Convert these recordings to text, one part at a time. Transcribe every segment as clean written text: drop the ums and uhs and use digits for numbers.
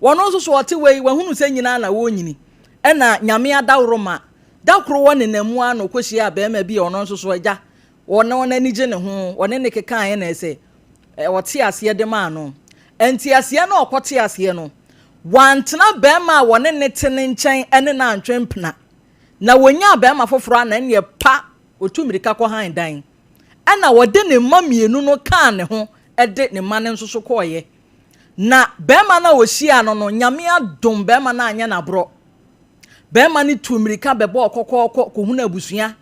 Wɔno nso so ɔte wei, wahunu sɛ nyinaa na wɔrenyini. Ɛna Nyame adaworo ma, da koro wɔ nenam mu ara na ɔkɔhyiaa barima bi a ɔno nso so agya, ɔno n'ani gye ne ho, ɔne ne kekaeɛ na ɛsɛ ɔte aseɛ de maa no. Nteaseɛ no a ɔkɔte aseɛ no, wantena barima a wɔne ne te ne nkyɛn ne no antwe mpena. Na wɔnyaa barima foforɔ a na ɛneɛ pa, ɔtu mmirika kɔhan dan. Ɛna ɔde ne mma mmienu no kaa ne ho de ne mma no nso so kɔeɛ. Na barima no a ɔhyiaa no no, Nyame adom barima no anyɛ no aborɔ. Barima no tuu mmirika bɛbɔɔ kɔkɔɔkɔ kɔhunuu abusua.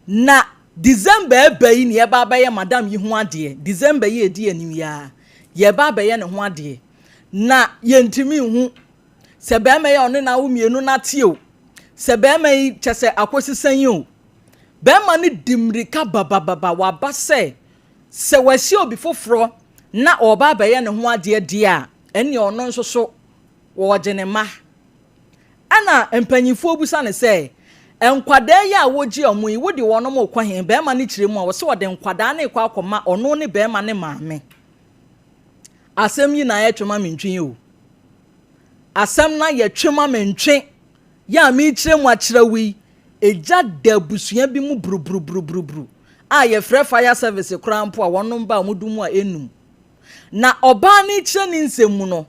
Na December ɛba yi na yɛba abɛyɛ madam yi ho adeɛ. December yi a ɛdi anim yi ara, yɛreba abɛyɛ ne ho adeɛ. Na yɛntumi nhu sɛ barima yi a ɔne n'awo mmienu no ate o, sɛ barima yi kyɛ sɛ akɔsi sɛn o. Barima no di mmirika babababa, waba sɛ, sɛ wahyia obi foforɔ na ɔreba abɛyɛ ne ho adeɛ deɛ a, ɛnneɛ ɔno nso so wɔregye ne mma. Ɛnna mpanimfoɔ bisa no sɛ, Nkwadaa yi a wogye wɔn yi, wode wɔn rekɔ he? Barima no kyerɛ mu a, ɔse ɔde nkwadaa no rekɔ akɔma ɔno ne barima no maame. Asɛm yi na ayɛ ma mentwe o. Asɛm no ayɛ twe ma mentwe. Yɛ a mekyerɛ mu akyerɛ wo yi, egya da abusua bi mu buruburuburuburuburu a yɛfrɛ fire service koraa mpo a wɔnom ba a wɔdu mu a ɛnnum. Na ɔbaa no rekyerɛ ne nsɛm mu no,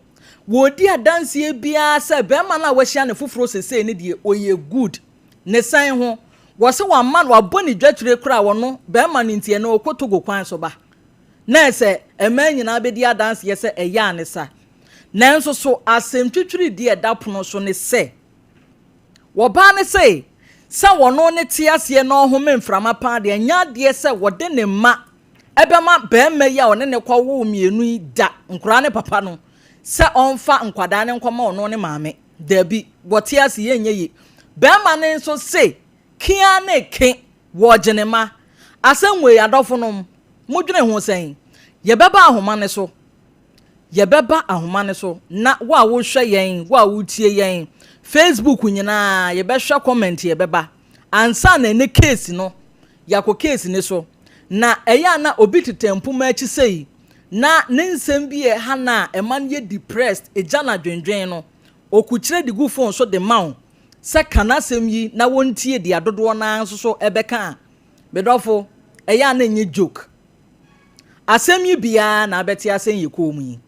wɔredi adanseɛ biara sɛ barima no a wahyia no foforɔ sesei no deɛ ɔyɛ good. Ne sɛn ho? Wɔse wama no, wabɔ ne dwatire koraa ɔno barima no nti ɛnɛ ɔkɔ Togo kwan so ba. Na ɛsɛ mmaa nyinaa bɛdi adanseɛ sɛ ɛyɛ a ne sa. Nanso so asɛm twitwiridie a ɛda pono so ne sɛ, wɔbaa no se sɛ wɔno ne te aseɛ na ɔhome mframa paa deɛ, ɛnyɛ adeɛ sɛ wɔde ne mma ɛbɛma barima yi a ɔne ne kɔwoo mmienu yi da nkoraa ne papa no sɛ ɔmfa nkwadaa no nkɔma ɔno ne maame. Dabi, wɔte ase yɛ nyɛ ye. Barima no nso se kea ne ke wɔregye ne mma. Asɛm wei, adɔfonom, modwene ho sɛn? Yɛbɛba ahoma no so. Yɛbɛba ahoma no so na wo a wohwɛ yɛn, wo a wotie yɛn, Facebook nyinaa, yɛbɛhwɛ comment yɛbɛba. Ansa na ɛnɛ case no, yɛakɔ case no so. Na ɛyɛ a na obi tetɛ mpoma akyi sei, na ne nsɛm bi a ɛha no a ɛma no yɛ depressed, ɛgya no adwendwen no, ɔkukyerɛ de gu phone so de ma wo sɛ ka n'asɛm yi na wɔntie deɛ dodoɔ no ara nso so ɛbɛka a, me dɔfo, ɛyɛ a na ɛnyɛ joke. Asɛm yi biara na abɛte asɛn yɛ kɔn mu yi.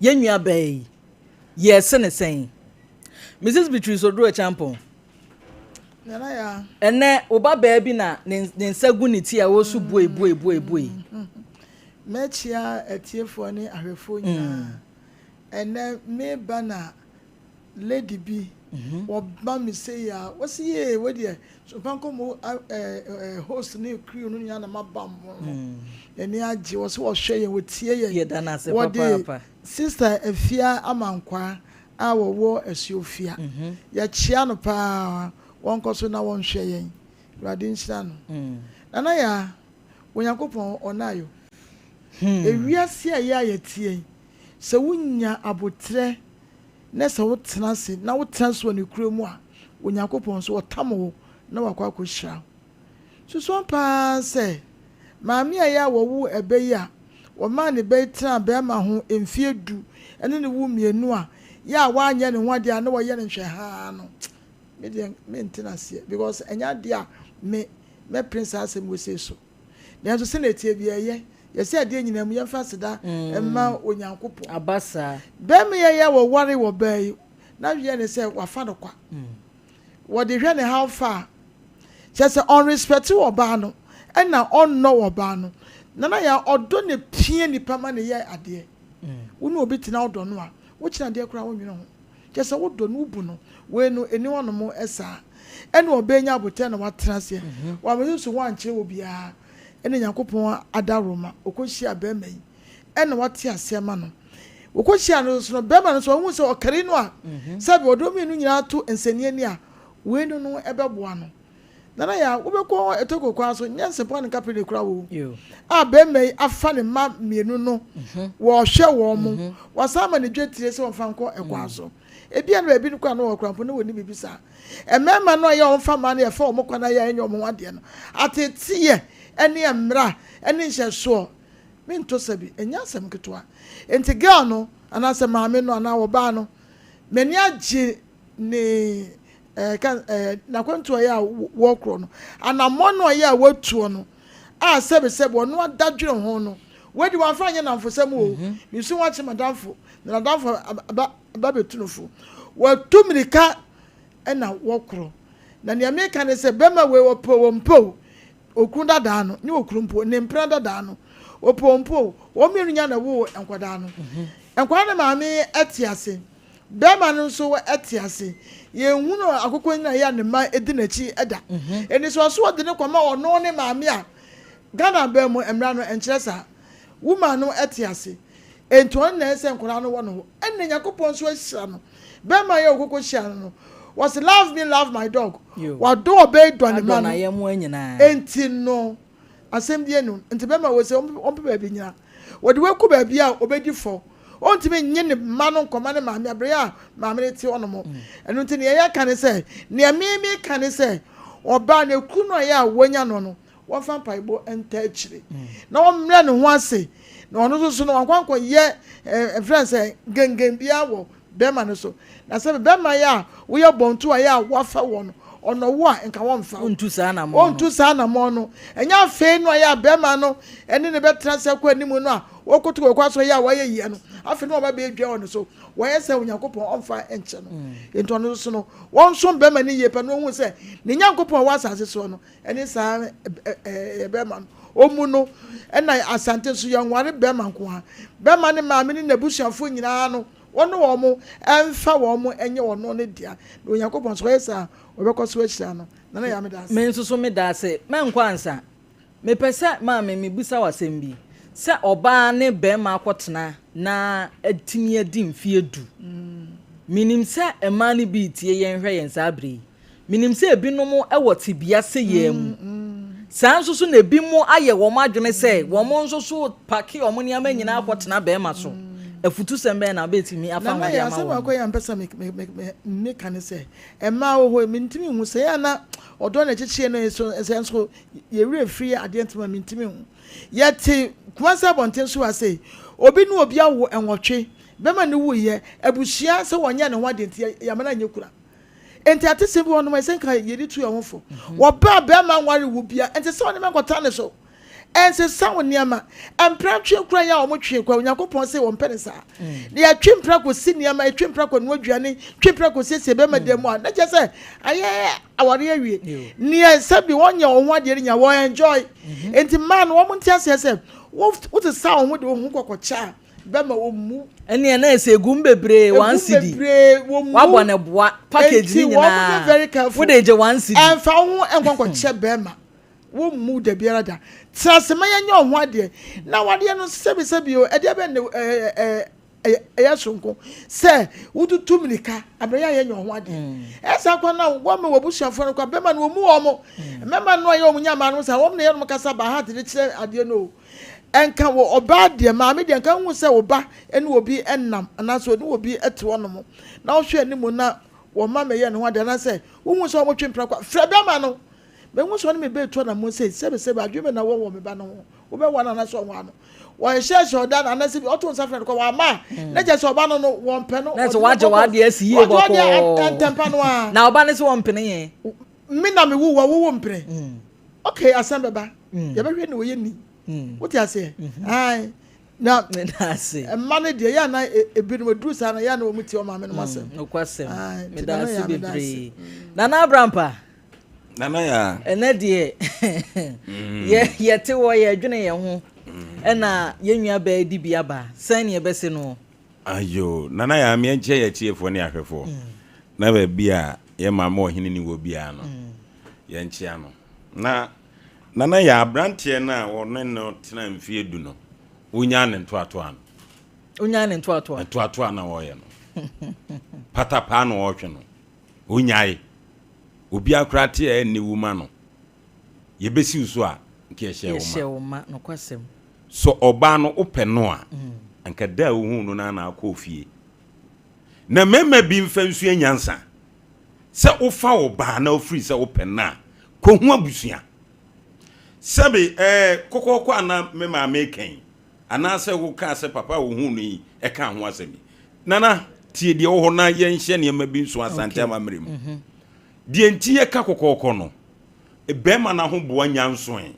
Yɛn nua baa yi, yɛrese ne sɛn? Mrs. Beatrice Oduro Acheampong, ɛnɛ wo ba baa bi na ne nsa gu ne ti a ɔresu bue bue bue bue. Mɛkyia atiefoɔ ne ahwɛfoɔ nyinaa. Ɛnɛ meba na lady bi wɔba me sei a wɔsi yee wei deɛ Sopanko mu host ne crew no nyinaa na maba mo no. N'ani agye wɔsi wɔhwɛ yɛn, wɔtie yɛn. Yɛda no ase Wɔde papaapa. Sister Afia Amankwaa a wɔwɔ Asuofia. Yɛkyea no paa, wɔnkɔ so na wɔnhwɛ yɛn. Awurade nhyira no. Nana Yaa, Onyankopɔn ɔnayo. Ewiase a ɛyɛ a yɛteɛ yi, sɛ wonya abotrɛ na sɛ wotena ase na wotena so wɔ ne kuro mu a, Onyankopɔn nso ɔtam wo na wakɔ akɔhyira wo. Susuan paa sɛ maame a ɛyɛ a wɔwoo ɛbɛ yi a wɔmaa ne ba yi tenaa bɛrima ho mfeɛ 10 ne ne wo mmienu a yɛ a wanyɛ ne ho adeɛ a na wɔyɛ no nhwɛhaa no, me deɛ mente no aseɛ because ɛnyɛ adeɛ a me mɛpene saa asɛm wɔ sei so. Nanso sɛnea ɛteɛ biara ɛyɛ. Yɛsɛ adeɛ nyinaa mu yɛmfa aseda mma Onyankopɔn. Aba saa. Bɛrima yi a wɔware wɔ baa yi, n'adwene ne sɛ wafa no kwa. Wɔde hwɛ ne how far. Kyerɛ sɛ ɔnrespect ɔbaa no ɛna ɔnnɔ ɔbaa no. Nana yɛ ɔdɔ na pia nipa ma ne yɛ adeɛ. Wo ne obi tena ɔdɔ no a, wokyerɛ adeɛ koraa wonwene ho. Kyerɛ sɛ wodɔ no, wobu no. Wei no, ɛni hɔnom saa. Ɛna ɔbaa nya abotire na watena aseɛ. Wammesusu ho ankyerɛ obiara. Ɛna Nyankopɔn adaworoma, ɔkɔhyia bɛrima yi. Ɛna wate aseɛ ma no. Wɔkɔhyia no nso no, bɛrima no nso ɔhu sɛ ɔkari no a, sɛbi ɔde wɔn mmienu nyinaa to nsɛnniani a, wei no no ɛbɛboa no. Nana ya, wobɛkɔ Togo kwan so, nyɛ nsɛmpa ne nkapere ne kura wo. A bɛrima yi afa ne mma mmienu no, wɔhwɛ wɔn mo. Wasan ama ne dwetire sɛ wɔmfa nkɔ ɛkwan so. Ebia no baabi no kora no wɔkora mpo ne wɔni biribi saa. Mmarima no a yɛ wɔn fa mmaa no yɛfa wɔn kwan ayɛ ɛnyɛ wɔn ho adeɛ no. Ateteɛ ne mmara ne nhyɛsoɔ, mento sɛ bi, ɛnyɛ asɛm ketewa. Nti girl no, anaasɛ maame no anaa ɔbaa no, M'ani agye ne ɛɛ ka ɛɛ n'akwantu a ɔyɛ a wɔkorɔ no, anammɔn no a ɔyɛ a watuo no, a sɛbesɛbe ɔno adadwene ho no, wei de wamfa anyɛ nnamfosɛm o, mesu ho akyerɛ m'adamfo, na n'adamfo aba aba bɛtu no fo. Watu mmirika na wɔkorɔ. Na nea meka ne sɛ, bɛrima wei ɔpɛ o ɔmpɛ o, okunu dadaa no, nyɛ okunu mpo, ne mpena dadaa no, ɔpɛ o ɔmpɛ o, wɔn mmienu nyinaa na ɛwoo nkwadaa no. Nkwadaa no maame te ase, bɛrima no nso te ase. Yɛnhunu akokɔ nyina yɛ a ne mma di n'akyi da. Anisoasoɔ ɔde no kɔma ɔno ne maame a, Ghana baa mu mmara no ɛnkyerɛ saa. Woman no te ase. Enti ɔno na ɛsɛ sɛ nkwadaa no wɔ ne hɔ. Ɛnna Nyankopɔn nso ahyira no. Bɛrima yi a ɔkɔkɔ hyia no no, wɔse love me love my dog. Wadɔ ɔbaa yi dɔ ne ma no. Enti no, asɛm bi enu. Nti bɛrima wɔ sɛ ɔmpɛ baabi nyina. Wɔde wakɔ baabi a ɔbɛdi fɔ. Ɔntumi nye ne mma no nkɔma ne maame abere a maame no te hɔnom. Ɛno nti nea yɛka ne sɛ, nea me meka ne sɛ, ɔbaa no ekunu no a yɛ a wanya no no, wɔmfa mpaebɔ ntaa akyire na wɔmmrɛ ne ho ase na ɔno nso so no wankɔ ankɔyɛ ɛfrɛ sɛ gengen biara wɔ bɛrima no so na sɛ bɛrima yɛ a woyɛ bɔnto a yɛ a wafa wɔ no ɔnɔ wo a nka wɔmfa wo ɔntu saa anammɔn no saa anammɔn no ɛnyɛ afei no a yɛ a bɛrima no ɛne ne bɛtena sɛ kɔ anim no a wɔkoto wɔkɔ asɔ yɛ a wɔayɛ yie no afei no wɔba bɛdwa wɔ no so wɔyɛ sɛ Onyankopɔn ɔmfa nkyɛ no nti ɔno nso no wɔnsom bɛrima no yie pɛ no wɔhu sɛ ne Nyankopɔn a ɔwɔ asase soɔ no Ɛne saa ɛyɛ bɛrima no ɔmu no ɛna Asante nso yɛnware bɛrima nko ara bɛrima ne maame ne n'abusuafoɔ nyinaa no wɔne wɔn ɛmfa wɔn ɛnyɛ ɔno ne dea na Onyankopɔn nso ɔyɛ saa ɔbɛkɔ so ahyira no. Nana Yaa meda ase. Me nso so meda ase. Mɛnkɔ ansa. Mepɛ sɛ maame mebisa wo asɛm bi. Sɛ ɔbaa ne bɛrima akɔtena na atumi adi mfeɛ du. Menim sɛ mmaa no bi retie yɛn hwɛ yɛn saa berɛ yi. Minim sɛ ebinom wɔ tebea seyɛɛ mu. Saa nso so na ebinom ayɛ wɔn adwene sɛ wɔn nso so repake wɔn nneɛma nyinaa akɔtena barima so. Afutusɛm bɛn na wobetumi afa ho Nana de yɛ ama asɛm wɔn? baako a mpɛ sɛ meka ne sɛ mmaa wɔ hɔ yi mentumi nhu sɛ yɛ a na ɔdɔ na ɛkyekye yɛn no so sɛ nso yɛn werɛ firi adeɛ ntɛm a mentumi nhu. Yɛte Kumasi abɔnten so ha sei, obi ne obi awo nwɔtwe, bɛrima no wuiɛ, abusua sɛ wɔnyɛ ne ho adeɛ nti yɛama no anyɛ kura. Enti atesɛm bi wɔ hɔnom a ɛsɛ nka yɛde tu yɛn ho fo. Mhm. Wɔ bere a bɛrima nware wo bia, ɛnsɛ sɛ ɔne nkɔtena ne so. Ɛnsesa wo nneɛma. Mpena twe kura yɛ a wɔn twe kura Onyankopɔn sɛ wɔn pɛ ne saa. Mm. Na yɛtwe mpena kɔsi nneɛma, yɛtwe mpena kɔ noa aduane, twe mpena kɔ siesie bɛrima dan mu a, na kyerɛ sɛ ayɛ aware awie. Nea sɛbi wɔnyɛ wɔn ho adeɛ no nya wɔn enjoy. Mhm. Enti mmaa no wɔn nte aseɛ sɛ wote sa wɔn ho de wɔn ho kɔkɔkyɛ a bɛma wɔn mu. Ɛnneɛ na ɛsɛ egum bebree one cedi. Wabɔ ne boa package ne nyinaa. Wode gye one cedi. Ɛnfa wo ho nkɔ nkɔkyɛ bɛrima. Wo mmu da biara da. Tena ase ma yɛnyɛ wo ho adeɛ. Na wadeɛ no sɛbi sɛbi o ɛdeɛ bɛn ne ɛɛ ɛyɛ soronko sɛ wotutu mirika abere yɛ a yɛnyɛ wo ho adeɛ. Ɛyɛ saa kwan na wɔma w'abusuafoɔ no kɔ bɛrima no wɔn mu wɔn. Mmarima no a yɛ wɔn nya mmaa no saa wɔn na yɛ wɔn kasa ba ha de kyerɛ adeɛ no o. Ɛnka wɔ ɔbaa deɛ, maame deɛ, nka wohu sɛ wo ba ne obi nam anaasɛ ɔne obi te hɔnom na wohwɛ anim na wɔn mma mmɛyɛ ne ho adeɛ anaasɛ wohu sɛ wɔtwe mpena kɔ a, frɛ bɛrima no. Mehu sɛ ɔne me ba retu anammɔn sei, sɛbesɛbe adwene bɛn na wɔ wɔ me ba no ho? Wobɛware no anaasɛ ɔnware no? Wɔnhyɛhyɛ ɔda no anaasɛ bi ɔto nsa frɛ no kɔ wamma a, na kyerɛ sɛ ɔba no no wɔmpɛ no. Na sɛ wagye w'adeɛ asi yie Wagye w'adeɛ bɔkɔɔ. ntɛmpa no ara. Na ɔba no sɛ wɔmpene yɛn. Me na mewu wɔ wowo mpene. Okay, asɛm bɛba. Mm. Yɛbɛhwɛ ne ɔyɛ ni. Mm. Wote aseɛ? Mm-hmm. Ae. Na mma no deɛ yɛ ana e, ebinom aduru saa na yɛ ana wɔn ti wɔn maame no asɛm. Mm, nokwasɛm. Meda ase bebree. Nana Abrampa. Nana ya. Ɛnɛ deɛ yɛ yɛte hɔ yɛdwene yɛn ho ɛna yɛn nua bɛɛ di bi aba sɛn ne yɛbɛse no. Ayo Nana ya meɛ nkyɛ yɛ atiefoɔ ne ahwɛfoɔ na baabi a yɛ maame ɔhene ni wɔ biara no yɛnkyea no na Nana ya abranteɛ no a ɔne no tena mfeɛ du no wonyaa ne ntoatoa no. Wonyaa ne ntoatoa. Ntoatoa na wɔyɛ no patapaa na ɔretwe no onyae obiara koraa te a ɛnni wu ma no yɛbɛsiw so a nka yɛhyɛ wo ma. Nokwasɛm. Sɛ ɔbaa no wopɛ no a, anka da a wohuu no no ara na akɔ fie. Na mmarima bi mfa nsua nyansa. Sɛ wofa wo baa na wofiri sɛ wopɛ no a, kɔhu abusua. Sɛbe ɛɛ kɔkɔɔkɔ a na me maame reka yi, anaasɛ wokaa sɛ papa a wohuu no yi kaa ho asɛm yi. Nana. Tie deɛ ɛwɔ hɔ na yɛnhyɛ nneɛma bi nso Asante amammerɛ mu. Deɛ nti yɛka kɔkɔɔkɔ no, bɛrima no ahoboa nya nsoe.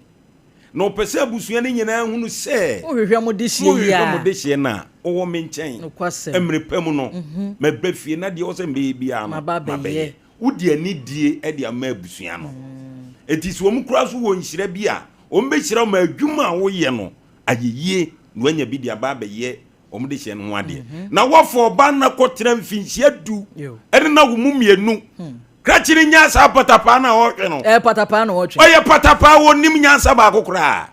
Na ɔpɛ sɛ abusua no nyinaa hunu sɛ. Mohwehwɛ mo dehyeɛ yi a. Mohwehwɛ mo dehyeɛ no a, ɔwɔ me nkyɛn. Nokwasɛm. Mmerɛ pa mu no, maba fie na deɛ ɛwɔ sɛ mebɛyɛ biara no, mabɛyɛ. Wode anidie de ama abusua no. Enti sɛ wɔn koraa nso wɔ nhyira bi a, wɔbɛhyira wo ma adwuma a woyɛ no ayɛ yie na woanya bi de aba abɛyɛ wɔn de hyɛ no ho adeɛ. Mhm. Na wɔfa ɔba no kɔtena mfinhyia du ɛne na wo mu mmienu. Hmm. Krakye no nya saa patapaa no a ɔhwɛ no. Ɛyɛ patapaa na ɔtwe. Ɔyɛ patapaa wɔnim nyansa baako koraa.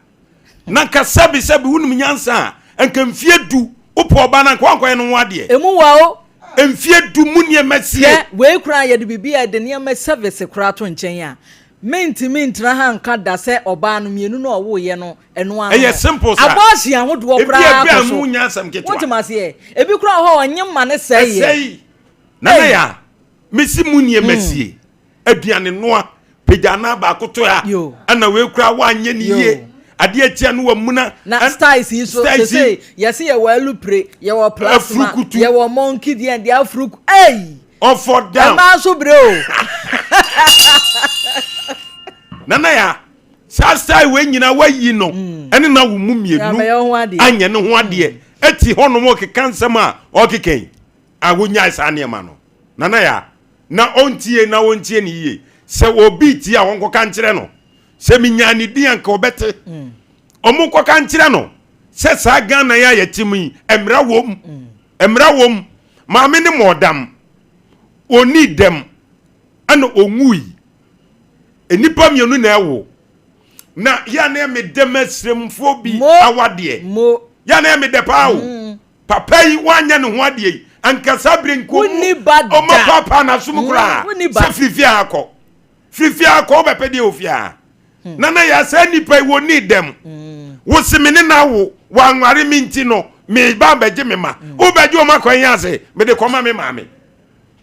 Na nka sɛbi sɛbi wonim nyansa a nka mfie du wopɛ ɔba no nka wankɔyɛ no ho adeɛ. Emu wa o. Mfie du mu nneɛma sie. Hwɛ wei koraa yɛde biribi a yɛde nneɛma service koraa to nkyɛn a mentumi ntena ha nka da sɛ ɔbaa no mmienu no a ɔwoeɛ no ɛno ano Ɛyɛ simple saa. Abortion ahodoɔ Ebi koraa ɛbɛ kɔ a so. mu nyɛ asɛm ketewa. Wotem aseɛ? Ebi koraa wɔ hɔ a ɔnye ma ne sɛeɛ. Ɛsɛe. Nana ya, mesi mu nneɛma sie. Aduane noa, pagya anaa baako to ha. Yo. Ɛna wei koraa woanyɛ ne Yo. yie. Adeɛ akyia no wamuna. Na Ɛn- styles yi so Styles yi. sese yɛse yɛwɔ alupre, yɛwɔ plasma, Afurukutu. yɛwɔ monkey deɛ deɛ afuruku. Ei! Ɔfɔ down. Ɛmaa nso brɛ o. Nana ya, saa style wei nyinaa wayi no mm. ɛne na wo mu mmienu anyɛ ne ho adeɛ mm. ɛti hɔnom ɔkeka nsɛm a ɔkeka yi a wonyae saa nneɛma no nana ya na ɔntie na ɔntie ne yie sɛ obi tie a wɔnkɔka nkyerɛ no sɛ menyaa ne din anka ɔbɛte mm. ɔmo nkɔka nkyerɛ no sɛ saa Ghana yi a yɛte mu yi mmara wom mmara wom maame ne mɔɔdam ɔni dɛm ɛna ɔnwui Nnipa mmienu na ɛwo. Na yɛ a na ɛyɛ me dɛ m'asiremfoɔ bi awadeɛ. Yɛ a na ɛyɛ me dɛ paa o. Mm. Papa yi wanyɛ ne ho adeɛ yi. Anka saa bere nko mu ɔma paapaa n'asom mm, koraa. Sɛ firi fie ha kɔ. Firi fie ha kɔ wobɛpɛ deɛ wɔ fie ha. Hmm. Na na yɛ saa nnipa yi wɔnni dɛm. Hmm. Wo se me ne na wo wanware me nti no meba bɛgye me ma. Hmm. Wobɛgye wɔn akwan yi ase mede kɔma me maame.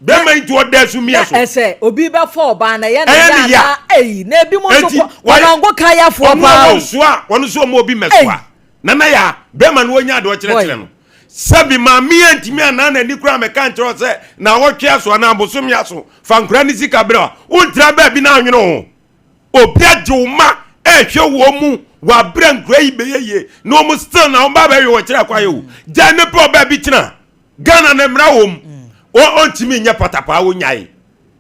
Bɛrima yi nti ɔda sumia so. Na ɛsɛ obi bɛfa ɔbaa na ɛyɛ ne ya na eyi na ebi mo nso kɔ kɔnɔngo kayafoɔ paa o. Ɔno a wɔnsoa wɔn nso wɔn obi mɛsoa nana ya bɛrima no wɔnya adeɛ ɔkyerɛkyerɛ no sɛbi maame yɛ ntumi anaa n'ani kura mɛka nkyerɛ sɛ na awɔtwe aso anaa abosome aso fa nkura ne sika brɛ a wontra baabi na anwene ho obi agye wo ma ɛhwɛ wɔn mu wɔabrɛ nkura yi bɛyɛ yie na wɔn still na wɔn ba bɛhwɛ wɔ kyerɛ kwaeɛ o gya ne pɛ ɔbaa bi kyena Ghana no mmara wɔ mu ɔntumi nyɛ patapaa wonyae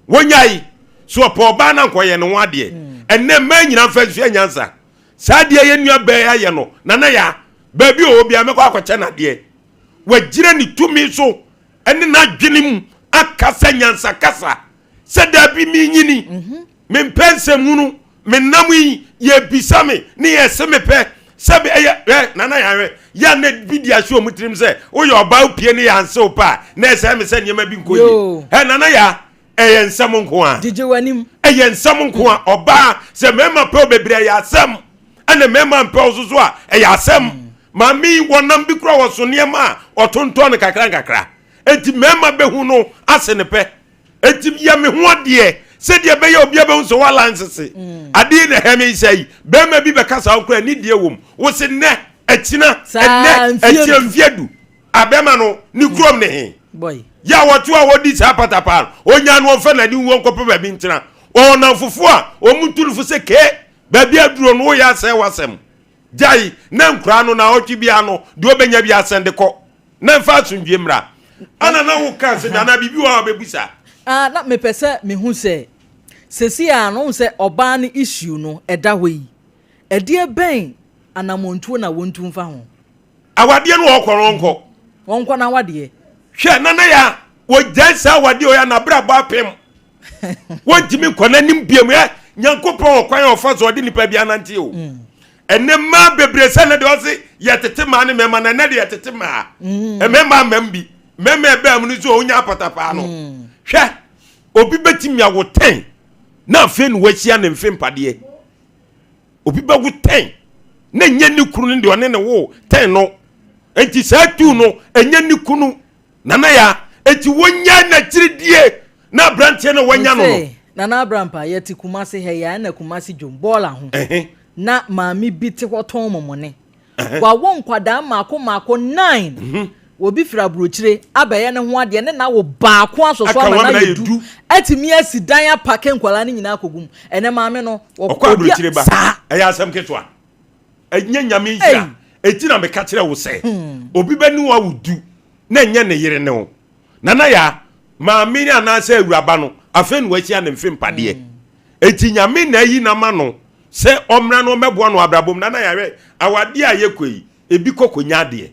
wonyae so ɔpɛ ɔbaa na nkɔyɛ ne ho adeɛ ɛnɛ mmaa nyina mfa nsua nyansa saa adeɛ yɛ nua bɛɛ ayɛ no nana ya baabi ɔwɔ bia mɛkɔ akɔkyɛ n'adeɛ wagyina ne tumi so ɛne n'adwene mu akasa nyansa kasa sɛ daabi menyini mhm. mempɛ nsɛmhunu menam yi yɛbisa me ne yɛse mepɛ sɛ ɛyɛ ɛ nana yɛahwɛ yɛ na bi di ahyɛ ɔmo tirim sɛ woyɛ ɔbaa wopie ne yɛanse wo pɛ a na ɛsɛ me sɛ nneɛma bi nkɔ yie ɛ nana yɛ ɛyɛ nsɛm nko a gyegye w'anim ɛyɛ nsɛm nko a ɔbaa sɛ mmarima pɛ bebree ɛyɛ asɛm ɛna mmarima mpɛ wo soso a ɛyɛ asɛm mm. maame yi wɔnam bi kura wɔso nneɛma a ɔtontɔn no kakra nkakra eti mmarima bɛhu no ase ne pɛ Enti yɛ me ho adeɛ sɛdeɛ ɛbɛyɛ obi abɛhu sɛ woala nsese. Mm. Adeɛ na ɛhɛ me nsa yi. Bɛrima bi bɛka saa wokora ne deɛ wom. Wo se nnɛ, akyina, ɛnnɛ, akyina mfeɛ du. Abɛrima no, ne mm. kurom ne he. Yɛ a wɔto a wɔdi saa patapaa no, ɔnya no ɔmfa n'ani wuo nkɔpɛ baabi ntena. Wɔwɔ nnamfofoɔ a wɔn tu no fo sɛ kee, baabi aduro no woyɛ asɛe w'asɛm. Gyae na nkuraa no naawɔtwe biara no deɛ ɔbɛnya bi asɛn de kɔ na mfa asomdwie mmra. Ana na wo ka sɛ anaa biribi wɔ hɔ a wobɛbusa? Ah, na mepɛ sɛ mehu sɛ sɛsi a no wohu sɛ ɔbaa no issue no ɛda hɔ yi, ɛdeɛ bɛn anamontuo na wɔntu mfa ho? Awadeɛ no ɔkɔ no ɔnkɔ. Ɔnkɔ n'awadeɛ. Hwɛ nana ya wɔgyae saa awadeɛ ɔyɛ n'abrabɔ apem. Wɔntumi nkɔ n'anim biam ɛ Nyankopɔn ɔkwan a ɔfa so ɔde nipa bi anante o. Mm. Ɛnɛ mmaa bebree sɛ ne deɛ ɔse yɛtete mmaa ne mmarima na ɛnɛ deɛ yɛtete mmaa. Mm. Mmarima mmam bi. Mmarima ɛbɛn mu no nso ɔnya apatapaa no. Mm. Hwɛ obi bɛtumi awo tɛn na afei na wahyia ne mfe mpadeɛ. Obi bɛwo tɛn na ɛnyɛ ne kunu no deɛ ɔne ne wo tɛn no. Enti saa tu no ɛnyɛ ne kunu. Nana ya eti wonya n'akyiridie na aberanteɛ no wanya no no. Nana Abrampa yɛte Kumasi ha yi a ɛna Kumasi dwom bɔɔla ho na maame bi te hɔ tɔn mɔmɔne. Wawo nkwadaa mmaako mmaako nine. Mhm. Obi firi aburokyire abɛyɛ ne ho adeɛ ne na wo baako asɔ so Aka ama ho no ama no ayɛ ayɛ du du. atumi asi dan apake nkwadaa no nyinaa akɔgu mu. Ɛnɛ maame no, Ɔkɔ ɔdi aburokyire ba. saa. Ɛyɛ asɛm ketewa. Ɛnyɛ Nyame nhyira. Eti na meka kyerɛ wo sɛ, obi bɛne wo awo du na ɛnyɛ ne yere ne wo. Nana Yaa, maame no anaasɛ awuraba no, afei na wahyia ne mfe mpadeɛ. Eti Nyame na ayi no ama no sɛ ɔmmra na ɔmmɛboa no wɔ abrabɔ mu. Nana Yaa, hwɛ, awadeɛ a yɛkɔ yi, ebi kɔ kɔnya adeɛ,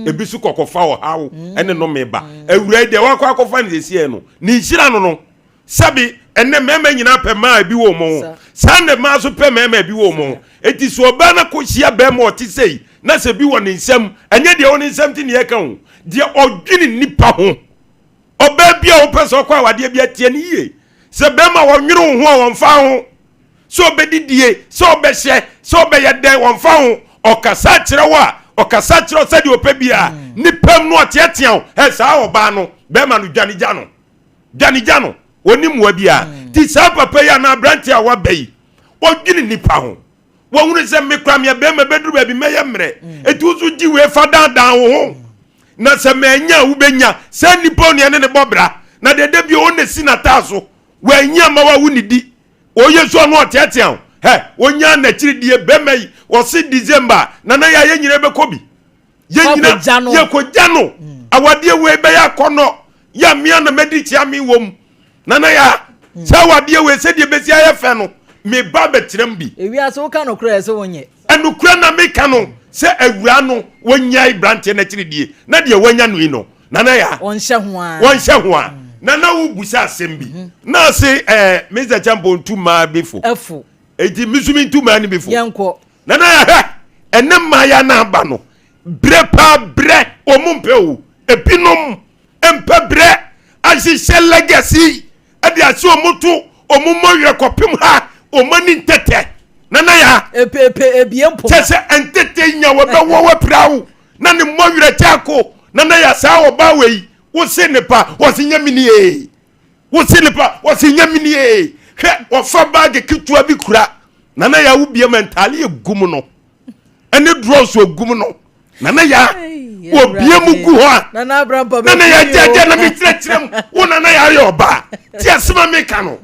ebi nso kɔ kɔfa ɔhaw ne nnome ba. Awura yi deɛ wakɔ akɔfa no seesei no, ne nhyira no no, Sɛbi, ɛnnɛ mmarima nyinaa pɛ mmaa a ebi wɔ wɔn ho. Saa na mmaa nso pɛ mmarima a ebi wɔ wɔn ho. Enti sɛ ɔbaa no akɔhyia barima a ɔte sei, na sɛ bi wɔ ne nsam, ɛnyɛ deɛ ɛwɔ ne nsam nti na yɛreka o, deɛ ɔdwene nnipa ho. Ɔbaa bi a wopɛ sɛ ɔkɔ awadeɛ bi a, tie no yie. Sɛ barima a ɔnwene wo ho a, ɔmfa ho. Sɛ ɔbɛdidie, sɛ ɔbɛhyɛ, sɛ ɔbɛyɛ dɛn, ɔmfa ho. Ɔkasa kyerɛ wo a, ɔkasa kyerɛ wo sɛdeɛ ɔpɛ biara. Nnipa mu no ɔteatea wo. Ɛ, saa ɔbaa no, barima no, dwane gya no. Dwane gya no, ɔnni mmoa biara. Nti saa papa yi anaa aberanteɛ a waba yi, ɔdwene nnipa ho. Wahunu sɛ me koraa meyɛ barima bɛduru baabi mɛyɛ mmerɛ. Nti wo nso gye wei fa daadaa wo ho. Na sɛ mannya a wobɛnya. Saa nnipa onua ne ne bɔ bra. Na deɛ da bio ɔna si n'ataa so. Wannya amma wo a wonnidi. Ɔyɛ su ano ɔteatea wo. Hɛ, ɔnyaa n'akyiri die bɛrima yi. Ɔse December, Nana Yaa yɛn nyinaa bɛkɔ bi. Yɛn nyina yɛkɔgya no. Awadeɛ wei bɛyɛ akɔnnɔ. Yɛ mmea na mɛdi kyea me wɔ mu. Nana ya, saa awadeɛ wei sɛdeɛ bɛsi ayɛ fɛ no, me ba bɛtena mu bi. Ewiase woka nokorɛ ɛsɛ wonyɛ. Ɛnokorɛ na meka no sɛ awuraa no wɔnyae branteɛ no akyiri die na deɛ wanya no yi no Nana ya wɔnhyɛ ho a wɔnhyɛ ho a Nana wo busa asɛm bi na ase ɛɛ Mr. Champo ntu mmaa bi fo ɛfo eti misumi ntu mmaa no bi fo yɛnkɔ Nana ya hwɛ ɛne mmaa ya na aba no brɛ paa brɛ wɔn mpɛ o ebinom mpɛ brɛ ahyehyɛ legacy ɛde ase wɔn to wɔn mmɔ werɛ kɔpem ha wɔn ani ntɛtɛ nana ya epepe ebie mpoma kyɛ sɛ ntɛtɛ nya wɔbɛwɔ wɔapira wo na ne mmɔ werɛ kyɛ ako nana ya saa ɔbaa wei wo se ne pa wɔse nyɛ menie wo se ne pa wɔse nyɛ menie hwɛ wɔfa baage ketewa bi kura nana ya wo bie ma ntaale egu mu no ɛne drɔs ogu mu no nana ya obie mu gu hɔ a nana ya gyagya na mekyerɛkyerɛ mu wo nana ya ayɛ ɔbaa ti asɛm a meka no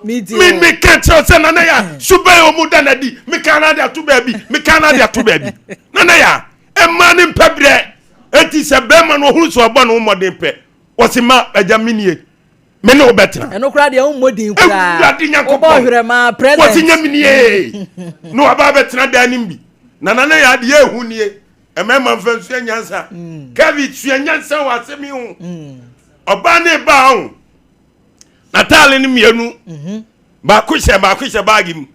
me meka kyerɛ sɛ nana ya suban a ɔmu da no adi meka no ade ato baabi meka no ade ato baabi nana ya ɛma ne mpɛ berɛ enti sɛ bɛrima no ɔhunu sɛ ɔbɔ ne ho mmɔden pɛ ɔse ma agya menie me ne wo bɛtena. Ɛno koraa deɛ wommɔ din koraa. Awurade Nyankopɔn. Wobɔ hwerɛ maa present. Wɔte nyame nie. Na waba abɛtena dan no bi. Na nana yɛ adeɛ ehu nie. Mmarima mfa nsua nyansa. Mm. Kevin sua nyansa wɔ asɛm yi ho. Mm. Ɔbaa ne baa ho. N'ataale no mmienu. Mhm. Baako hyɛ baako hyɛ baagi mu.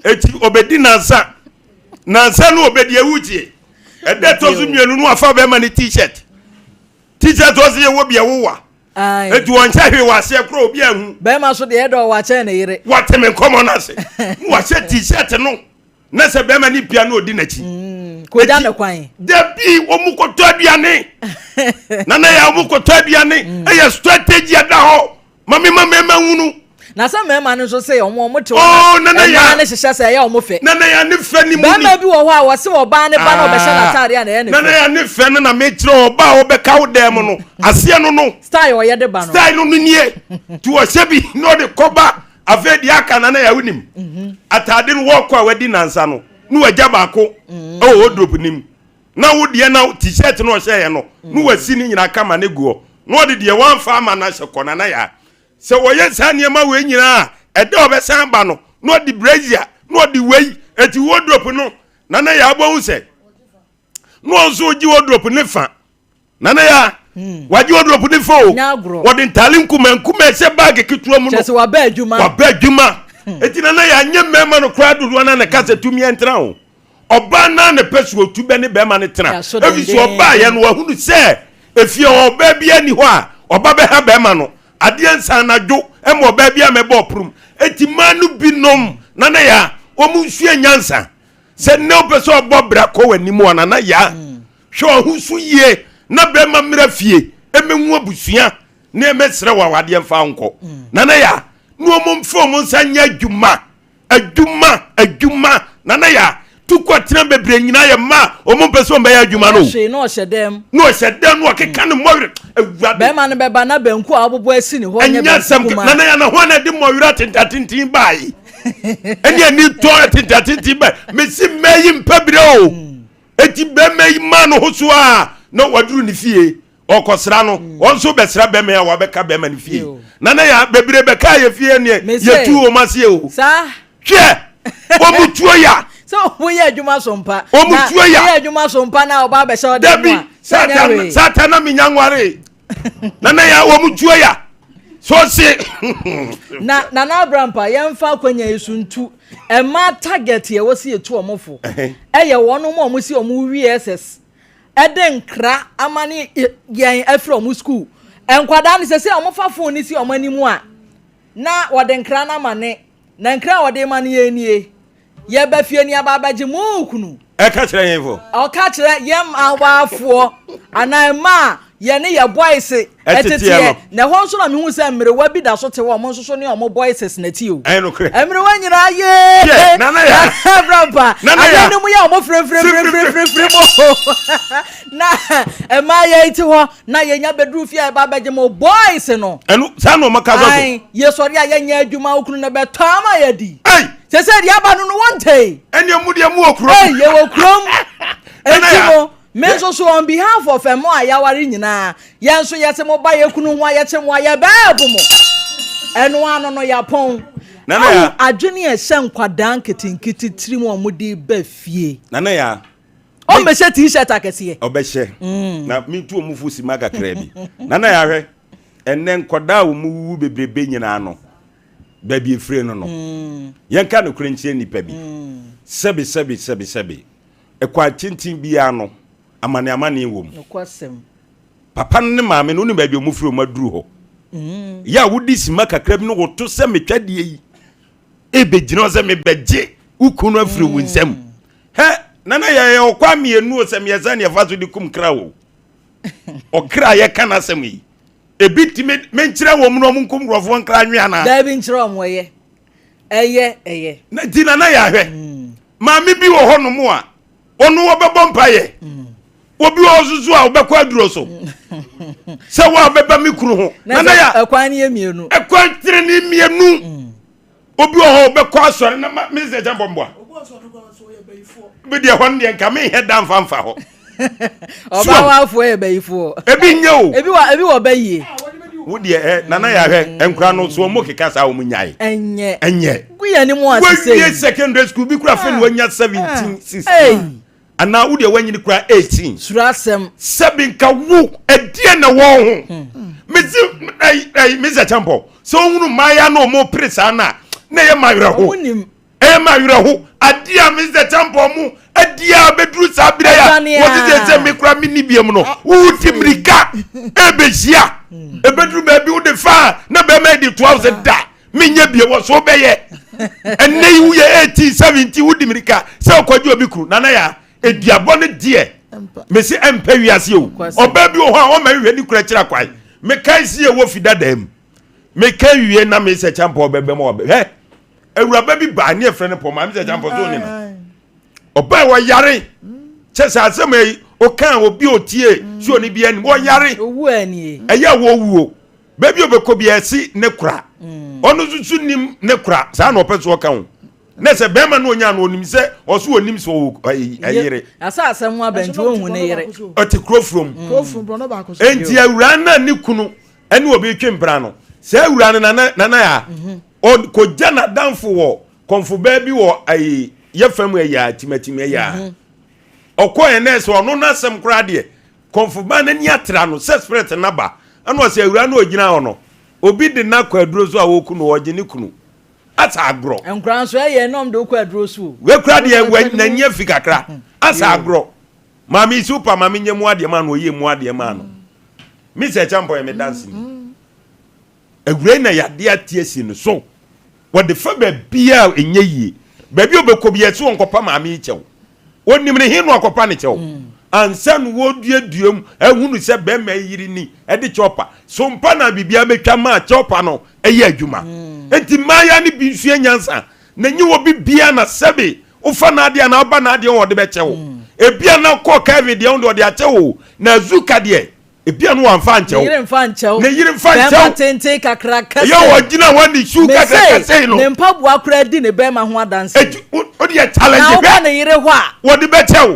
Eti obedi nansa. Nansa no obedi ewu tie. Ɛdɛ tɔ so mmienu no wafa bɛrima ne t-shirt. T-shirt ɔsi yɛ wɔ bi ɛwowa. Eti wɔnhyɛ hwee wɔ aseɛ koraa obi anhu. Bɛrima so deɛ ɛdɔ ɔwɔ akyɛn ne yere. Wɔte me nkɔmɔ no ase. Na wahyɛ t-shirt no. Na sɛ bɛrima ne pia na odi n'akyi. Mm, kogya ne kwan. Dabi wɔn kɔtɔ aduane. Nana yɛ wɔn kɔtɔ aduane. Mm. Ɛyɛ strategy ɛda hɔ. Mame ma mmarima hunu. Na sɛ mmarima no nso sɛ wɔn wɔn te hɔ oh, na mmaa no hyehyɛ sɛ ɛyɛ wɔn fɛ. Nana ya ne fɛ ne mu ni. Barima bi wɔ hɔ a wɔse ɔbaa ne ba na ɔbɛhyɛ ah. n'ataade a na ɛyɛ ne fɛ. Nana ya ne fɛ no na mekyerɛ ɔbaa a ɔbɛka wo dan mu no aseɛ no no. Style ɔyɛ de ba no. Style no no nie. Ti ɔhyɛ bi na ɔde kɔba afei deɛ aka nana ya wonim. Mhm. Ataade no wɔkɔ a wadi nansa no na wagya baako mhm. ɛwɔ wardrobe nim. Na wo deɛ na t-shirt no ɔhyɛeɛ no na wasi ne nyinaa kama ne guɔ na ɔde deɛ wamfa ama no ahyɛ kɔ nana ya. Sɛ wɔyɛ saa nneɛma wei nyinaa a, ɛda a ɔbɛsan aba no, na ɔde brazier, na ɔde wei, eti wardrobe no, Nana Yaa bɛhu sɛ, na ɔno nso regye wardrobe ne fa. Nana Yaa, hmm. wagye wardrobe ne fa o. Wɔde ntaale nkuma nkuma ɛhyɛ baage ketewa mu no. Kyerɛ sɛ waba adwuma. Waba adwuma. Hmm. Eti Nana Yaa nyɛ mmarima no koraa dodoɔ na na ɛka sɛ tumi ɛntena o. Ɔbaa naa na ɛpɛ so otu bɛ ne bɛrima no tena. Efi so ɔbaa yɛ no wahunu sɛ efie hɔ ɔbaa bi ani hɔ a ɔba bɛha bɛrima no. Adeɛ nsa anadwo ma ɔbaa bi a mɛbɔ ɔporom. Eti mmaa no bi nom nana yaa wɔn nsua nyansa. Sɛ nnɛ wopɛ sɛ ɔbɔ bra kɔ w'anim a nana yaa hwɛ ɔho so yie na bɛrima mmra fie ɛmɛhu abusua ne ɛmɛsrɛ wɔ awadeɛ mfa nkɔ. Nana yaa na wɔn mfa wɔn nsa nyɛ adwuma adwuma adwuma nana yaa Tukɔ tena bebree nyinaa yɛ mmaa a wɔn mpɛ sɛ wɔn bɛyɛ adwuma no. Hwee na ɔhyɛ dɛm. Na ɔhyɛ dɛm na ɔkeka ne mmɔwerɛ. Awurade. Bɛrima no bɛba na banku a wabobɔ asi ne hɔ nyɛ Ɛnyɛ asɛm banku kumaa. Nana yɛ na hwan na ɛde mmɔwerɛ atentatenten bae? Ɛne ani tɔn atentatenten bae. Mesi mmaa yi mpɛ berɛ o. Eti bɛrima yi maa ne ho so a na waduru ne fie. Ɔkɔsra no, wɔn nso bɛsra bɛrima yi a wabɛka bɛrima no fie. Nana yɛ bebree bɛka yɛ fie neɛ yɛtu wɔn aseɛ o. Hwɛ, wɔn tuo ya. Sɛ wɔyɛ adwuma so mpa. Wɔn tuo ya. Wɔyɛ adwuma so mpa na ɔba abɛhyɛ ɔdan mu a. Dabi, satan na mi nya nware. Nana yɛ wɔn tuo ya. So se. Na Nana Abrampa, yɛmfa akwanya yi so ntu mmaa target yɛ wɔ si etu wɔn fo. Ɛyɛ wɔn a wɔn si wɔn wie SS. Ɛde nkra ama ne yɛn afiri wɔn sukuu. Nkwadaa no sɛ sɛ wɔfa phone no si wɔn anim a, na wɔde nkra no ama ne. Na nkra a wɔde ma no yɛn nie. Yɛba fie ni aba abɛgye mo kunu. Ɛka kyerɛ yɛn fo. Ɔka kyerɛ yɛn mmaawafoɔ anaa mmaa a yɛne yɛ boys ɛteteɛ. Na ɛhɔ nso na mehu sɛ mmerewa bi da so te hɔ, wɔn nso so ne wɔn boys na ti o. Ɛyɛ nokorɛ. Mmerewa nyinaa yee. Yɛ, nana ya. Nana Brampa. Nana ya. Adeɛ no mu yɛ wɔn firefirefirefirefire mu. Na mmaa yɛ ti hɔ na yɛnya bɛduru fie a yɛba abɛgye mo boys no. Ɛno saa na wɔn kasa so. Ae, yɛsɔre a yɛnyɛ adwuma, wo kunu na bɛtɔ ama yɛadi. Ei! Sɛ sɛ deɛ aba no no wɔntɛi. Ɛnneɛ mo deɛ mo wɔ kurom. Ei, yɛwɔ kurom. Enti no, me nso so on behalf of ɛmo a yɛaware nyinaa, yɛn nso yɛse mo ba yɛ kunu ho a yɛkye mo a yɛbɛɛbo mo. Ɛno ano no yɛapɔn. Nana ya. Ahu adwene a ɛhyɛ nkwadaa nketenkete tirim a wɔde ba fie. Nana ya. Ɔmmɛhyɛ t-shirt akɛseɛ. Ɔbɛhyɛ. Na mentu wɔn fo sima kakraa bi. Nana ya hwɛ, ɛnnɛ nkwadaa a wɔwuwu bebrebe nyinaa no, baabi efire no no. Yɛnka nokorɛ nkyerɛ nnipa bi. Sɛbe sɛbe sɛbe sɛbe. Ɛkwan tenten biara no, amane amane wɔ mu. Nokwasɛm. Papa no ne maame no, wonim baabi a wɔfiri wɔn aduru hɔ. Yɛ a wodi sima kakra bi no woto sɛ metwa deɛ yi ebɛgyina hɔ sɛ mebɛgye wo kunu afiri wo nsam. Hɛ, nana yɛyɛ ɔkwa mmienu o sɛ mmiɛnsa ne ɛfa so de kum kra o. Ɔkra a yɛka n'asɛm yi. Ebi tumi menkyerɛ wɔn na wɔn nkum nkurɔfoɔ nkra nwe anaa? Daabi nkyerɛ wɔn ɛyɛ. Ɛyɛ ɛyɛ. Na nti nana yɛ ahwɛ. Maame bi wɔ hɔnom a ɔno wɔbɛbɔ mpaeɛ. Obi wɔ hɔ nso so a ɔbɛkɔ aduro so. Sɛ wo a bɛba me kunu ho. Nana yɛ ɛkwan no yɛ mmienu. Ɛkwan tene ne mmienu. Obi wɔ hɔ ɔbɛkɔ asɔre na ma me sɛ kyɛn bɔ mboa. Bi deɛ hɔ no deɛ nka menhɛ da mfa mfa hɔ. Ɔbaa wafoɔ yɛ bɛyifoɔ. Ebi nyɛ o. Ebi wɔ ebi wɔ bɛyie. Wo deɛ ɛ nana yɛ ahwɛ nkura no so wɔn keka saa wɔn nyae. Ɛnyɛ. Ɛnyɛ. Gu yɛn anim ase sɛ. Wawie secondary school bi kura fɛn wanya 17 16. Anaa wo deɛ wanyini kura 18. Suro asɛm. Sɛbi nka wo ɛdeɛ na wɔn ho. Mesi ɛyi ɛyi mesi ɛkyɛnpɔ sɛ ohunu mmaaya na wɔn pere saa na na ɛyɛ ma werɛ ho. Wɔn nim. Ɛyɛ ma werɛ ho. Adeɛ a mesi ɛkyɛnpɔ mo adeɛ a bɛduru saa berɛ a wɔte sɛ sɛ me kura me ni biam no wodi mirika ɛbɛhyia ɛbɛduru baabi wode fa na bɛrima de toa wo sɛ da menyɛ bie wɔ so wobɛyɛ ɛnnɛ yi woyɛ 18 17 wodi mirika sɛ wokɔgye obi kunu nana yɛ aduabɔ no deɛ mese ɛmpɛ wiase o ɔbaa bi wɔ hɔ a ɔma nhwɛ ne kura kyerɛ kwan mekae si yɛwɔ fi dadaa mu meka wie na mesɛ kyampɔ ɔbɛbɛ ma ɔbɛ hwɛ awuraba bi baa ne ɛfrɛ no pɔ maame sɛ kyampɔ so ne no ɔbaa wɔyare kyɛ sɛ asɛm yi ɔka obi otie so ɔne bi anim wɔyare ɛyɛ wɔwuo baabi a ɔbɛkɔ bi ɛsi ne kora ɔno nso so nim ne kora saa na ɔpɛ so ɔka ho na sɛ bɛrima no ɔnya no ɔnim sɛ ɔso ɔnim sɛ ɔwɔ ɛyere asa asɛm ho abɛnti ɔnhu ne yere ɔte kuro furom enti awura no a ne kunu ɛne obi twe mpena no sɛ awura no nana nana ya ɔkɔgya n'adamfo wɔ kɔnfobaa bi wɔ ayi yɛ fam ɛyɛ a timatimi ɛyɛ a ɔkɔ yɛn nɛɛsɛ ɔno n'asɛm koraa deɛ kɔnfobaa n'ani atra no sɛ spirit n'aba ɛna ɔsɛ awura no ɔgyina hɔ no obi de n'akɔ aduro so a wɔku no ɔgye ne kunu asa agorɔ. Nkora nso ɛyɛ ɛnɔm de wokɔ aduro so o. Wekura deɛ wɛ n'ani afi kakra asa agorɔ maame yi si wopa maame nyɛ mu adeɛ maa no ɔyɛ mu adeɛ maa no mi sɛ ɛkyɛ mpɔ yɛ me danse ni. Awurai na yadeɛ ate asi no so. Wɔde fa baabiara a ɛnyɛ yie. Baabi a ɔbɛkɔ biara ɛsɛ ɔnkɔpa maame yi kyɛw. Ɔnim ne he na ɔkɔpa ne kyɛw. Ansa no wɔduadua mu ahunu sɛ bɛrima yi yere ni ɛde kyɛw pa. So mpa na biribiara bɛtwa maa kyɛw pa no ɛyɛ adwuma. Enti mmaayaa no bi nsua nyansa na nyɛ obi biara na sɛbe. Wofa n'adeɛ anaa woba n'adeɛ ho ɔde bɛkyɛ wo. Ebia na kɔ Kevin deɛ ho deɛ ɔde akyɛ wo. Na Azuka deɛ ebia no wamfa ankyɛ wo. Ne yere mfa nkyɛ wo. Ne yere mfa nkyɛ wo. Bɛrima tenten kakraka sei. Ɛyɛ ɔgyina hɔ ne su kakraka sei no. Ne mpaboa koraa di ne bɛrima ho adanse. Eti o deɛ challenge hwɛ. Na wokɔ ne yere hɔ a. Wɔde bɛkyɛ wo.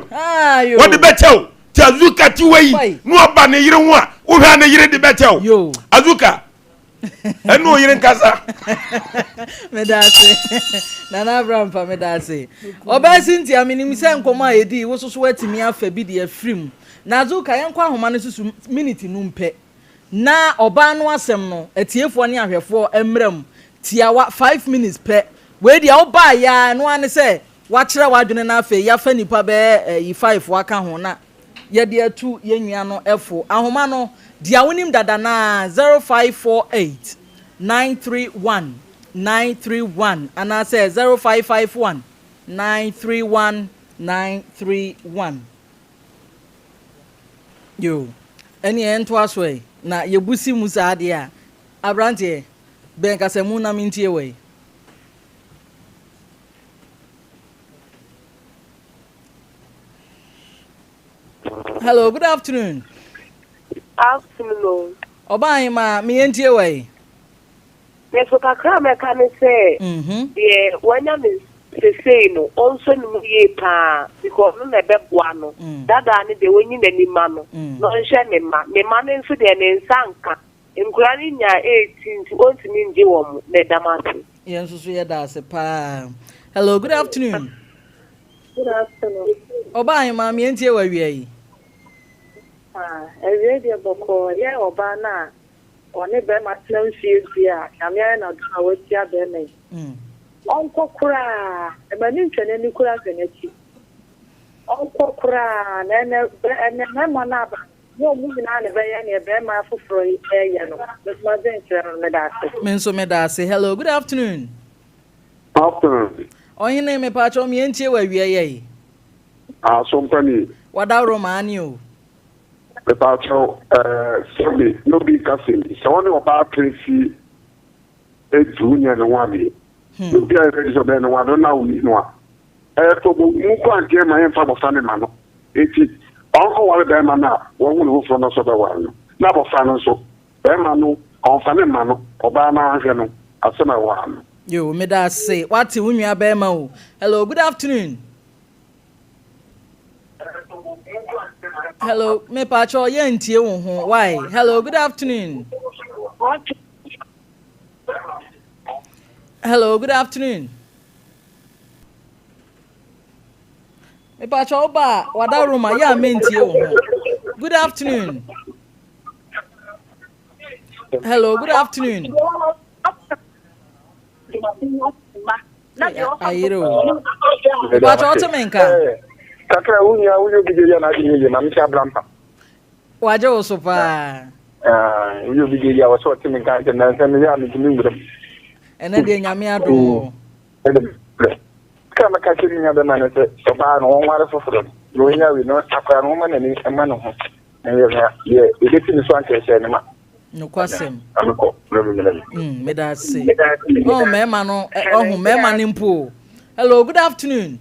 Wɔde bɛkyɛ wo. Ti Azuka ti wɔ yi na ɔba ne yere ho a wohwɛ a ne yere de bɛkyɛ wo. Azuka ɛne oyere nkasa. Meda ase. Nana Abrampa meda ase. Ɔbaa Cynthia menim sɛ nkɔmmɔ a yɛdii wo soso atumi afa bi de afiri mu. Na Azuka yɛnkɔ ahoma no so so miniti num pɛ na ɔbaa no asɛm no atiefoɔ ne ahwɛfoɔ mmra mu tiawa 5 minutes pɛ. Wei deɛ wobaa yɛ a ɛno ara ne sɛ Woakyerɛ w'adwene na afei yɛafa nnipa bɛyɛ ayi faefoɔ aka ho na yɛde atu yɛn nua no fo. Ahoma no, deɛ wonim dada no ara, 0548 931 931 anaasɛ 0551 931 931. Yoo, ɛnneɛ yɛntoa so ɛ. Na yɛbu si mu saa deɛ a, aberanteɛ, bɛn kasamu na mentie wɔ yi? Hello, good afternoon. Afternoon. Ọba ahema, me yɛntie wɔ yi. Me so kakra a mɛka ne sɛ mhm. deɛ wanya ne sesei no ɔnsɔ ne mu yie paa because ɔno na ɛbɛboa no mm. dadaa ne deɛ wɔnyi n'ani ma no mm. na ɔnhwɛ ne mma ne mma no nso deɛ ne nsa nka Nkwadaa no nyaa AIDS nti ɔntumi ngye wɔn. Meda mo ase. Yɛn nso so yɛda ase paa. Hello, good afternoon. Good afternoon. Ɔbaa ahemaa me yɛntie wɔ awia yi. Ah, awia deɛ bɔkɔɔ yɛ ɔbaa no a ɔne bɛrima tena mfie du a Nyame ayɛ no adom a wahyia bɛrima yi. Mm. Ɔnkɔ koraa, ɛma ne ntwa n'ani koraa nhwɛ n'akyi. Ɔnkɔ koraa, na ɛnɛ ɛnɛ mmarima no aba Nyɛ ɔmo nyinaa na ɛbɛyɛ neɛ bɛɛma foforɔ yi ɛɛyɛ no. Me nso m'adwen kyerɛ no no. Meda ase. Me nso meda ase. Hello, good afternoon. Afternoon. Ɔhene, mepaakyɛw me yɛntie wɔ awia yi ayi. Asompa nie. Wadaworo ma ane o. Mepaakyɛw ɛɛ sɛbe na obi nka sɛm bi sɛ ɔne ɔbaa tena fie edu nyɛ ne ho adeɛ na obi ayɛ ready sɛ ɔbɛyɛ ne ho adeɛ na ɔni no a Ɛtɔ bɔ mu kɔ anteɛ ma yɛmfa abɔfra no mma no. Enti ɔnkɔware barima no a wahu no foforɔ no sɛ ɔbɛware no, na abɔfra no nso, barima no ɔmfa no mma no, ɔbaa no ara nhwɛ no. Asɛm a ɛwɔ ha no. Yoo meda ase wate wo nua bɛɛma o hello good afternoon. Hello me pacho yɛ ntie wo ho why hello good afternoon. Hello good afternoon. Mepakyɛ wo ba a wada room a yɛ a mentie wo ho. Good afternoon. Hello, good afternoon. Ayere o. Mepakyɛ wote me nka? Kakra wo nua woyɛ obi deɛ yɛ na adi yie ma mehyɛ abrampa. Wagye wo so paa. Woyɛ obi deɛ yɛ a wɔsɛ ɔte me nka nkyɛn nansa meyɛ a mentumi nwura mu. Ɛnɛ deɛ Nyame adom o. Sɛ mɛka kyerɛ me nua bɛma no sɛ ɔbaa no wɔnware foforɔ no na ɔnya wei no akora no wɔma n'ani ma ne ho na yɛ na yɛ ɛbɛsi ne so ankyerɛkyerɛ ne ma. Nokwasɛm. Mm, meda ase. Oh, mmarima no, ɔho mmarima no mpo o. Hello, good afternoon.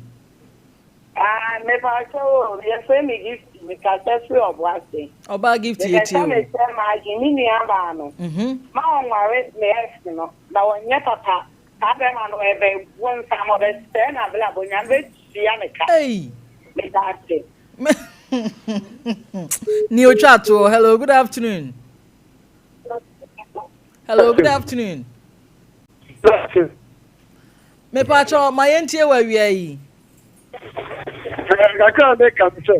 Ah, mepa kyɛw o, yɛfrɛ me Gift, mekasa firi Ɔboase. Ɔbaa Gift yɛtie o. Mepɛ sɛ mesrɛ m'adwene, me nua baa no, ma ɔnware me ex no, na ɔnyɛ papa. Saa bɛrima no ɛbɛ bonsam ɔbɛsɛe n'abrabɔ, Nyame bɛtua ne ka. Ei! Meda ase. Ni otwa toɔ. Hello, good afternoon. Hello, good afternoon. Mepakyɛ ma yɛntie wɔ awia yi. Kakra a meka ne sɛ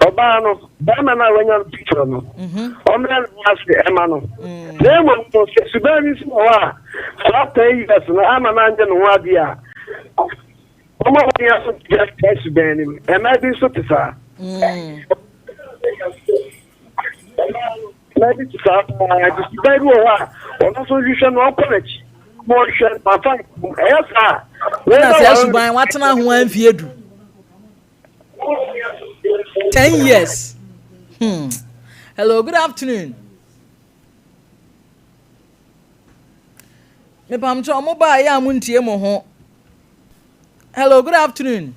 ɔbaa no barima no a wanya no foforɔ no mhm. ɔmmrɛ ne ho ase ɛma no mm. na mmom no sɛ suban bi nso wɔ hɔ a saa ten years no ama no anyɛ ne ho adeɛ a ɔma wɔn aso gya saa suban no mu ɛmaa bi nso te saa mm. Mmaa bi te saa paa. Nti suban bi wɔ hɔ a, ɔno nso nhwehwɛ no, ɔnkɔ n'akyi na ɔnhwɛ no, afa nkom. Ɛyɛ saa a, Ɛna sɛ suban watena ho a mfie du. 10 years. Hello, good afternoon. Mepamkyɛ ɔmo baa yɛ a mo ntie mo ho. Hello, good afternoon.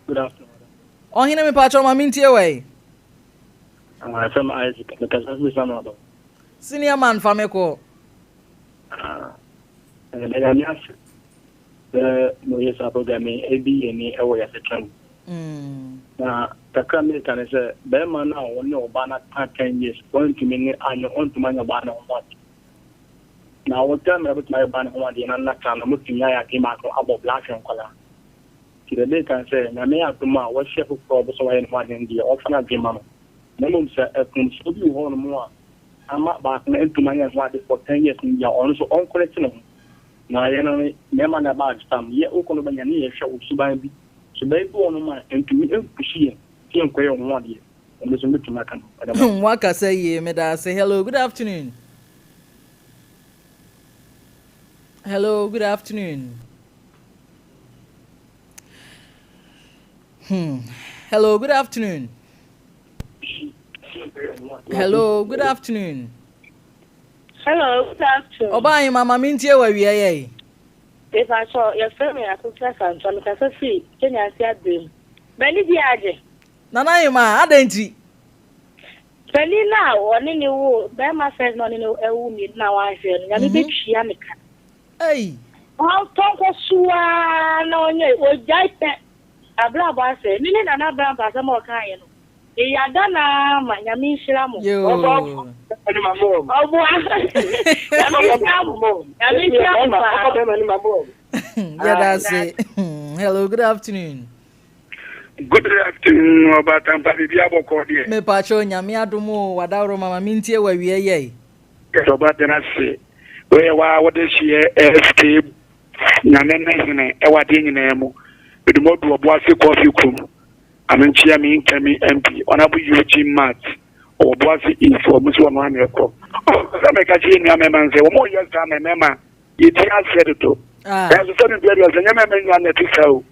Good afternoon. Ɔhene mepakyɛw ma mentie wɔ yi. Ah, FM Isaac, mekasa fi Samrado. Senior man fa me kɔ. Ah, ɛda Nyame ase sɛ moyɛ saa program yi, ebi yɛ ni ɛwɔ yɛasetena mu. Mm. Na kakra meka ne sɛ, bɛrima no a ɔne ɔbaa no atena 10 years, ɔntumi ne anyɛ, ɔntumi anyɛ ɔbaa no ho ade. Na wɔtwa mmerɛ bɛtumi ayɛ ɔbaa no ho adeɛ na nna kan no, motumi ayɛ adeɛ baako abɔ bla ahwɛ nkwadaa. Nti deɛ meka ne sɛ, Nyame adom a wahyia foforɔ a ɔpɛ sɛ ɔyɛ ne ho adeɛ no deɛ, ɔmfa n'adwene ma no. Na mmom sɛ mfomsoɔ bi wɔ hɔnom a ama baako no antumi anyɛ ne ho ade for 10 years no deɛ a, ɔno nso ɔnkɔnɛte ne ho. Na yɛn no, mmarima na ɛba adesam. Yɛ wokɔ no bɛnya ne yɛhwɛ wo suban bi. Suban bi wɔ hɔnom a ɛntumi mpushi yɛn sɛ yɛnkɔyɛ wo ho adeɛ. Ɛno nso mɛtumi aka no. Ɛda mo ase. Wakasa yie, meda ase. Hello, good afternoon. Hello, good afternoon. Hello, good afternoon. Hello, good afternoon. Hello, good afternoon. Ọba ahema ma me ntie wɔ awia yɛ yi. Mepakyɛ yɛfrɛ me Akosua Santoa mekasa firi Kenya ase abere mu. M'ani di agye. Nana ahema adɛn nti? Panin no a ɔne ne wo bɛrima first na ɔne ne wo mmienu na wanhwɛ no Nyame bɛtua ne ka. Ei. Ɔntɔ nkɔ so ara na ɔnyɛ ɔgyae pɛ abrabɔ asɛe. Me ne Nana Brown pɛ asɛm a ɔkaeɛ no Eyada no ara ma Nyame nhyira mo. Yoo. Ɔboa Nyame nhyira mo Nyame nhyira mo paa. Yɛda ase. Hello, good afternoon. Good afternoon, Ɔbaatampa, biribi abɔkɔ deɛ. Mepakyɛw Nyame adom o, wadaworo mama mentie w'awia yɛi. Yɛda Ɔbaatan ase, woyɛ waa wode hyeɛ SK Nyame ne hene ɛwɔ adeɛ nyinaa mu. Mede mo adu Ɔboase Kɔfe kurom. Ano nkyea me incoming MP, Honourable Eugene Matt, ɔwɔ Ɔboase East, wɔn nso wɔn ano ɛkɔ. Ɔpɛ sɛ mɛka kyerɛ nua mɛma no sɛ wɔn yɛ saa mɛ mɛma yɛti aseɛ dodo. Nanso sɛ mebia deɛ sɛ nyɛ mɛma nyinaa na ɛte saa o.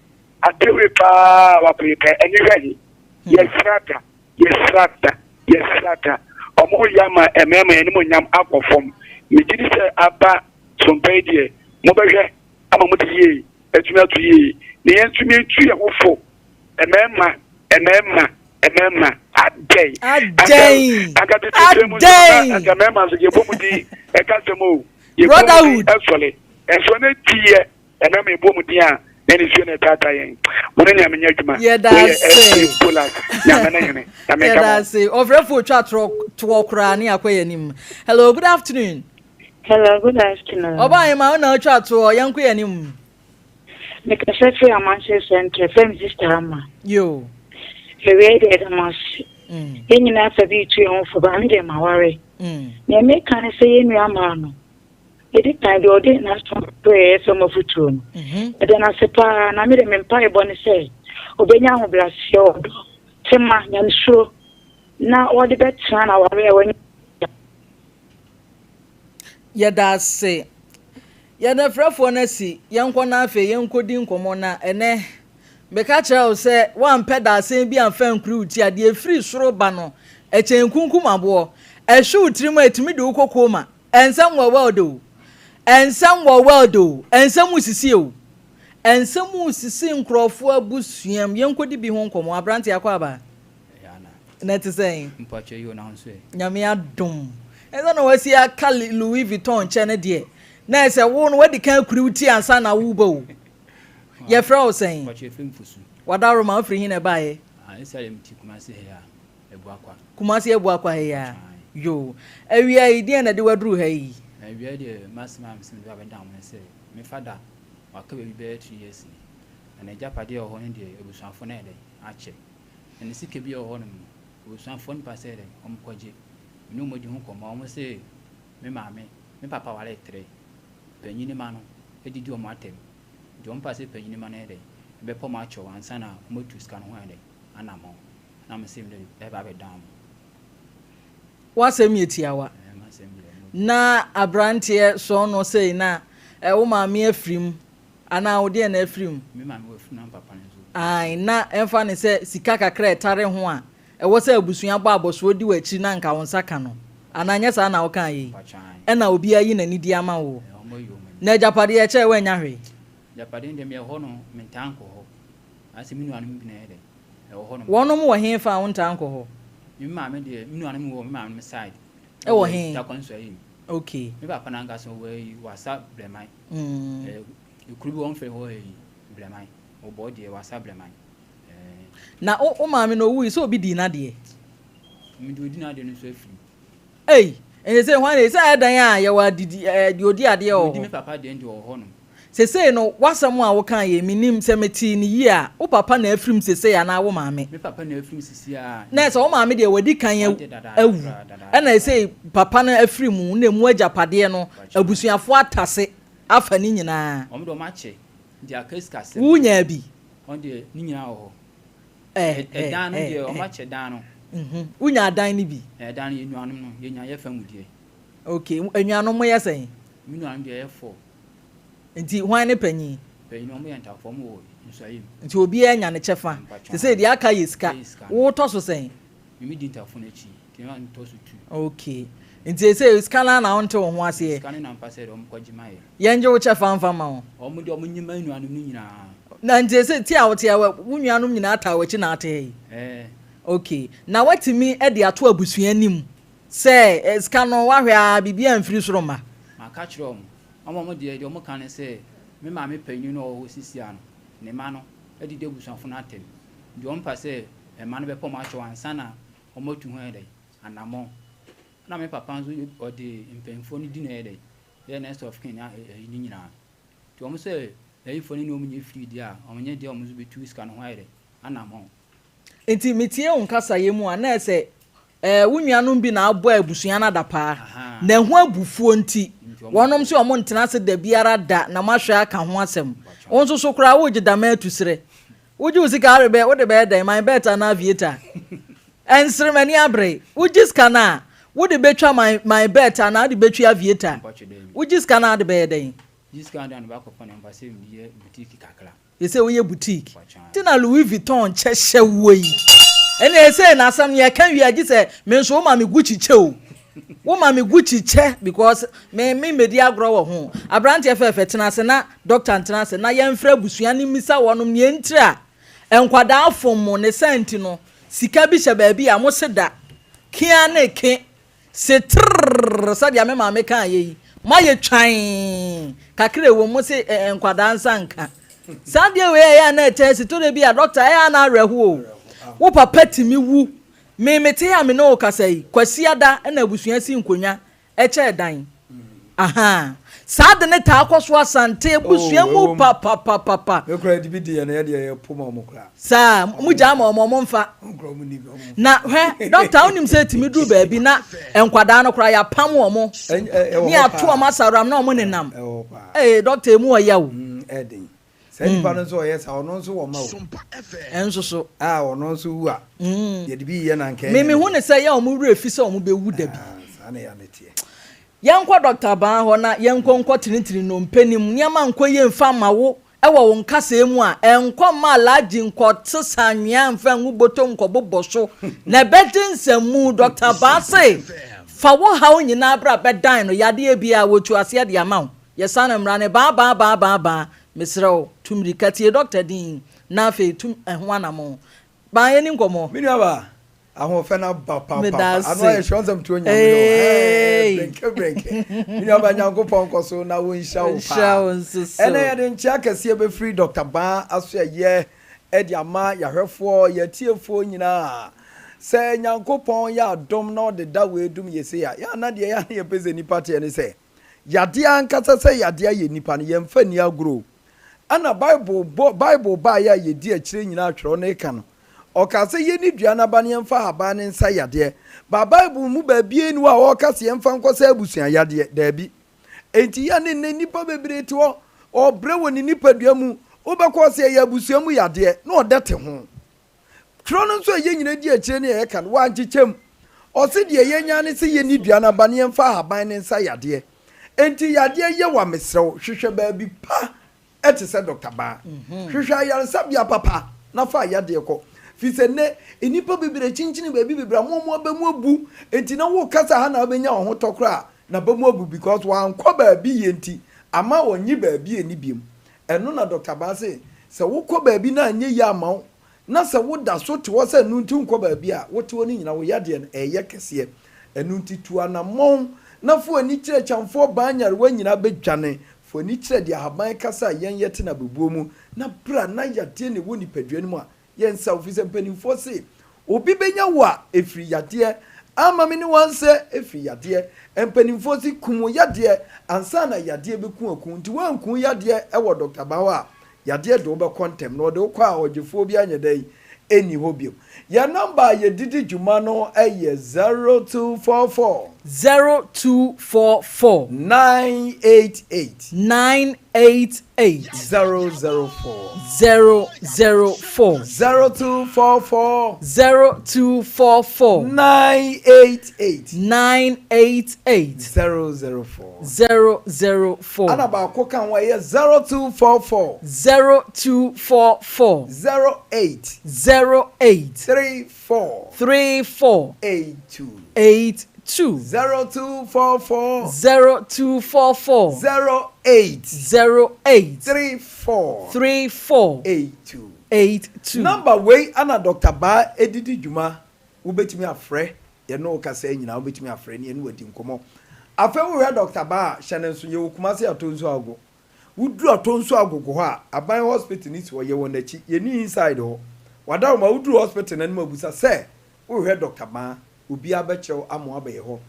Adewe paa wakɔ yɛ pɛ ɛne hwɛ he. Yɛsra da, yɛsra da, yɛsra da. Wɔn yɛ ama mmarima yɛn animuonyam akɔ fam. Megye di sɛ aba sompa yi deɛ mobɛhwɛ ama mo de yie atumi ato yie na yɛntumi ntu yɛn ho fo. Mmarima, mmarima, mmarima, adɛn? Adɛn? Anka tete sɛ mu nso na anka mmarima nso yɛbɔ mu din ɛka sɛm o. Yɛbɔ mu din ɛsɔle. Ɛsɔ ne ti yɛ mmarima yɛbɔ mu din a na ne suo na ɛtaataa yɛn. Mo ne nyame nyɛ adwuma. Yɛda Wei yɛ ase. SK Polas. Nyame ne hene. Nyame nka Yɛda mo. ase. Ɔfrɛfo otwa torɔ toɔ koraa ne akɔ yɛn anim. Hello, good afternoon. Hello, good afternoon. Ɔbaa yɛn ma wo na otwa toɔ, yɛnkɔ yɛn anim. Mekasa firi Amansie Central, yɛfrɛ me Sister Ama. Yo. Awiei deɛ yɛda mo ase. Yɛn nyinaa fa bi retu yɛn ho fo, but me deɛ maware. Nea meka ne sɛ yɛn nua maa no, ɛdi kan deɛ ɔde n'aso brɛɛ yɛn fam afotuo no, yɛda no ase paa, na me deɛ me mpaebɔ ne sɛ ɔbɛnya ahobrɛaseɛ, ɔdɔ, tema, nyamesuro, na ɔde bɛtena n'awareɛ a wanya. Yɛda ase. Yɛn afirafoɔ no asi, yɛnkɔ na afei yɛnkɔdi nkɔmmɔ na ɛnɛ meka kyerɛ wo sɛ woampɛ dadesɛn bi amfa ankuri wo ti a, deɛ ɛfiri soro ba no, ɛkyɛn kunkum aboɔ. Ɛhwe wo tirim a, ɛtumi de wo kɔ coma. Ɛnsɛm wɔ world o. Ɛnsɛm wɔ world o. Ɛnsɛm resisi o. Ɛnsɛm resisi nkurɔfoɔ abusuam. Yɛnkɔdi bi ho nkɔmmɔ. Aberanteɛ akɔ aba? Na ɛte sɛn? Mpakyɛ yi o na ho nso ɛ? Nyame adom. Ɛsɛ na wasi aka Louis Vuitton kyɛ no deɛ, na ɛsɛ wo no wadi kan akuri wo ti ansa na woreba o. Yɛfrɛ wo sɛn? Mpakyɛ yɛfrɛ me Fosu. Wadaroma, wofiri he na ɛbaeɛ? Ah, ɛsɛ deɛ mete Kumasi ha yi a, Abuakwa. Kumasi Abuakwa ha yi a? Yoo. Awia yi, deɛn na ɛde wo aduru ha yi? Awia yi deɛ, m'asɛm a mese mede ba abɛdan wo ne sɛ, me fada, waka baabi bɛyɛ 3 years ni, na n'agyapadeɛ a ɛwɔ hɔ no deɛ, abusuafoɔ no ayɛ dɛn? Akyɛ. Na ne sika bi a ɛwɔ hɔnom no, abusuafoɔ no pɛ sɛ dɛn? Wɔkɔgye. Me ne wɔn adi ho nkɔmmɔ. Wɔse me maame, me papa waree trɛ. Panyin mma no didi wɔn atɛm. Nti wɔpɛ sɛ panyin mma no yɛ dɛn? Ɛbɛpɛ wɔn akyɛw ansa na wɔatu sika no ho ayɛ dɛn? Anammɔn. Na mese mede ɛreba abɛdan wɔn. W'asɛm yɛ tiawa. Ɛɛ, m'asɛm deɛ. Na aberanteɛ sɔɔ no sei na wo maame afiri mu Anaa wo deɛ na afiri mu? Me maame wafiri mu na me papa no nso. Ae, na ɛmfa no sɛ sika kakra a ɛtare ho a ɛwɔ sɛ abusua bɔ abɔsoɔ di w'akyiri na anka wo nsa ka no. Anaa nyɛ saa na wokaa yei? Mpakyɛ ae. Ɛna obiara yi n'ani di ama wo. Ɛɛ, wɔn ayi wɔn ani. Na agyapadeɛ ɛkyɛɛ woannya hwee? Agyapadeɛ no deɛ meyɛ hɔ no mentaa nkɔ hɔ. Ayɛ sɛ me nuanom bi na ɛyɛ dɛ ɛwɔ hɔ nom. Wɔnom wɔ he fa a wontaa nkɔ hɔ? Me maame deɛ me nuanom wɔ me maame side. Ɛwɔ he? Tarkwa Nsuaem. Okay. Me papa no ankasa ɔwɔ ayi Wassa Brɛman. Mm. Ɛɛ ekuro bi wɔn frɛ hɔ ayi Brɛman. Ɔbɔ deɛ Wassa Brɛman. Ɛɛ. Na wo wo maame no owui sɛ obi dii n'adeɛ? Me deɛ odi n'adeɛ no nso afiri mu. Ei! Ɛnti sɛ hwan na sɛ ayɛ dan a yɛwɔ adidi ɛɛ deɛ odi adeɛ wɔ hɔ. Deɛ odi me papa deɛ deɛ ɔwɔ hɔ nom. Sesei no w'asɛm a wokaa yei mennim sɛ metee no yie a wo papa na afirim sesei anaa wo maame? Me papa na afirim sesei a. Na ɛsɛ wo maame deɛ wadi kan awu ɛna ɛsei papa no afiri mu na emu agyapadeɛ no abusuafoɔ atase afa ne nyinaa. Wɔn deɛ wɔn akyɛ nti aka sikasɛm. Wo nyaa bi? Wɔn deɛ ne nyinaa wɔ hɔ. Ɛdan no deɛ wɔn akyɛ dan no. Wonya dan no bi? Ɛdan no yɛ nuanom no yɛnya yɛ fa mu deɛ. Okay, anuanom mo yɛ sɛn? Me nuanom deɛ yɛ four. Nti hwan ne panyin? Panyin no wɔn yɛ ntafoɔ wɔn wɔ nsuaeɛ mu. Nti obiara anya ne kyɛfa. Sesei deɛ aka yɛ sika. Wo tɔ so sɛn? Me me di ntafo no akyi nti na me tɔ so two. Okay. Nti sesei sika no ara na wonte wo ho aseɛ? Sika no na mpa sɛ deɛ wɔn kɔ gye ma yɛ. Yɛngye wo kyɛfa mfa ma wo. Wɔn deɛ wɔn nye ma nuanom no nyinaa. Na nti sesei te a wote ha wo nuanom nyinaa taa w'akyi na ate ha yi? Ɛɛ. Okay. Na woatumi de ato abusua anim sɛ sika no woahwɛ ara biribiara mfiri soro mma? Maka akyerɛ wɔn. Wɔn wɔn deɛ deɛ wɔka ne sɛ me maame panin no a ɔwɔ hɔ seesei ara no ne mma no adidi abusuafo no atɛm. Nti wɔn pa sɛ mma no bɛpɛ wɔn akyɛw ansa na wɔatu ho ayɛ dɛn? Anammɔn. Ɛna me papa nso ɔde mpanyimfoɔ no di na ɛyɛ dɛn? Yɛ next of kin ne ayi no nyinaa. Nti wɔn sɛ ayifoɔ no ne wɔn nyɛ free deɛ a, wɔn nyɛ deɛ wɔn nso bɛtu sika no ho ayɛ dɛn? Anammɔn. Nti metie wo nkasayɛ mu a, na ɛsɛ ɛɛ wo nuanom bi na abɔ abusua no adapaa, na ɛho abufuo nti, wɔnom se wɔn ntena ase da biara da na moahwɛ aka ho asɛm. Wo nso so koraa woregye dama atu serɛ. Wogye wo sika a wode bɛyɛ dɛn? My bet anaa Aviator? Ɛnsere m'ani abere. Wogye sika no a, wode bɛtwa my, my bet anaa wode bɛtwi Aviator? Wogye sika no a wode bɛyɛ dɛn? Gye sika no de a na bakɔpɔ na mpa sɛ mede yɛ boutique kakra. Ɛsɛ woyɛ boutique. Nti na Louis Vuitton kyɛ hyɛ woɔ yi. Ɛna ɛsɛ na asɛm no yɛka wie a gye sɛ me nso woma me Gucci kyɛ o. Woma me Gucci kyɛ because me me mmɛdi agorɔ wɔ ho. Aberanteɛ fɛɛfɛ tena ase na doctor ntena ase na yɛmfrɛ abusua no mmisa wɔnom nea ntira a nkwadaa fom mo ne saa nti no sika bi hyɛ baabi a mo se da kea ne ke Se trrrr sɛdeɛ me maame kaeɛ yi, moayɛ twann, kakra ɛwom mo se eh, nkwadaa nsa nka. Saa adeɛ wei ɛyɛ a na ɛtaa si, tɔda bi a dɔkta ɛyɛ a na awerɛho o. Wo papa tumi wu, me mete a me ne wo kasa yi, Kwasiada na abusua si nkonnwa kyɛɛ dan. Ahaa. Saa ade no taa kɔ so Asante abusua mu papapapapa. Me koraa de bi di yɛn yɛ deɛ yɛ po ma wɔn koraa. Saa, mo gyaa ma wɔn, wɔn mfa. Na hwɛ, dɔkta wonim sɛ etumi duru baabi na nkwadaa no koraa yɛapam wɔn, ne yɛato wɔn asaworam na wɔn nenam. Ee, dɔkta emu ɔya o. Ɛden. Saa nipa no nso ɔyɛ saa, ɔno nso wɔ mma o. Ɛnso so. A ɔno nso wu a, yɛde bi yɛ na nka ɛnyɛ. Me mehu ne sɛ yɛ wɔn werɛ fi sɛ wɔn bɛwu da bi. Saa na ɛyɛ ne teɛ. Yɛnkɔ Dɔkta Baa hɔ na yɛnkɔ nkɔtenetene nnompe no mu. Nneɛma nkɔ yie mfa mma wo wɔ wo nkasɛɛ mu a, ɛnkɔ mma Alhaji nkɔsesa anwea mfa ngu bɔtɔ mu nkɔbobɔ so, na ɛbɛgye nsɛmmu. Dɔkta Baa se, Fa wo haw nyinaa bra bɛdan no, yadeɛ biara, wɔtu aseɛ de ama wo. Yɛsane mmra no, baa baa baa baa baa, mesrɛ wo, tu mmirika tie dɔkta din na afei tu ɛho anammɔn. Baa yɛnni nkɔmmɔ. Me nuabaa, Ahoɔfɛ no aba papaapa. Ano ayɛ hwɛ ɔnsɛm tuo nyame no. Hey. Brenke brenke. Me nua ba Nyankopɔn nkɔ so na wonhyira wo paa. Ɛnɛ yɛde nkyea kɛseɛ bɛfiri Dr. Baa asoɛyɛ de ama yɛahwɛfoɔ, yɛatiefoɔ nyinaa. Sɛ Nyankopɔn yɛ adom na ɔde da wei dom yɛ sei a, yɛ a na deɛ yɛ a na yɛpɛ sɛ nnipa teɛ ne sɛ, yadeɛ ankasa sɛ yadeɛ ayɛ nnipa no, yɛmfa nni agorɔ o. Ɛna Bible bɔ Bible baeɛ a yɛdi akyire nyinaa twerɛ no reka no, ɔkaa sɛ yɛnni dua no aba na yɛmfa ahaban no nsa yadeɛ. But Bible mu baabiara nni hɔ a ɔreka sɛ yɛmfa nkɔsa abusua yadeɛ. Daabi. Enti yɛ ne nnɛ nnipa bebree te hɔ, ɔrebrɛ wɔ ne nipadua mu, wobɛkɔ ɔsɛ ɛyɛ abusua mu yadeɛ na ɔdɛ te ho. Twerɛ no nso a yɛn nyinaa di akyire ne yɛka no, wankyekyɛ mu. Ɔse deɛ yɛnya ne sɛ yɛnni dua no aba na yɛmfa ahaban no nsa yadeɛ. Enti yadeɛ yɛ wo a mesrɛ wo hwehwɛ baabi pa te sɛ Dɔkta Baa. Hwehwɛ ayaresabea papa na fa yadeɛ kɔ. Firi sɛ nnɛ nnipa bebree kyinkyini baabi bebree a wɔn aba mu abu. Enti na woka sɛ ha na wobɛnya w'ahotɔ koraa a, n'aba mu abu because wankɔ baabi yie nti ama ɔnnye baabi anni biom. Ɛno na Dɔkta Baa se, sɛ wokɔ baabi na anyɛ yie amma wo, na sɛ woda so te hɔ sɛ ɛno nti wonkɔ baabi a, wote hɔ no nyinaa wo yadeɛ no ɛreyɛ kɛseɛ. Ɛno nti tu anammɔn na fa w'ani kyerɛ Kyamfoɔ Baa nyarewa nyinaa bɛdwane. Fa w'ani kyerɛ deɛ ahaban kasa a yɛn yɛte no abɛbuo mu na bra na yadeɛ na ɛwɔ nipadua no mu a Yɛnsa wo, firi sɛ mpanimfoɔ se, Obi bɛnya wo a, ɛfiri yadeɛ. Ama me ne wo ansɛ, ɛfiri yadeɛ. Mpanimfoɔ se, Kum wo yadeɛ ansa na yadeɛ bɛku aku wo. Nti woanku wo yadeɛ wɔ Dɔkta Ba hɔ a, yadeɛ de wo bɛkɔ ntɛm. Na ɔde wo kɔ a, ɔgyefoɔ biara nyɛ dɛn? Ɛnni hɔ bio. Yɛn nɔmba a yɛde di dwuma no yɛ 0244. 0244. 988. 988. 004. 004. 0244. 0244. 988. 988. 004. 004. Ana baako ka ho ɛyɛ 0244. 0244. 08. 08. 34. 34. 82. 82. 0244. 0244. 08. 08. 34. 34. 82. 82. Number wei ana Dr. Baa edidi dwuma wobɛtumi afrɛ yɛne wo kasa yi nyinaa wobɛtumi afrɛ ne yɛne wadi nkɔmmɔ. Afei wohwɛ Dr. Baa a hyɛ no nso yɛwɔ Kumasi Atonsu Agogo. Woduru Atonsu Agogo hɔ a aban hospital no si hɔ yɛwɔ n'akyi yɛnni inside hɔ. Wadaroma woduru hospital no anim abusa sɛ wohwɛ Dr. Baa obiara bɛkyerɛ wo ama woabɛyɛ hɔ.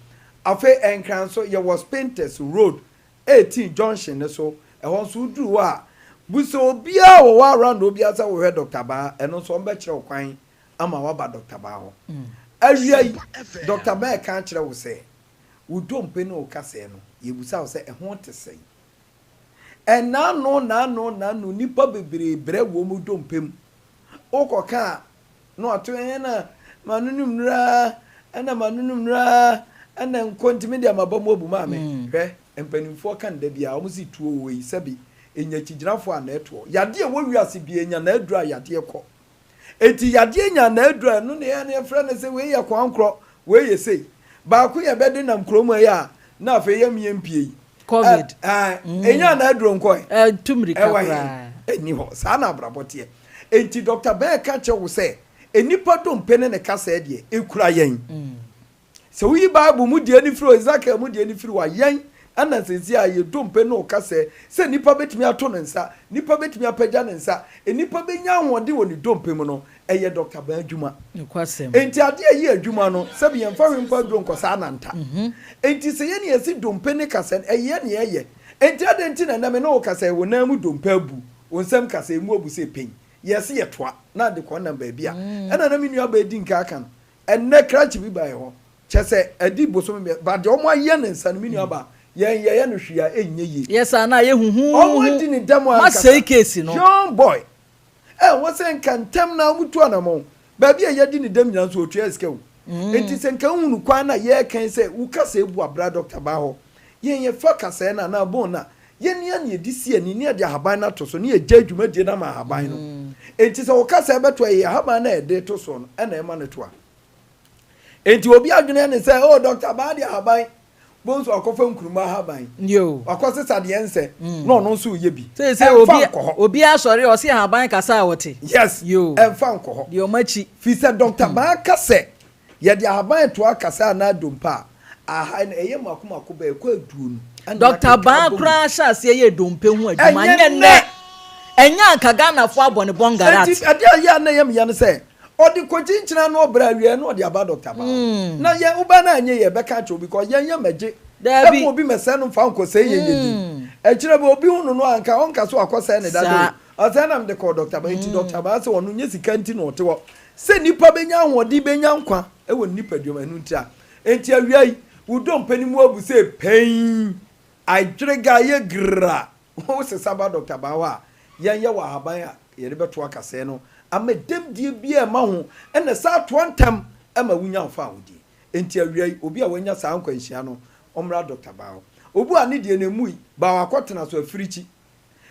Afei Nkran nso yɛwɔ Spintex Road 18 junction no so, ɛhɔ nso woduru hɔ a, busa obiara a ɔwɔ hɔ around hɔ biara sɛ wohwɛ Dɔkta Baa, ɛno nso wɔbɛkyerɛ wo kwan ama woaba Dɔkta Baa hɔ. Awia yi, Dɔkta Baa reka akyerɛ wo sɛ, wo dompe ne wo kasɛɛ no, yɛbisa wo sɛ ɛho te sɛn? Ɛnnaano nnaano nnaano nnipa bebree brɛ wɔn dompe mu. Wokɔka a, na wato ɛɛ na manonom nnuru ara, ɛna manonom nnuru ara, ɛna nkɔ nti me deɛ maba mu abu maame. Hwɛ, mpanimfoɔ ka no da biara, wɔn se tuo wɔ yi sɛbi ɛnya akyigyinafoɔ a na ɛtoɔ. Yadeɛ ɛwɔ wiase biara ɛnya n'aduru a yadeɛ kɔ. Enti yadeɛ nya n'aduru a ɛno na yɛn yɛfrɛ no sɛ wei yɛ kwankorɔ, wei yɛ sei. Baako yɛ bɛde nam kurom ha yi a na afei yɛm yɛn mpie yi. Covid. Ɛ, ɛnya n'aduro nkɔ ɛ. Ɛtu mmirika Ɛwɔ he? koraa. Ɛnni hɔ. Saa na abrabɔ teɛ. Enti Dɔkta Bɛɛ ka kyerɛ wo sɛ nnipa dompe ne ne kasɛɛ deɛ, ɛkura yɛn. Sɛ woyi Bible mu deɛ no firi hɔ, Ezekiel mu deɛ no firi hɔ a, yɛn na seesei a yɛn dompe ne wo kasɛɛ sɛ nnipa bɛtumi ato ne nsa, nnipa bɛtumi apagya ne nsa, nnipa bɛnya ahoɔden wɔ ne dompe mu no, ɛyɛ Dɔkta Bɛɛ adwuma. Nokwasɛm. Enti adeɛ a ɛyɛ adwuma no, sɛbi yɛmfa hwee mfa aduro nkɔ saa nanta. Enti sɛ yɛn na yɛsi dompe ne kasɛɛ no, ɛyɛ yɛn na yɛyɛ. Enti adɛn nti na ɛnnɛ me ne wo kasa yi, wo nan mu dompe abu, Wo nsɛm ka sɛ emu abu sɛ pɛn. Yɛse yɛtoa na ade kɔ nam baabi a. Ɛna na me nua baa di nka aka no. Ɛnnɛ krakye bi baeɛ hɔ. Kyerɛ sɛ adi bosome mmiɛ but deɛ wɔn ayɛ ne nsa no me nua baa yɛn yɛyɛ no hwee a ɛnyɛ yie. Yɛ saa na ayɛ huhuuhu. Wɔn adi ne dɛm ankasa. Moasɛe case no. Young boy. Ɛ wɔ sɛ nka ntɛm na wɔtu anamɔn. Baabi a yɛadi ne dɛm nyinaa nso ɔtua sika o. Enti sɛ nka wohunu kwan no a yɛreka yi sɛ wo kasa abu a bra dɔkta baa hɔ. Yɛn yɛfa kasɛɛ no anaa bone no a, yɛnoa na yɛde si ani na yɛde ahaban no ato so na yɛgyae dwumadie no ama ahaban no. Enti sɛ wo kasɛɛ bɛto a, ɛyɛ ahaban no a yɛde reto soɔ no na ɛma no to a. Enti obi adwene ne sɛ, oh dɔkta baa de ahaban, bohu sɛ wakɔfa nkuruma ahaban, wakɔsesa deɛ ɛnsɛ, na ɔno nso reyɛ bi. Seesei Ɛmfa obi nkɔ hɔ. obi asɔre a ɔse ahaban kasa a ɔte. Yes, Yoo. ɛmfa nkɔ hɔ. Deɛ ɔmo akyi. Firi sɛ dɔkta baa ka sɛ Yɛde ahaban toa kasa anaa dompe a, ahae no, ɛyɛ mmaako mmaako bɛyɛ kɔ aduonu na Dɔkta yɛakeka Baa abɔ mu. koraa hyɛ aseɛ yɛɛ dompe ho adwuma, Ɛnyɛ nyɛ nnɛ! nnɛ. Ɛnyɛ anka Ghanafoɔ abɔ ne bɔngarat. Enti adeɛ a ɛyɛ a na ɛyɛ me ya ne sɛ, ɔde kɔkyinkyini ano ɔbrɛ awieɛ na ɔde aba Dɔkta Baa hɔ. Na yɛn, wo ba no anyɛ yie a, yɛbɛka akyerɛ wo because yɛn yɛ mmɛgye Daabi. ɛma obi mmɛsɛe no mfa nkɔsɛe yɛn yɛ din. Ɛkyerɛ bi, obi hu no no a, anka ɔnka sɛ wakɔsɛe ne dada o. Ɔsɛe na mede kɔɔ Dɔkta Baa. Enti Dɔkta Baa sɛ ɔno nyɛ sika nti na ɔte hɔ. Sɛ nnipa bɛnya ahoɔden bɛnya nkwa wɔ ne nipadua mu, ɛno ntira. Enti awia yi, wo dompe no mu abu sɛ pɛnn, adwerega, ayɛ gra. Wo sesa ba Dɔkta Baa hɔ a, yɛn yɛ wɔ ahaban a yɛde bɛto akasɛɛ no ama dɛmdie biara mma ho, ɛna ɛsan toa ntɛm ma wonya wo fawohodie. Enti awia yi, obi a wanya saa nkwanhyia no, ɔmmra Dɔkta Baa hɔ. Obi a ne deɛ no ɛmmui, baa wakɔtena so afirikyi.